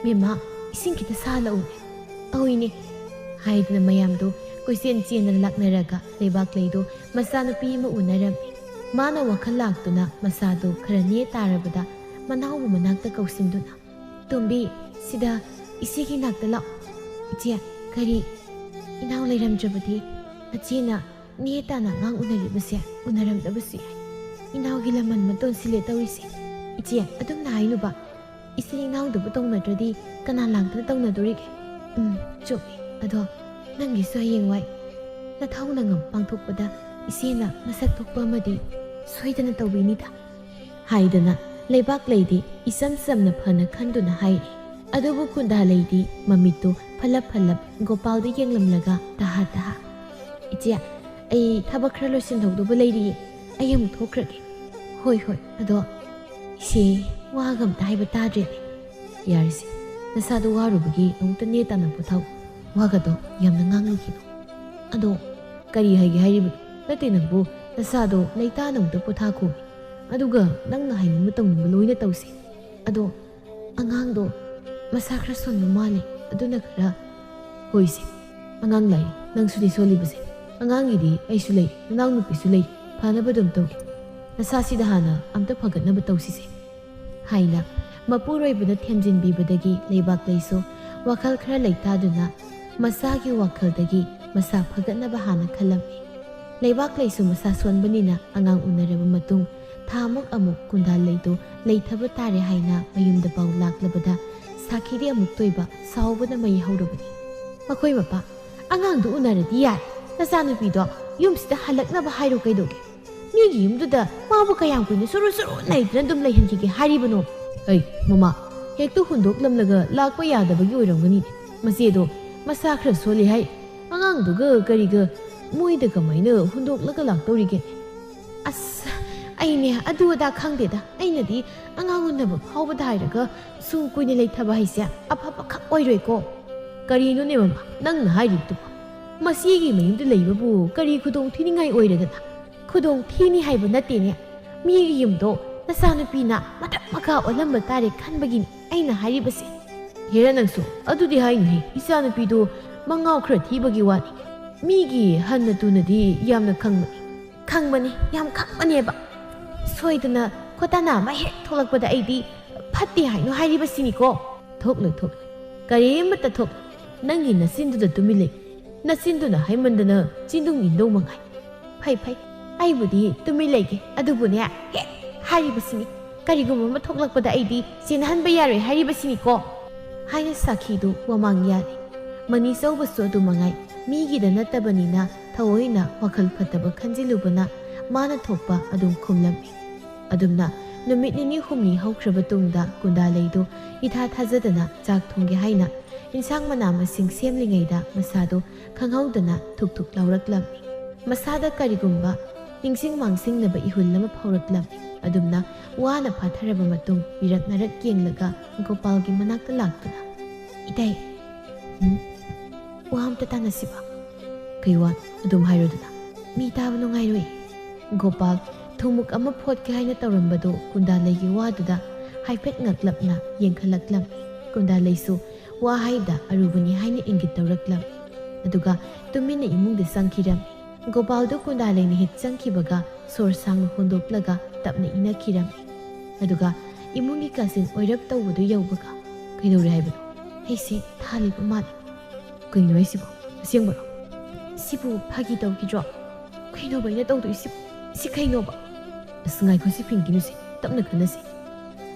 "ꯃꯦꯝꯃ, ꯏꯁꯤꯡ ꯈꯤꯇ ꯁꯥꯍꯜꯂꯛꯎꯅꯦ꯫" "ꯑꯧ ꯏꯅꯦ," ꯍꯥꯏꯗꯨꯅ ꯃꯌꯥꯝꯗꯨ ꯀꯣꯏꯆꯦꯟ ꯆꯦꯟꯗꯅ ꯂꯥꯛꯅꯔꯒ ꯂꯩꯕꯥꯛꯂꯩꯗꯨ ꯃꯆꯥꯅꯨꯄꯤ ꯑꯃ ꯎꯅꯔꯝꯃꯤ꯫ ꯃꯥꯅ ꯋꯥꯈꯜ ꯂꯥꯛꯇꯨꯅ ꯃꯁꯥꯗꯨ ꯈꯔ ꯅꯦ ꯇꯥꯔꯕꯗ ꯃꯅꯥꯎꯕꯨ ꯃꯅꯥꯛꯇ ꯀꯧꯁꯤꯟꯗꯨꯅ, "ꯇꯣꯝꯕꯤ, ꯁꯤꯗ ꯏꯆꯦꯒꯤ ꯅꯥꯛꯇ ꯂꯥꯛꯑꯣ꯫" "ꯏꯆꯦ, ꯀꯔꯤ?" "ꯏꯅꯥꯎ ꯂꯩꯔꯝꯗ꯭ꯔꯕꯗꯤ ꯅꯆꯦꯅ ꯅꯦ ꯇꯥꯅ ꯑꯉꯥꯡ ꯎꯅꯔꯤꯕꯁꯦ ꯎꯅꯔꯝꯗꯕꯁꯨ ꯌꯥꯏ꯫ ꯏꯅꯥꯎꯒꯤ ꯂꯃꯟ ꯑꯃ ꯇꯣꯟꯁꯤꯜꯂꯦ ꯇꯧꯔꯤꯁꯦ꯫" "ꯏꯆꯦ, ꯑꯗꯨꯝꯅ ꯍꯥꯏꯅꯨꯕ꯫ ꯏꯆꯤꯜ ꯏꯅꯥꯎꯗꯨꯕꯨ ꯇꯧꯅꯗ꯭ꯔꯗꯤ ꯀꯅꯥ ꯂꯥꯛꯇꯅ ꯇꯧꯅꯗꯣꯔꯤꯒꯦ?" "ꯎꯝ, ꯆꯨꯝꯃꯤ꯫ ꯑꯗꯣ ꯅꯪꯒꯤꯁꯨ ꯍꯌꯦꯡꯋꯥꯏ ꯅꯊꯧ ꯅꯉꯝ ꯄꯥꯡꯊꯣꯛꯄꯗ ꯏꯆꯦꯅ ꯃꯁꯛ ꯊꯣꯛꯄ ꯑꯃꯗꯤ ꯁꯣꯏꯗꯅ ꯇꯧꯕꯤꯅꯤꯗ," ꯍꯥꯏꯗꯅ ꯂꯩꯕꯥꯛꯂꯩꯗꯤ ꯏꯆꯝ ꯆꯝꯅ ꯐꯅ ꯈꯟꯗꯨꯅ ꯍꯥꯏꯔꯤ꯫ ꯑꯗꯨꯕꯨ ꯀꯨꯟꯗꯥꯂꯩꯗꯤ ꯃꯃꯤꯠꯇꯨ ꯐꯠꯂꯞ ꯐꯠꯂꯞ ꯒꯣꯄꯥꯜꯗ ꯌꯦꯡꯂꯝꯂꯒ ꯇꯍꯥ ꯇꯍꯥ, "ꯏꯆꯦ, ꯑꯩ ꯊꯕꯛ ꯈꯔ ꯂꯣꯏꯁꯤꯟꯍꯧꯗꯧꯕ ꯂꯩꯔꯤꯌꯦ, ꯑꯩ ꯑꯃꯨꯛ ꯊꯣꯛꯈ꯭ꯔꯒꯦ꯫" "ꯍꯣꯏ, ꯍꯣꯏ, ꯑꯗꯣ ꯏꯆꯦ, ꯋꯥꯒ ꯑꯝꯇ ꯍꯥꯏꯕ ꯇꯥꯗ꯭ꯔꯦꯅꯦ꯫" "ꯌꯥꯔꯦꯁꯦ, ꯅꯁꯥꯗꯣ ꯋꯥꯔꯨꯕꯒꯤ ꯑꯃꯨꯛꯇ ꯅꯦ ꯇꯥꯅ ꯄꯣꯊꯥꯎ꯫ ꯋꯥꯒꯗꯣ ꯌꯥꯝꯅ ꯉꯥꯡꯂꯨꯈꯤꯅꯨ꯫ ꯑꯗꯣ ꯀꯔꯤ ꯍꯥꯏꯒꯦ ꯍꯥꯏꯔꯤꯕꯅꯣ? ꯅꯠꯇꯦ ꯅꯪꯕꯨ, ꯅꯁꯥꯗꯣ ꯂꯩꯇꯥꯅ ꯑꯃꯨꯛꯇ ꯄꯣꯊꯥꯈꯣꯃꯤ꯫ ꯑꯗꯨꯒ ꯅꯪꯅ ꯍꯥꯏꯅꯤꯡꯕ ꯇꯧꯅꯤꯡꯕ ꯂꯣꯏꯅ ꯇꯧꯁꯦ꯫ ꯑꯗꯣ ꯑꯉꯥꯡꯗꯣ ꯃꯁꯥ ꯈꯔ ꯁꯣꯟꯕ ꯃꯥꯜꯂꯦ, ꯑꯗꯨꯅ ꯈꯔ..." "ꯍꯣꯏꯁꯦ, ꯑꯉꯥꯡ ꯂꯥꯛꯏ, ꯅꯪꯁꯨꯅꯤ ꯁꯣꯜꯂꯤꯕꯁꯦ꯫ ꯑꯉꯥꯡꯒꯤꯗꯤ ꯑꯩꯁꯨ ꯂꯩ, ꯅꯅꯥꯎꯅꯨꯄꯤꯁꯨ ꯂꯩ, ꯐꯅꯕ ꯑꯗꯨꯝ ꯇꯧꯒꯦ꯫ ꯅꯁꯥꯁꯤꯗ ꯍꯥꯟꯅ ꯑꯝꯇ ꯐꯒꯠꯅꯕ ꯇꯧꯁꯤꯁꯦ," ꯍꯥꯏꯅ ꯃꯄꯨꯔꯣꯏꯕꯅ ꯊꯦꯝꯖꯤꯟꯕꯤꯕꯗꯒꯤ ꯂꯩꯕꯥꯛꯂꯩꯁꯨ ꯋꯥꯈꯜ ꯈꯔ ꯂꯩꯇꯥꯗꯨꯅ ꯃꯁꯥꯒꯤ ꯋꯥꯈꯜꯗꯒꯤ ꯃꯁꯥ ꯐꯒꯠꯅꯕ ꯍꯥꯟꯅ ꯈꯜꯂꯝꯃꯤ꯫ ꯂꯩꯕꯥꯛꯂꯩꯁꯨ ꯃꯁꯥ ꯁꯣꯟꯕꯅꯤꯅ ꯑꯉꯥꯡ ꯎꯅꯔꯕ ꯃꯇꯨꯡ ꯊꯥꯃꯨꯛ ꯑꯃꯨꯛ ꯀꯨꯟꯗꯥꯂꯩꯗꯨ ꯂꯩꯊꯕ ꯇꯥꯔꯦ ꯍꯥꯏꯅ ꯃꯌꯨꯝꯗ ꯄꯥꯎ ꯂꯥꯛꯂꯕꯗ ꯁꯥꯈꯤꯗꯤ ꯑꯃꯨꯛꯇꯣꯏꯕ ꯁꯥꯎꯕꯅ ꯃꯩ ꯍꯧꯔꯕꯅꯤ꯫ "ꯃꯈꯣꯏ ꯃꯄꯥ, ꯑꯉꯥꯡꯗꯨ ꯎꯅꯔꯗꯤ ꯌꯥꯔꯦ꯫ ꯅꯆꯥꯅꯨꯄꯤꯗꯣ ꯌꯨꯝꯁꯤꯗ ꯍꯜꯂꯛꯅꯕ ꯍꯥꯏꯔꯣ ꯀꯩꯗꯧꯒꯦ? ꯃꯤꯒꯤ ꯌꯨꯝꯗꯨꯗ ꯃꯥꯕꯨ ꯀꯌꯥꯝ ꯀꯨꯏꯅ ꯁꯨꯔꯨ ꯁꯨꯔꯨ ꯅꯩꯗꯨꯅ ꯑꯗꯨꯝ ꯂꯩꯍꯟꯈꯤꯒꯦ ꯍꯥꯏꯔꯤꯕꯅꯣ?" "ꯑꯩ, ꯃꯃꯥ, ꯍꯦꯛꯇ ꯍꯨꯟꯗꯣꯛꯂꯝꯂꯒ ꯂꯥꯛꯄ ꯌꯥꯗꯕꯒꯤ ꯑꯣꯏꯔꯝꯒꯅꯤ꯫ ꯃꯆꯦꯗꯣ ꯃꯁꯥ ꯈꯔ ꯁꯣꯜꯂꯤ ꯍꯥꯏ꯫ ꯑꯉꯥꯡꯗꯨꯒ ꯀꯔꯤꯒ ꯃꯣꯏꯗ ꯀꯃꯥꯏꯅ ꯍꯨꯟꯗꯣꯛꯂꯒ ꯂꯥꯛꯇꯧꯔꯤꯒꯦ?" "ꯑꯁ, ꯑꯩꯅꯦ ꯑꯗꯨ ꯑꯗꯥ ꯈꯪꯗꯦꯗ꯫ ꯑꯩꯅꯗꯤ ꯑꯉꯥꯡ ꯎꯅꯕ ꯐꯥꯎꯕꯗ ꯍꯥꯏꯔꯒ ꯁꯨꯝ ꯀꯨꯏꯅ ꯂꯩꯊꯕ ꯍꯥꯏꯁꯦ ꯑꯐꯕ ꯈꯛ ꯑꯣꯏꯔꯣꯏꯀꯣ꯫" "ꯀꯔꯤꯅꯣꯅꯦ ꯃꯃꯥ ꯅꯪꯅ ꯍꯥꯏꯔꯤꯕꯗꯨꯕꯨ? ꯃꯆꯦꯒꯤ ꯃꯌꯨꯝꯗ ꯂꯩꯕꯕꯨ ꯀꯔꯤ ꯈꯨꯗꯣꯡ ꯊꯤꯅꯤꯡꯉꯥꯏ ꯑꯣꯏꯔꯗꯅ?" "ꯈꯨꯗꯣꯡ ꯊꯤꯅꯤ ꯍꯥꯏꯕ ꯅꯠꯇꯦꯅꯦ꯫ ꯃꯤꯒꯤ ꯌꯨꯝꯗꯣ ꯅꯆꯥꯅꯨꯄꯤꯅ ꯃꯊꯛ ꯃꯈꯥ ꯑꯣꯜꯂꯝꯕ ꯇꯥꯔꯦ ꯈꯟꯕꯒꯤꯅꯤ ꯑꯩꯅ ꯍꯥꯏꯔꯤꯕꯁꯦ꯫" "ꯍꯦꯔꯥ ꯅꯪꯁꯨ ꯑꯗꯨꯗꯤ ꯍꯥꯏꯅꯨꯍꯦ꯫ ꯏꯆꯥꯅꯨꯄꯤꯗꯨ ꯃꯉꯥꯎ ꯈꯔ ꯊꯤꯕꯒꯤ ꯋꯥꯅꯤ꯫ ꯃꯤꯒꯤ ꯍꯟꯅ ꯇꯨꯅꯗꯤ ꯌꯥꯝꯅ ꯈꯪꯕꯅꯤ꯫" "ꯈꯪꯕꯅꯤ, ꯌꯥꯝ ꯈꯪꯕꯅꯦꯕ꯫ ꯁꯣꯏꯗꯅ ꯈꯣꯇꯥꯅ ꯑꯃ ꯍꯦꯛ ꯊꯣꯛꯂꯛꯄꯗ ꯑꯩꯗꯤ ꯐꯠꯇꯦ ꯍꯥꯏꯅꯨ ꯍꯥꯏꯔꯤꯕꯁꯤꯅꯤꯀꯣ꯫" "ꯊꯣꯛꯂꯣꯏ, ꯊꯣꯛꯂꯣꯏ꯫ ꯀꯔꯤꯃꯠꯇ ꯊꯣꯛꯂꯣꯏ꯫ ꯅꯪꯒꯤ ꯅꯆꯤꯟꯗꯨꯗ ꯇꯨꯃꯤꯟ ꯂꯩ꯫ ꯅꯆꯤꯟꯗꯨꯅ ꯍꯥꯏꯃꯟꯗꯅ ꯆꯤꯟꯗꯨꯡ ꯏꯟꯗꯧ ꯃꯉꯥꯏ꯫" "ꯐꯩ, ꯐꯩ꯫ ꯑꯩꯕꯨꯗꯤ ꯇꯨꯃꯤꯟ ꯂꯩꯒꯦ꯫ ꯑꯗꯨꯕꯨꯅꯦ, ꯍꯦꯛ ꯍꯥꯏꯔꯤꯕꯁꯤꯅꯤ, ꯀꯔꯤꯒꯨꯝꯕ ꯑꯃ ꯊꯣꯛꯂꯛꯄꯗ ꯑꯩꯗꯤ ꯆꯦꯟꯍꯟꯕ ꯌꯥꯔꯣꯏ ꯍꯥꯏꯔꯤꯕꯁꯤꯅꯤꯀꯣ꯫" ꯍꯥꯏꯅ ꯁꯥꯈꯤꯗꯨ ꯋꯥꯃꯥꯡ ꯌꯥꯜꯂꯤ꯫ ꯃꯅꯤ ꯆꯧꯕꯁꯨ ꯑꯗꯨ ꯃꯉꯥꯏ꯫ ꯃꯤꯒꯤꯗ ꯅꯠꯇꯕꯅꯤꯅ ꯊꯑꯣꯏꯅ ꯋꯥꯈꯜ ꯐꯠꯇꯕ ꯈꯟꯖꯤꯜꯂꯨꯕꯅ ꯃꯥꯅ ꯊꯣꯛꯄ ꯑꯗꯨꯝ ꯈꯨꯝꯂꯝꯃꯤ꯫ ꯑꯗꯨꯝꯅ ꯅꯨꯃꯤꯠ ꯅꯤꯅꯤ ꯍꯨꯝꯅꯤ ꯍꯧꯈ꯭ꯔꯕ ꯇꯨꯡꯗ ꯀꯨꯟꯗꯥꯂꯩꯗꯨ ꯏꯊꯥ ꯊꯥꯖꯗꯅ ꯆꯥꯛ ꯊꯣꯡꯒꯦ ꯍꯥꯏꯅ ꯏꯟꯁꯥꯡ ꯃꯅꯥ ꯃꯁꯤꯡ ꯁꯦꯝꯂꯤꯉꯩꯗ ꯃꯁꯥꯗꯨ ꯈꯪꯍꯧꯗꯅ ꯊꯨꯛ ꯊꯨꯛ ꯂꯥꯎꯔꯛꯂꯝꯃꯤ꯫ ꯃꯁꯥꯗ ꯀꯔꯤꯒꯨꯝꯕ ꯅꯤꯡꯁꯤꯡ ꯃꯥꯡꯁꯤꯡꯅꯕ ꯏꯍꯨꯜ ꯑꯃ ꯐꯥꯎꯔꯛꯂꯝꯃꯤ꯫ ꯑꯗꯨꯝꯅ ꯋꯥꯅ ꯐꯥꯊꯔꯕ ꯃꯇꯨꯡ ꯏꯔꯛ ꯅꯔꯛ ꯌꯦꯡꯂꯒ ꯒꯣꯄꯥꯜꯒꯤ ꯃꯅꯥꯛꯇ ꯂꯥꯛꯇꯨꯅ, "ꯏꯇꯩ, ꯎꯝ? ꯋꯥ ꯑꯝꯇ ꯇꯥꯟꯅꯁꯤꯕ?" "ꯀꯩ ꯋꯥ? ꯑꯗꯨꯝ ꯍꯥꯏꯔꯨꯗꯅ꯫ ꯃꯤ ꯇꯥꯕ ꯅꯨꯡꯉꯥꯏꯔꯣꯏ꯫" ꯒꯣꯄꯥꯜ ꯊꯨꯝꯃꯨꯛ ꯑꯃ ꯐꯣꯠꯀꯦ ꯍꯥꯏꯅ ꯇꯧꯔꯝꯕꯗꯨ ꯀꯨꯟꯗꯥꯂꯩꯒꯤ ꯋꯥꯗꯨꯗ ꯍꯥꯏꯐꯦꯠ ꯉꯛꯂꯞꯅ ꯌꯦꯡꯈꯠꯂꯛꯂꯝꯃꯤ꯫ ꯀꯨꯟꯗꯥꯂꯩꯁꯨ ꯋꯥ ꯍꯥꯏꯗ ꯑꯔꯨꯕꯅꯤ ꯍꯥꯏꯅ ꯏꯪꯒꯤꯠ ꯇꯧꯔꯛꯂꯝꯃꯤ꯫ ꯑꯗꯨꯒ ꯇꯨꯃꯤꯟꯅ ꯏꯃꯨꯡꯗ ꯆꯪꯈꯤꯔꯝꯃꯤ꯫ ꯒꯣꯄꯥꯜꯗꯨ ꯀꯨꯟꯗꯥꯂꯩꯅ ꯍꯦꯛ ꯆꯪꯈꯤꯕꯒ ꯁꯣꯔ ꯁꯥꯡꯅ ꯍꯣꯟꯗꯣꯛꯂꯒ ꯇꯞꯅ ꯏꯅꯈꯤꯔꯝꯃꯤ꯫ ꯑꯗꯨꯒ ꯏꯃꯨꯡꯒꯤ ꯀꯥꯆꯤꯟ ꯑꯣꯏꯔꯞ ꯇꯧꯕꯗꯨ ꯌꯧꯕꯒ, "ꯀꯩꯗꯧꯔꯦ ꯍꯥꯏꯕꯅꯣ? ꯑꯩꯁꯦ ꯊꯥꯜꯂꯤꯕ ꯃꯥꯜꯂꯦ꯫" "ꯀꯩꯅꯣ ꯍꯥꯏꯁꯤꯕꯣ? ꯑꯁꯦꯡꯕꯔꯣ?" "ꯁꯤꯕꯨ ꯐꯥꯒꯤ ꯇꯧꯈꯤꯗ꯭ꯔꯣ? ꯀꯩꯅꯣꯕ ꯑꯩꯅ ꯇꯧꯗꯣꯏꯁꯤꯕꯨ? ꯁꯤ ꯀꯩꯅꯣꯕ?" "ꯑꯁ, ꯉꯥꯏꯈꯣ, ꯁꯤ ꯐꯤꯡꯈꯤꯅꯨꯁꯦ, ꯇꯞꯅ ꯈꯟꯅꯁꯤ꯫"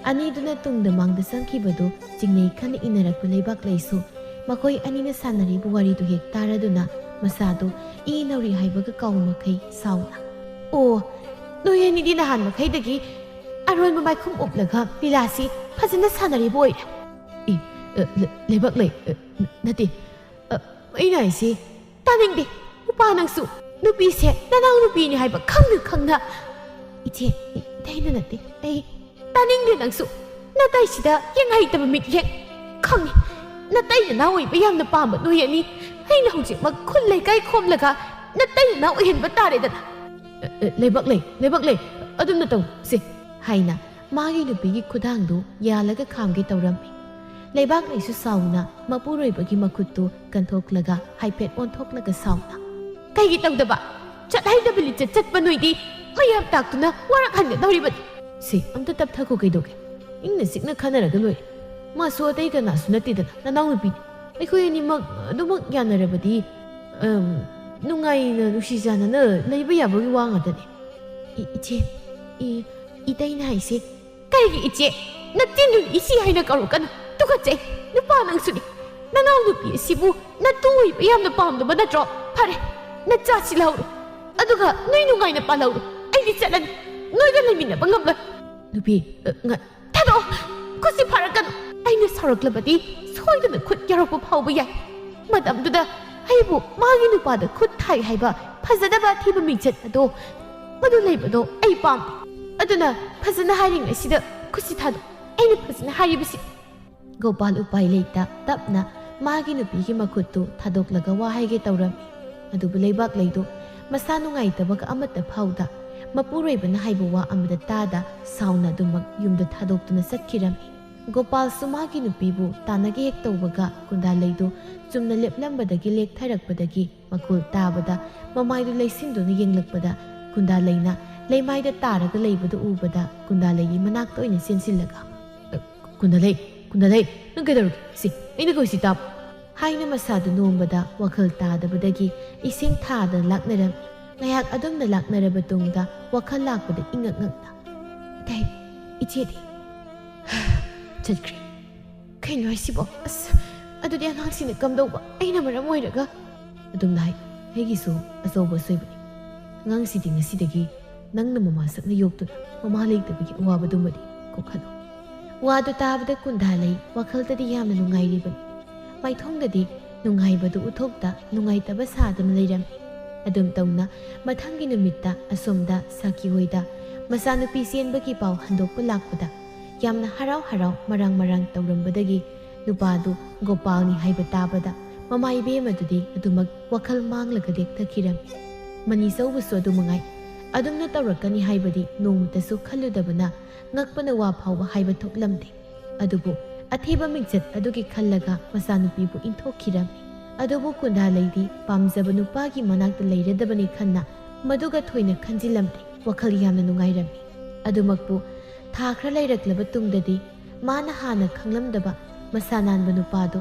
ꯑꯅꯤꯗꯨꯅ ꯇꯨꯡꯗ ꯃꯥꯡꯗ ꯆꯪꯈꯤꯕꯗꯨ ꯆꯤꯡꯅꯩ ꯈꯟꯅ ꯏꯟꯅꯔꯛꯄ ꯂꯩꯕꯥꯛꯂꯩꯁꯨ ꯃꯈꯣꯏ ꯑꯅꯤꯅ ꯁꯥꯟꯅꯔꯤꯕ ꯋꯥꯔꯤꯗꯨ ꯍꯦꯛ ꯇꯥꯔꯗꯨꯅ ꯃꯁꯥꯗꯨ ꯏ ꯅꯧꯔꯤ ꯍꯥꯏꯕꯒ ꯀꯥꯎ ꯃꯈꯩ ꯁꯥꯎꯅ, "ꯑꯣ, ꯅꯣꯏ ꯑꯅꯤꯗꯤ ꯅꯍꯥꯟ ꯃꯈꯩꯗꯒꯤ ꯑꯔꯣꯟꯕ ꯃꯥꯏꯈꯨꯝ ꯎꯞꯂꯒ ꯂꯤꯂꯥꯁꯤ ꯐꯖꯅ ꯁꯥꯟꯅꯔꯤꯕ ꯑꯣꯏꯔꯦ꯫" "ꯑꯦ, ꯑ, ꯂ-, ꯂꯩꯕꯥꯛꯂꯩ, ꯑ, ꯅ-, ꯅꯠꯇꯦ, ꯑ, ꯑꯩꯅ ꯍꯥꯏꯁꯤ, ꯇꯥꯅꯤꯡꯗꯦ꯫ ꯅꯨꯄꯥ ꯅꯪꯁꯨ ꯅꯨꯄꯤꯁꯦ ꯅꯅꯥꯎ ꯅꯨꯄꯤꯅꯤ ꯍꯥꯏꯕ ꯈꯪꯅ ꯈꯪꯅ꯫ ꯏꯆꯦ, ꯏꯇꯩꯅ ꯅꯠꯇꯦ, ꯑꯩ ꯇꯥꯅꯤꯡꯗꯦ ꯅꯪꯁꯨ꯫ ꯅꯇꯩꯁꯤꯗ ꯌꯦꯡꯍꯩꯇꯕ ꯃꯤꯠꯌꯦꯡ꯫ ꯈꯪꯉꯤ, ꯅꯇꯩ ꯅꯅꯥꯎ ꯑꯣꯏꯕ ꯌꯥꯝꯅ ꯄꯥꯝꯕ ꯅꯣꯏ ꯑꯅꯤ꯫ ꯑꯩꯅ ꯍꯧꯖꯤꯛꯃꯛ ꯈꯨꯜ ꯂꯩꯀꯥꯏ ꯈꯣꯝꯂꯒ ꯅꯇꯩ ꯅꯅꯥꯎ ꯑꯣꯏꯍꯟꯕ ꯇꯥꯔꯦꯗꯅ꯫" "ꯑ, ꯑ, ꯂꯩꯕꯥꯛꯂꯩ, ꯂꯩꯕꯥꯛꯂꯩ, ꯑꯗꯨꯝꯅ ꯇꯧ ꯁꯦ," ꯍꯥꯏꯅ ꯃꯥꯒꯤ ꯅꯨꯄꯤꯒꯤ ꯈꯨꯗꯥꯡꯗꯨ ꯌꯥꯜꯂꯒ ꯈꯥꯝꯒꯦ ꯇꯧꯔꯝꯃꯤ꯫ ꯂꯩꯕꯥꯛꯂꯩꯁꯨ ꯁꯥꯎꯅ ꯃꯄꯨꯔꯣꯏꯕꯒꯤ ꯃꯈꯨꯠꯇꯨ ꯀꯟꯊꯣꯛꯂꯒ ꯍꯥꯏꯐꯦꯠ ꯑꯣꯟꯊꯣꯛꯂꯒ ꯁꯥꯎꯅ, "ꯀꯩꯒꯤ ꯇꯧꯗꯕ? ꯆꯠꯍꯩꯗꯕ ꯂꯤꯆꯠ ꯆꯠꯄ ꯅꯣꯏꯗꯤ ꯃꯌꯥꯝ ꯇꯥꯛꯇꯨꯅ ꯋꯥꯔꯛꯍꯟꯒꯗꯧꯔꯤꯕꯅꯤ꯫" "ꯁꯦ, ꯑꯝꯇ ꯇꯞꯊꯈꯣ, ꯀꯩꯗꯧꯒꯦ? ꯏꯪꯅ ꯆꯤꯛꯅ ꯈꯟꯅꯔꯒ ꯂꯣꯏꯔꯦ꯫ ꯃꯥꯁꯨ ꯑꯇꯩ ꯀꯅꯥꯁꯨ ꯅꯠꯇꯦꯗꯅ, ꯅꯅꯥꯎꯅꯨꯄꯤꯅꯤ꯫ ꯑꯩꯈꯣꯏ ꯑꯅꯤꯃꯛ ꯑꯗꯨꯃꯛ ꯌꯥꯅꯔꯕꯗꯤ, ꯑꯝ, ꯅꯨꯡꯉꯥꯏꯅ ꯅꯨꯡꯁꯤ ꯆꯥꯟꯅꯅ ꯂꯩꯕ ꯌꯥꯕꯒꯤ ꯋꯥ ꯉꯥꯛꯇꯅꯤ꯫" "ꯏ-, ꯏꯆꯦ, ꯏ-, ꯏꯇꯩꯅ ꯍꯥꯏꯁꯦ..." "ꯀꯔꯤꯒꯤ ꯏꯆꯦ? ꯅꯆꯤꯟꯗꯨꯅ ꯏꯆꯦ ꯍꯥꯏꯅ ꯀꯧꯔꯛꯀꯅꯨ꯫ ꯇꯨꯀꯠꯆꯩ꯫ ꯅꯨꯄꯥ ꯅꯪꯁꯨꯅꯤ꯫ ꯅꯅꯥꯎꯅꯨꯄꯤ ꯑꯁꯤꯕꯨ ꯅꯇꯨ ꯑꯣꯏꯕ ꯌꯥꯝꯅ ꯄꯥꯝꯗꯕ ꯅꯠꯇ꯭ꯔꯣ? ꯐꯔꯦ, ꯅꯆꯥꯁꯤ ꯂꯧꯔꯣ꯫ ꯑꯗꯨꯒ ꯅꯣꯏ ꯅꯨꯡꯉꯥꯏꯅ ꯄꯥꯜꯍꯧꯔꯣ꯫ ꯑꯩꯗꯤ ꯆꯠꯂꯅꯤ꯫ ꯅꯣꯏꯒ ꯂꯩꯃꯤꯟꯅꯕ ꯉꯝꯂꯣꯏ꯫" "ꯅꯨꯄꯤ, ꯑ, ꯉ-, ꯊꯥꯗꯣꯛꯑꯣ꯫ ꯈꯨꯠꯁꯤ ꯐꯥꯔꯛꯀꯅꯨ꯫ ꯑꯩꯅ ꯁꯥꯎꯔꯛꯂꯕꯗꯤ ꯁꯣꯏꯗꯅ ꯈꯨꯠ ꯌꯥꯎꯔꯛꯄ ꯐꯥꯎꯕ ꯌꯥꯏ꯫ ꯃꯇꯝꯗꯨꯗ ꯑꯩꯕꯨ ꯃꯥꯒꯤ ꯅꯨꯄꯥꯗ ꯈꯨꯠ ꯊꯥꯏ ꯍꯥꯏꯕ ꯐꯖꯗꯕ ꯑꯊꯤꯕ ꯃꯤꯡꯆꯠ ꯑꯗꯣ, ꯃꯗꯨ ꯂꯩꯕꯗꯣ ꯑꯩ ꯄꯥꯝꯗꯦ꯫ ꯑꯗꯨꯅ ꯐꯖꯅ ꯍꯥꯏꯔꯤꯉꯩꯁꯤꯗ ꯈꯨꯠꯁꯤ ꯊꯥꯗꯣꯛ꯫ ꯑꯩꯅ ꯐꯖꯅ ꯍꯥꯏꯔꯤꯕꯁꯤ꯫" ꯒꯣꯄꯥꯜ ꯎꯄꯥꯏ ꯂꯩꯇ ꯇꯞꯅ ꯃꯥꯒꯤ ꯅꯨꯄꯤꯒꯤ ꯃꯈꯨꯠꯇꯨ ꯊꯥꯗꯣꯛꯂꯒ ꯋꯥ ꯍꯥꯏꯒꯦ ꯇꯧꯔꯝꯃꯤ꯫ ꯑꯗꯨꯕꯨ ꯂꯩꯕꯥꯛꯂꯩꯗꯨ ꯃꯁꯥ ꯅꯨꯡꯉꯥꯏꯇꯕꯒ ꯑꯃꯠꯇ ꯐꯥꯎꯗ, ꯃꯄꯨꯔꯣꯏꯕꯅ ꯍꯥꯏꯕ ꯋꯥ ꯑꯃꯠꯇ ꯇꯥꯗ ꯁꯥꯎꯅ ꯑꯗꯨꯃꯛ ꯌꯨꯝꯗ ꯊꯥꯗꯣꯛꯇꯨꯅ ꯆꯠꯈꯤꯔꯝꯃꯤ꯫ ꯒꯣꯄꯥꯜꯁꯨ ꯃꯥꯒꯤ ꯅꯨꯄꯤꯕꯨ ꯇꯥꯟꯅꯒꯦ ꯍꯦꯛ ꯇꯧꯕꯒ ꯀꯨꯟꯗꯥꯂꯩꯗꯨ ꯆꯨꯝꯅ ꯂꯦꯞꯂꯝꯕꯗꯒꯤ ꯂꯦꯛꯊꯔꯛꯄꯗꯒꯤ ꯃꯈꯨꯜ ꯇꯥꯕꯗ ꯃꯃꯥꯏꯗꯨ ꯂꯩꯁꯤꯟꯗꯨꯅ ꯌꯦꯡꯂꯛꯄꯗ ꯀꯨꯟꯗꯥꯂꯩꯅ ꯂꯩꯃꯥꯏꯗ ꯇꯥꯔꯒ ꯂꯩꯕꯗꯨ ꯎꯕꯗ ꯀꯨꯟꯗꯥꯂꯩꯒꯤ ꯃꯅꯥꯛꯇ ꯑꯣꯏꯅ ꯆꯦꯟꯁꯤꯜꯂꯒ, "ꯑ, ꯀꯨꯟꯗꯥꯂꯩ, ꯀꯨꯟꯗꯥꯂꯩ, ꯅꯪ ꯀꯩꯗꯧꯔꯒꯦ? ꯁꯤ, ꯑꯩꯅ ꯀꯧꯏꯁꯤ ꯇꯥꯕ?" ꯍꯥꯏꯅ ꯃꯁꯥꯗꯨ ꯅꯣꯝꯕꯗ ꯋꯥꯈꯜ ꯇꯥꯗꯕꯗꯒꯤ ꯏꯁꯤꯡ ꯊꯥꯗꯅ ꯂꯥꯛꯅꯔꯝꯃꯤ꯫ ꯉꯥꯏꯍꯥꯛ ꯑꯗꯨꯝꯅ ꯂꯥꯛꯅꯔꯕ ꯇꯨꯡꯗ ꯋꯥꯈꯜ ꯂꯥꯛꯄꯗ ꯏꯉꯛ ꯉꯛꯅ, "ꯏꯇꯩ, ꯏꯆꯦꯗꯤ?" ꯆꯠꯈ꯭ꯔꯦ꯫ ꯀꯩꯅꯣ ꯍꯥꯏꯁꯤꯕꯣ? ꯑꯁ, ꯑꯗꯨꯗꯤ ꯑꯉꯥꯡꯁꯤꯅ ꯀꯝꯗꯧꯕ? ꯑꯩꯅ ꯃꯔꯝ ꯑꯣꯏꯔꯒ? ꯑꯗꯨꯝꯅ ꯍꯥꯏ, ꯑꯩꯒꯤꯁꯨ ꯑꯆꯧꯕ ꯑꯁꯣꯏꯕꯅꯤ꯫ ꯑꯉꯥꯡꯁꯤꯗꯤ ꯉꯁꯤꯗꯒꯤ ꯅꯪꯅ ꯃꯃꯥ ꯁꯛꯅ ꯌꯣꯛꯇꯨꯅ ꯃꯃꯥ ꯂꯩꯇꯕꯒꯤ ꯑꯋꯥꯕꯗꯨꯃꯗꯤ ꯀꯣꯛꯍꯜꯂꯣ꯫ ꯋꯥꯗꯨ ꯇꯥꯕꯗ ꯀꯨꯟꯗꯥ ꯂꯩ ꯋꯥꯈꯜꯗꯗꯤ ꯌꯥꯝꯅ ꯅꯨꯡꯉꯥꯏꯔꯤꯕꯅꯤ꯫ ꯃꯥꯏꯊꯣꯡꯗꯗꯤ ꯅꯨꯡꯉꯥꯏꯕꯗꯨ ꯎꯠꯊꯣꯛꯇ ꯅꯨꯡꯉꯥꯏꯇꯕ ꯁꯥꯗꯨꯅ ꯂꯩꯔꯝꯃꯤ꯫ ꯑꯗꯨꯝ ꯇꯧꯅ ꯃꯊꯪꯒꯤ ꯅꯨꯃꯤꯠꯇ ꯑꯁꯣꯝꯗ ꯁꯥꯈꯤ ꯍꯣꯏꯗ ꯃꯆꯥꯅꯨꯄꯤ ꯆꯦꯟꯕꯒꯤ ꯄꯥꯎ ꯍꯟꯗꯣꯛꯄ ꯂꯥꯛꯄꯗ ꯌꯥꯝꯅ ꯍꯔꯥꯎ ꯍꯔꯥꯎ ꯃꯔꯥꯡ ꯃꯔꯥꯡ ꯇꯧꯔꯝꯕꯗꯒꯤ ꯅꯨꯄꯥꯗꯨ ꯒꯣꯄꯥꯜꯅꯤ ꯍꯥꯏꯕ ꯇꯥꯕꯗ ꯃꯃꯥ ꯏꯕꯦꯝꯃꯗꯨꯗꯤ ꯑꯗꯨꯃꯛ ꯋꯥꯈꯜ ꯃꯥꯡꯂꯒ ꯂꯦꯛꯊꯈꯤꯔꯝꯃꯤ꯫ ꯃꯅꯤ ꯆꯧꯕꯁꯨ ꯑꯗꯨ ꯃꯉꯥꯏ꯫ ꯑꯗꯨꯝꯅ ꯇꯧꯔꯛꯀꯅꯤ ꯍꯥꯏꯕꯗꯤ ꯅꯣꯡꯃꯇꯁꯨ ꯈꯜꯂꯨꯗꯕꯅ ꯉꯛꯄꯅ ꯋꯥ ꯐꯥꯎꯕ ꯍꯥꯏꯕ ꯊꯣꯛꯂꯝꯗꯦ꯫ ꯑꯗꯨꯕꯨ ꯑꯊꯤꯕ ꯃꯤꯡꯆꯠ ꯑꯗꯨꯒꯤ ꯈꯜꯂꯒ ꯃꯆꯥꯅꯨꯄꯤꯕꯨ ꯏꯟꯊꯣꯛꯈꯤꯔꯝꯃꯤ꯫ ꯑꯗꯨꯕꯨ ꯀꯨꯟꯗꯥ ꯂꯩꯗꯤ ꯄꯥꯝꯖꯕ ꯅꯨꯄꯥꯒꯤ ꯃꯅꯥꯛꯇ ꯂꯩꯔꯗꯕꯅꯤ ꯈꯟꯅ ꯃꯗꯨꯒ ꯊꯣꯏꯅ ꯈꯟꯖꯤꯜꯂꯝꯗꯦ꯫ ꯋꯥꯈꯜ ꯌꯥꯝꯅ ꯅꯨꯡꯉꯥꯏꯔꯝꯃꯤ꯫ ꯑꯗꯨꯃꯛꯄꯨ ꯊꯥ ꯈꯔ ꯂꯩꯔꯛꯂꯕ ꯇꯨꯡꯗꯗꯤ ꯃꯥꯅ ꯍꯥꯟꯅ ꯈꯪꯂꯝꯗꯕ ꯃꯁꯥ ꯅꯥꯟꯕ ꯅꯨꯄꯥꯗꯨ,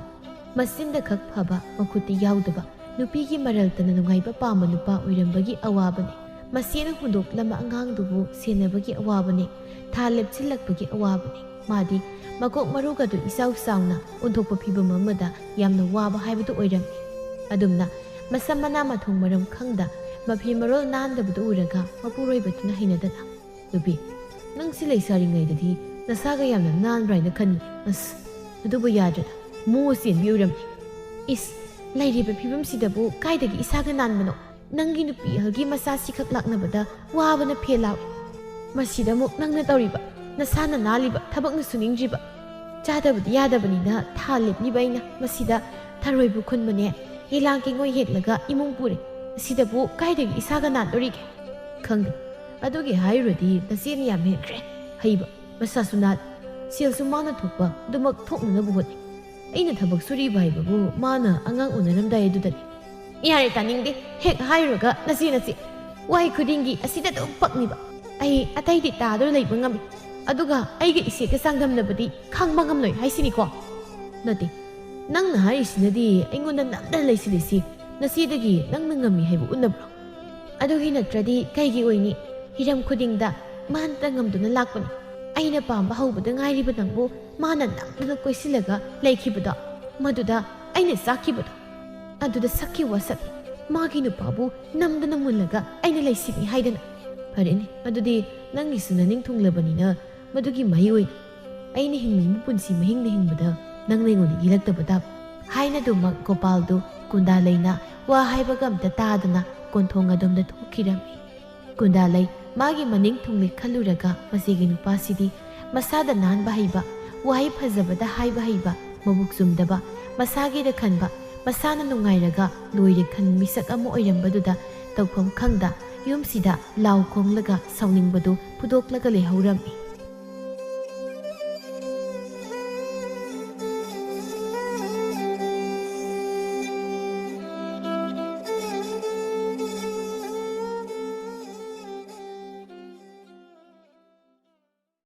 ꯃꯆꯤꯟꯗ ꯈꯛ ꯐꯕ, ꯃꯈꯨꯠꯇꯤ ꯌꯥꯎꯗꯕ, ꯅꯨꯄꯤꯒꯤ ꯃꯔꯜꯇꯅ ꯅꯨꯡꯉꯥꯏꯕ ꯄꯥꯝꯕ ꯅꯨꯄꯥ ꯑꯣꯏꯔꯝꯕꯒꯤ ꯑꯋꯥꯕꯅꯤ꯫ ꯃꯆꯦꯅ ꯍꯨꯟꯗꯣꯛꯂꯝꯕ ꯑꯉꯥꯡꯗꯨꯕꯨ ꯁꯦꯟꯅꯕꯒꯤ ꯑꯋꯥꯕꯅꯤ꯫ ꯊꯥ ꯂꯦꯞꯁꯤꯜꯂꯛꯄꯒꯤ ꯑꯋꯥꯕꯅꯤ꯫ ꯃꯥꯗꯤ ꯃꯀꯣꯛ ꯃꯔꯨꯒꯗꯨ ꯏꯆꯥꯎ ꯆꯥꯎꯅ ꯑꯣꯟꯊꯣꯛꯄ ꯐꯤꯚꯝ ꯑꯃꯗ ꯌꯥꯝꯅ ꯋꯥꯕ ꯍꯥꯏꯕꯗꯨ ꯑꯣꯏꯔꯝꯃꯤ꯫ ꯑꯗꯨꯝꯅ ꯃꯁꯝ ꯃꯅꯥ ꯃꯊꯣꯡ ꯃꯔꯝ ꯈꯪꯗ ꯃꯐꯤ ꯃꯔꯣꯜ ꯅꯥꯟꯗꯕꯗꯨ ꯎꯔꯒ ꯃꯄꯨꯔꯣꯏꯕꯗꯨꯅ ꯍꯩꯅꯗꯅ, "ꯅꯨꯄꯤ, ꯅꯪꯁꯤ ꯂꯩꯁꯥꯔꯤꯉꯩꯗꯗꯤ ꯅꯁꯥꯒ ꯌꯥꯝꯅ ꯅꯥꯟꯕ꯭ꯔꯥ ꯍꯥꯏꯅ ꯈꯟꯕꯅꯤ꯫ ꯑꯁ, ꯑꯗꯨꯕꯨ ꯌꯥꯗ꯭ꯔꯦꯗ, ꯃꯣ ꯆꯦꯟꯕꯤ ꯑꯣꯏꯔꯝꯃꯤ꯫ ꯏꯁ, ꯂꯩꯔꯤꯕ ꯐꯤꯕꯝꯁꯤꯗꯕꯨ ꯀꯥꯏꯗꯒꯤ ꯏꯁꯥꯒ ꯅꯥꯟꯕꯅꯣ? ꯅꯪꯒꯤ ꯅꯨꯄꯤ ꯑꯍꯜꯒꯤ ꯃꯆꯥꯁꯤꯈꯛ ꯂꯥꯛꯅꯕꯗ ꯋꯥꯕꯅ ꯐꯦꯜ ꯂꯥꯎꯏ꯫ ꯃꯁꯤꯗ ꯑꯃꯨꯛ ꯅꯪꯅ ꯇꯧꯔꯤꯕ, ꯅꯁꯥꯅ ꯅꯥꯜꯂꯤꯕ, ꯊꯕꯛꯅ ꯁꯨꯅꯤꯡꯗ꯭ꯔꯤꯕ꯫ ꯆꯥꯗꯕꯗꯤ ꯌꯥꯗꯕꯅꯤꯅ ꯊꯥ ꯂꯦꯞꯂꯤꯕ ꯑꯩꯅ ꯃꯁꯤꯗ ꯊꯔꯣꯏꯕꯨ ꯈꯨꯟꯕꯅꯦ, ꯌꯦꯂꯥꯡ ꯀꯦꯡꯉꯣꯏ ꯍꯦꯠꯂꯒ ꯏꯃꯨꯡ ꯄꯨꯔꯦ꯫ ꯑꯁꯤꯗꯕꯨ ꯀꯥꯏꯗꯒꯤ ꯏꯁꯥꯒ ꯅꯥꯟꯗꯣꯔꯤꯒꯦ?" "ꯈꯪꯗꯦ꯫ ꯑꯗꯨꯒꯤ ꯍꯥꯏꯔꯨꯔꯗꯤ ꯅꯆꯦꯅ ꯌꯥꯝ ꯍꯦꯟꯈ꯭ꯔꯦ꯫ ꯍꯩꯕ, ꯃꯁꯥꯁꯨ ꯅꯥꯜꯂꯤ, ꯁꯦꯜꯁꯨ ꯃꯥꯅ ꯊꯣꯛꯄ ꯑꯗꯨꯃꯛ ꯊꯣꯛꯅꯅꯕ ꯍꯣꯠꯅꯩ꯫ ꯑꯩꯅ ꯊꯕꯛ ꯁꯨꯔꯤꯕ ꯍꯥꯏꯕꯕꯨ ꯃꯥꯅ ꯑꯉꯥꯡ ꯎꯅꯔꯝꯗꯥꯏ ꯑꯗꯨꯗꯅꯤ꯫" "ꯌꯥꯔꯦ, ꯇꯥꯅꯤꯡꯗꯦ꯫ ꯍꯦꯛ ꯍꯥꯏꯔꯨꯔꯒ ꯅꯆꯦ, ꯅꯆꯦ꯫ ꯋꯥꯍꯩ ꯈꯨꯗꯤꯡꯒꯤ ꯑꯁꯤꯗ ꯑꯗꯨꯝ ꯄꯛꯅꯤꯕ꯫ ꯑꯩ ꯑꯇꯩꯗꯤ ꯇꯥꯗꯨꯅ ꯂꯩꯕ ꯉꯝꯃꯤ, ꯑꯗꯨꯒ ꯑꯩꯒ ꯏꯆꯦꯒ ꯆꯥꯡꯗꯝꯅꯕꯗꯤ ꯈꯪꯕ ꯉꯝꯂꯣꯏ ꯍꯥꯏꯁꯤꯅꯤꯀꯣ?" "ꯅꯠꯇꯦ, ꯅꯪꯅ ꯍꯥꯏꯔꯤꯁꯤꯅꯗꯤ ꯑꯩꯉꯣꯟꯗ ꯅꯝꯗꯅ ꯂꯩꯁꯤꯜꯂꯤꯁꯤ ꯅꯆꯦꯗꯒꯤ ꯅꯪꯅ ꯉꯝꯃꯤ ꯍꯥꯏꯕ ꯎꯠꯅꯕ꯭ꯔꯣ? ꯑꯗꯨꯒꯤ ꯅꯠꯇ꯭ꯔꯗꯤ ꯀꯩꯒꯤ ꯑꯣꯏꯅꯤ? ꯍꯤꯔꯝ ꯈꯨꯗꯤꯡꯗ ꯃꯥꯅꯇ ꯉꯝꯗꯨꯅ ꯂꯥꯛꯄꯅꯤ꯫ ꯑꯩꯅ ꯄꯥꯝꯕ ꯍꯧꯕꯗ ꯉꯥꯏꯔꯤꯕ ꯅꯪꯕꯨ ꯃꯥꯅ ꯅꯝꯗꯅ ꯀꯣꯏꯁꯤꯜꯂꯒ ꯂꯩꯈꯤꯕꯗꯣ, ꯃꯗꯨꯗ ꯑꯩꯅ ꯆꯥꯛꯈꯤꯕꯗꯣ꯫ ꯑꯗꯨꯗ ꯁꯛꯈꯤ ꯋꯥꯁꯛ, ꯃꯥꯒꯤ ꯅꯨꯄꯥꯕꯨ ꯅꯝꯗꯅ ꯃꯨꯜꯂꯒ ꯑꯩꯅ ꯂꯩꯁꯤꯅꯤ ꯍꯥꯏꯗꯅ꯫ ꯐꯔꯦꯅꯦ, ꯑꯗꯨꯗꯤ ꯅꯪꯒꯤꯁꯨ ꯅꯅꯤꯡ ꯊꯨꯡꯂꯕꯅꯤꯅ ꯃꯗꯨꯒꯤ ꯃꯍꯩ ꯑꯣꯏꯅ ꯑꯩꯅ ꯍꯤꯡꯅꯤꯡꯕ ꯄꯨꯟꯁꯤ ꯃꯍꯤꯡꯅ ꯍꯤꯡꯕꯗ ꯅꯪꯅ ꯑꯩꯉꯣꯟꯗ ꯌꯦꯜꯂꯛꯇꯕ ꯇꯥꯕ꯫ ꯍꯥꯏꯅꯗꯨꯃꯛ ꯒꯣꯄꯥꯜꯗꯨ ꯀꯨꯟꯗꯥꯂꯩꯅ ꯋꯥ ꯍꯥꯏꯕꯒ ꯑꯝꯇ ꯇꯥꯗꯅ ꯀꯣꯟꯊꯣꯡ ꯑꯗꯣꯝꯗ ꯊꯣꯛꯈꯤꯔꯝꯃꯤ꯫ ꯀꯨꯟꯗꯥꯂꯩ ꯃꯥꯒꯤ ꯃꯅꯤꯡ ꯊꯨꯡꯂꯦ ꯈꯜꯂꯨꯔꯒ ꯃꯁꯤꯒꯤ ꯅꯨꯄꯥꯁꯤꯗꯤ ꯃꯁꯥꯗ ꯅꯥꯟꯕ ꯍꯩꯕ, ꯋꯥꯍꯩ ꯐꯖꯕꯗ ꯍꯥꯏꯕ ꯍꯩꯕ, ꯃꯕꯨꯛ ꯆꯨꯝꯗꯕ, ꯃꯁꯥꯒꯤꯗ ꯈꯟꯕ, ꯃꯁꯥꯅ ꯅꯨꯡꯉꯥꯏꯔꯒ ꯂꯣꯏꯔꯦ ꯈꯟꯕ ꯃꯤꯁꯛ ꯑꯃ ꯑꯣꯏꯔꯝꯕꯗꯨꯗ ꯇꯧꯐꯝ ꯈꯪꯗ ꯌꯨꯝꯁꯤꯗ ꯂꯥꯎ ꯈꯣꯡꯂꯒ ꯁꯥꯎꯅꯤꯡꯕꯗꯨ ꯐꯨꯗꯣꯛꯂꯒ ꯂꯩꯍꯧꯔꯝꯃꯤ꯫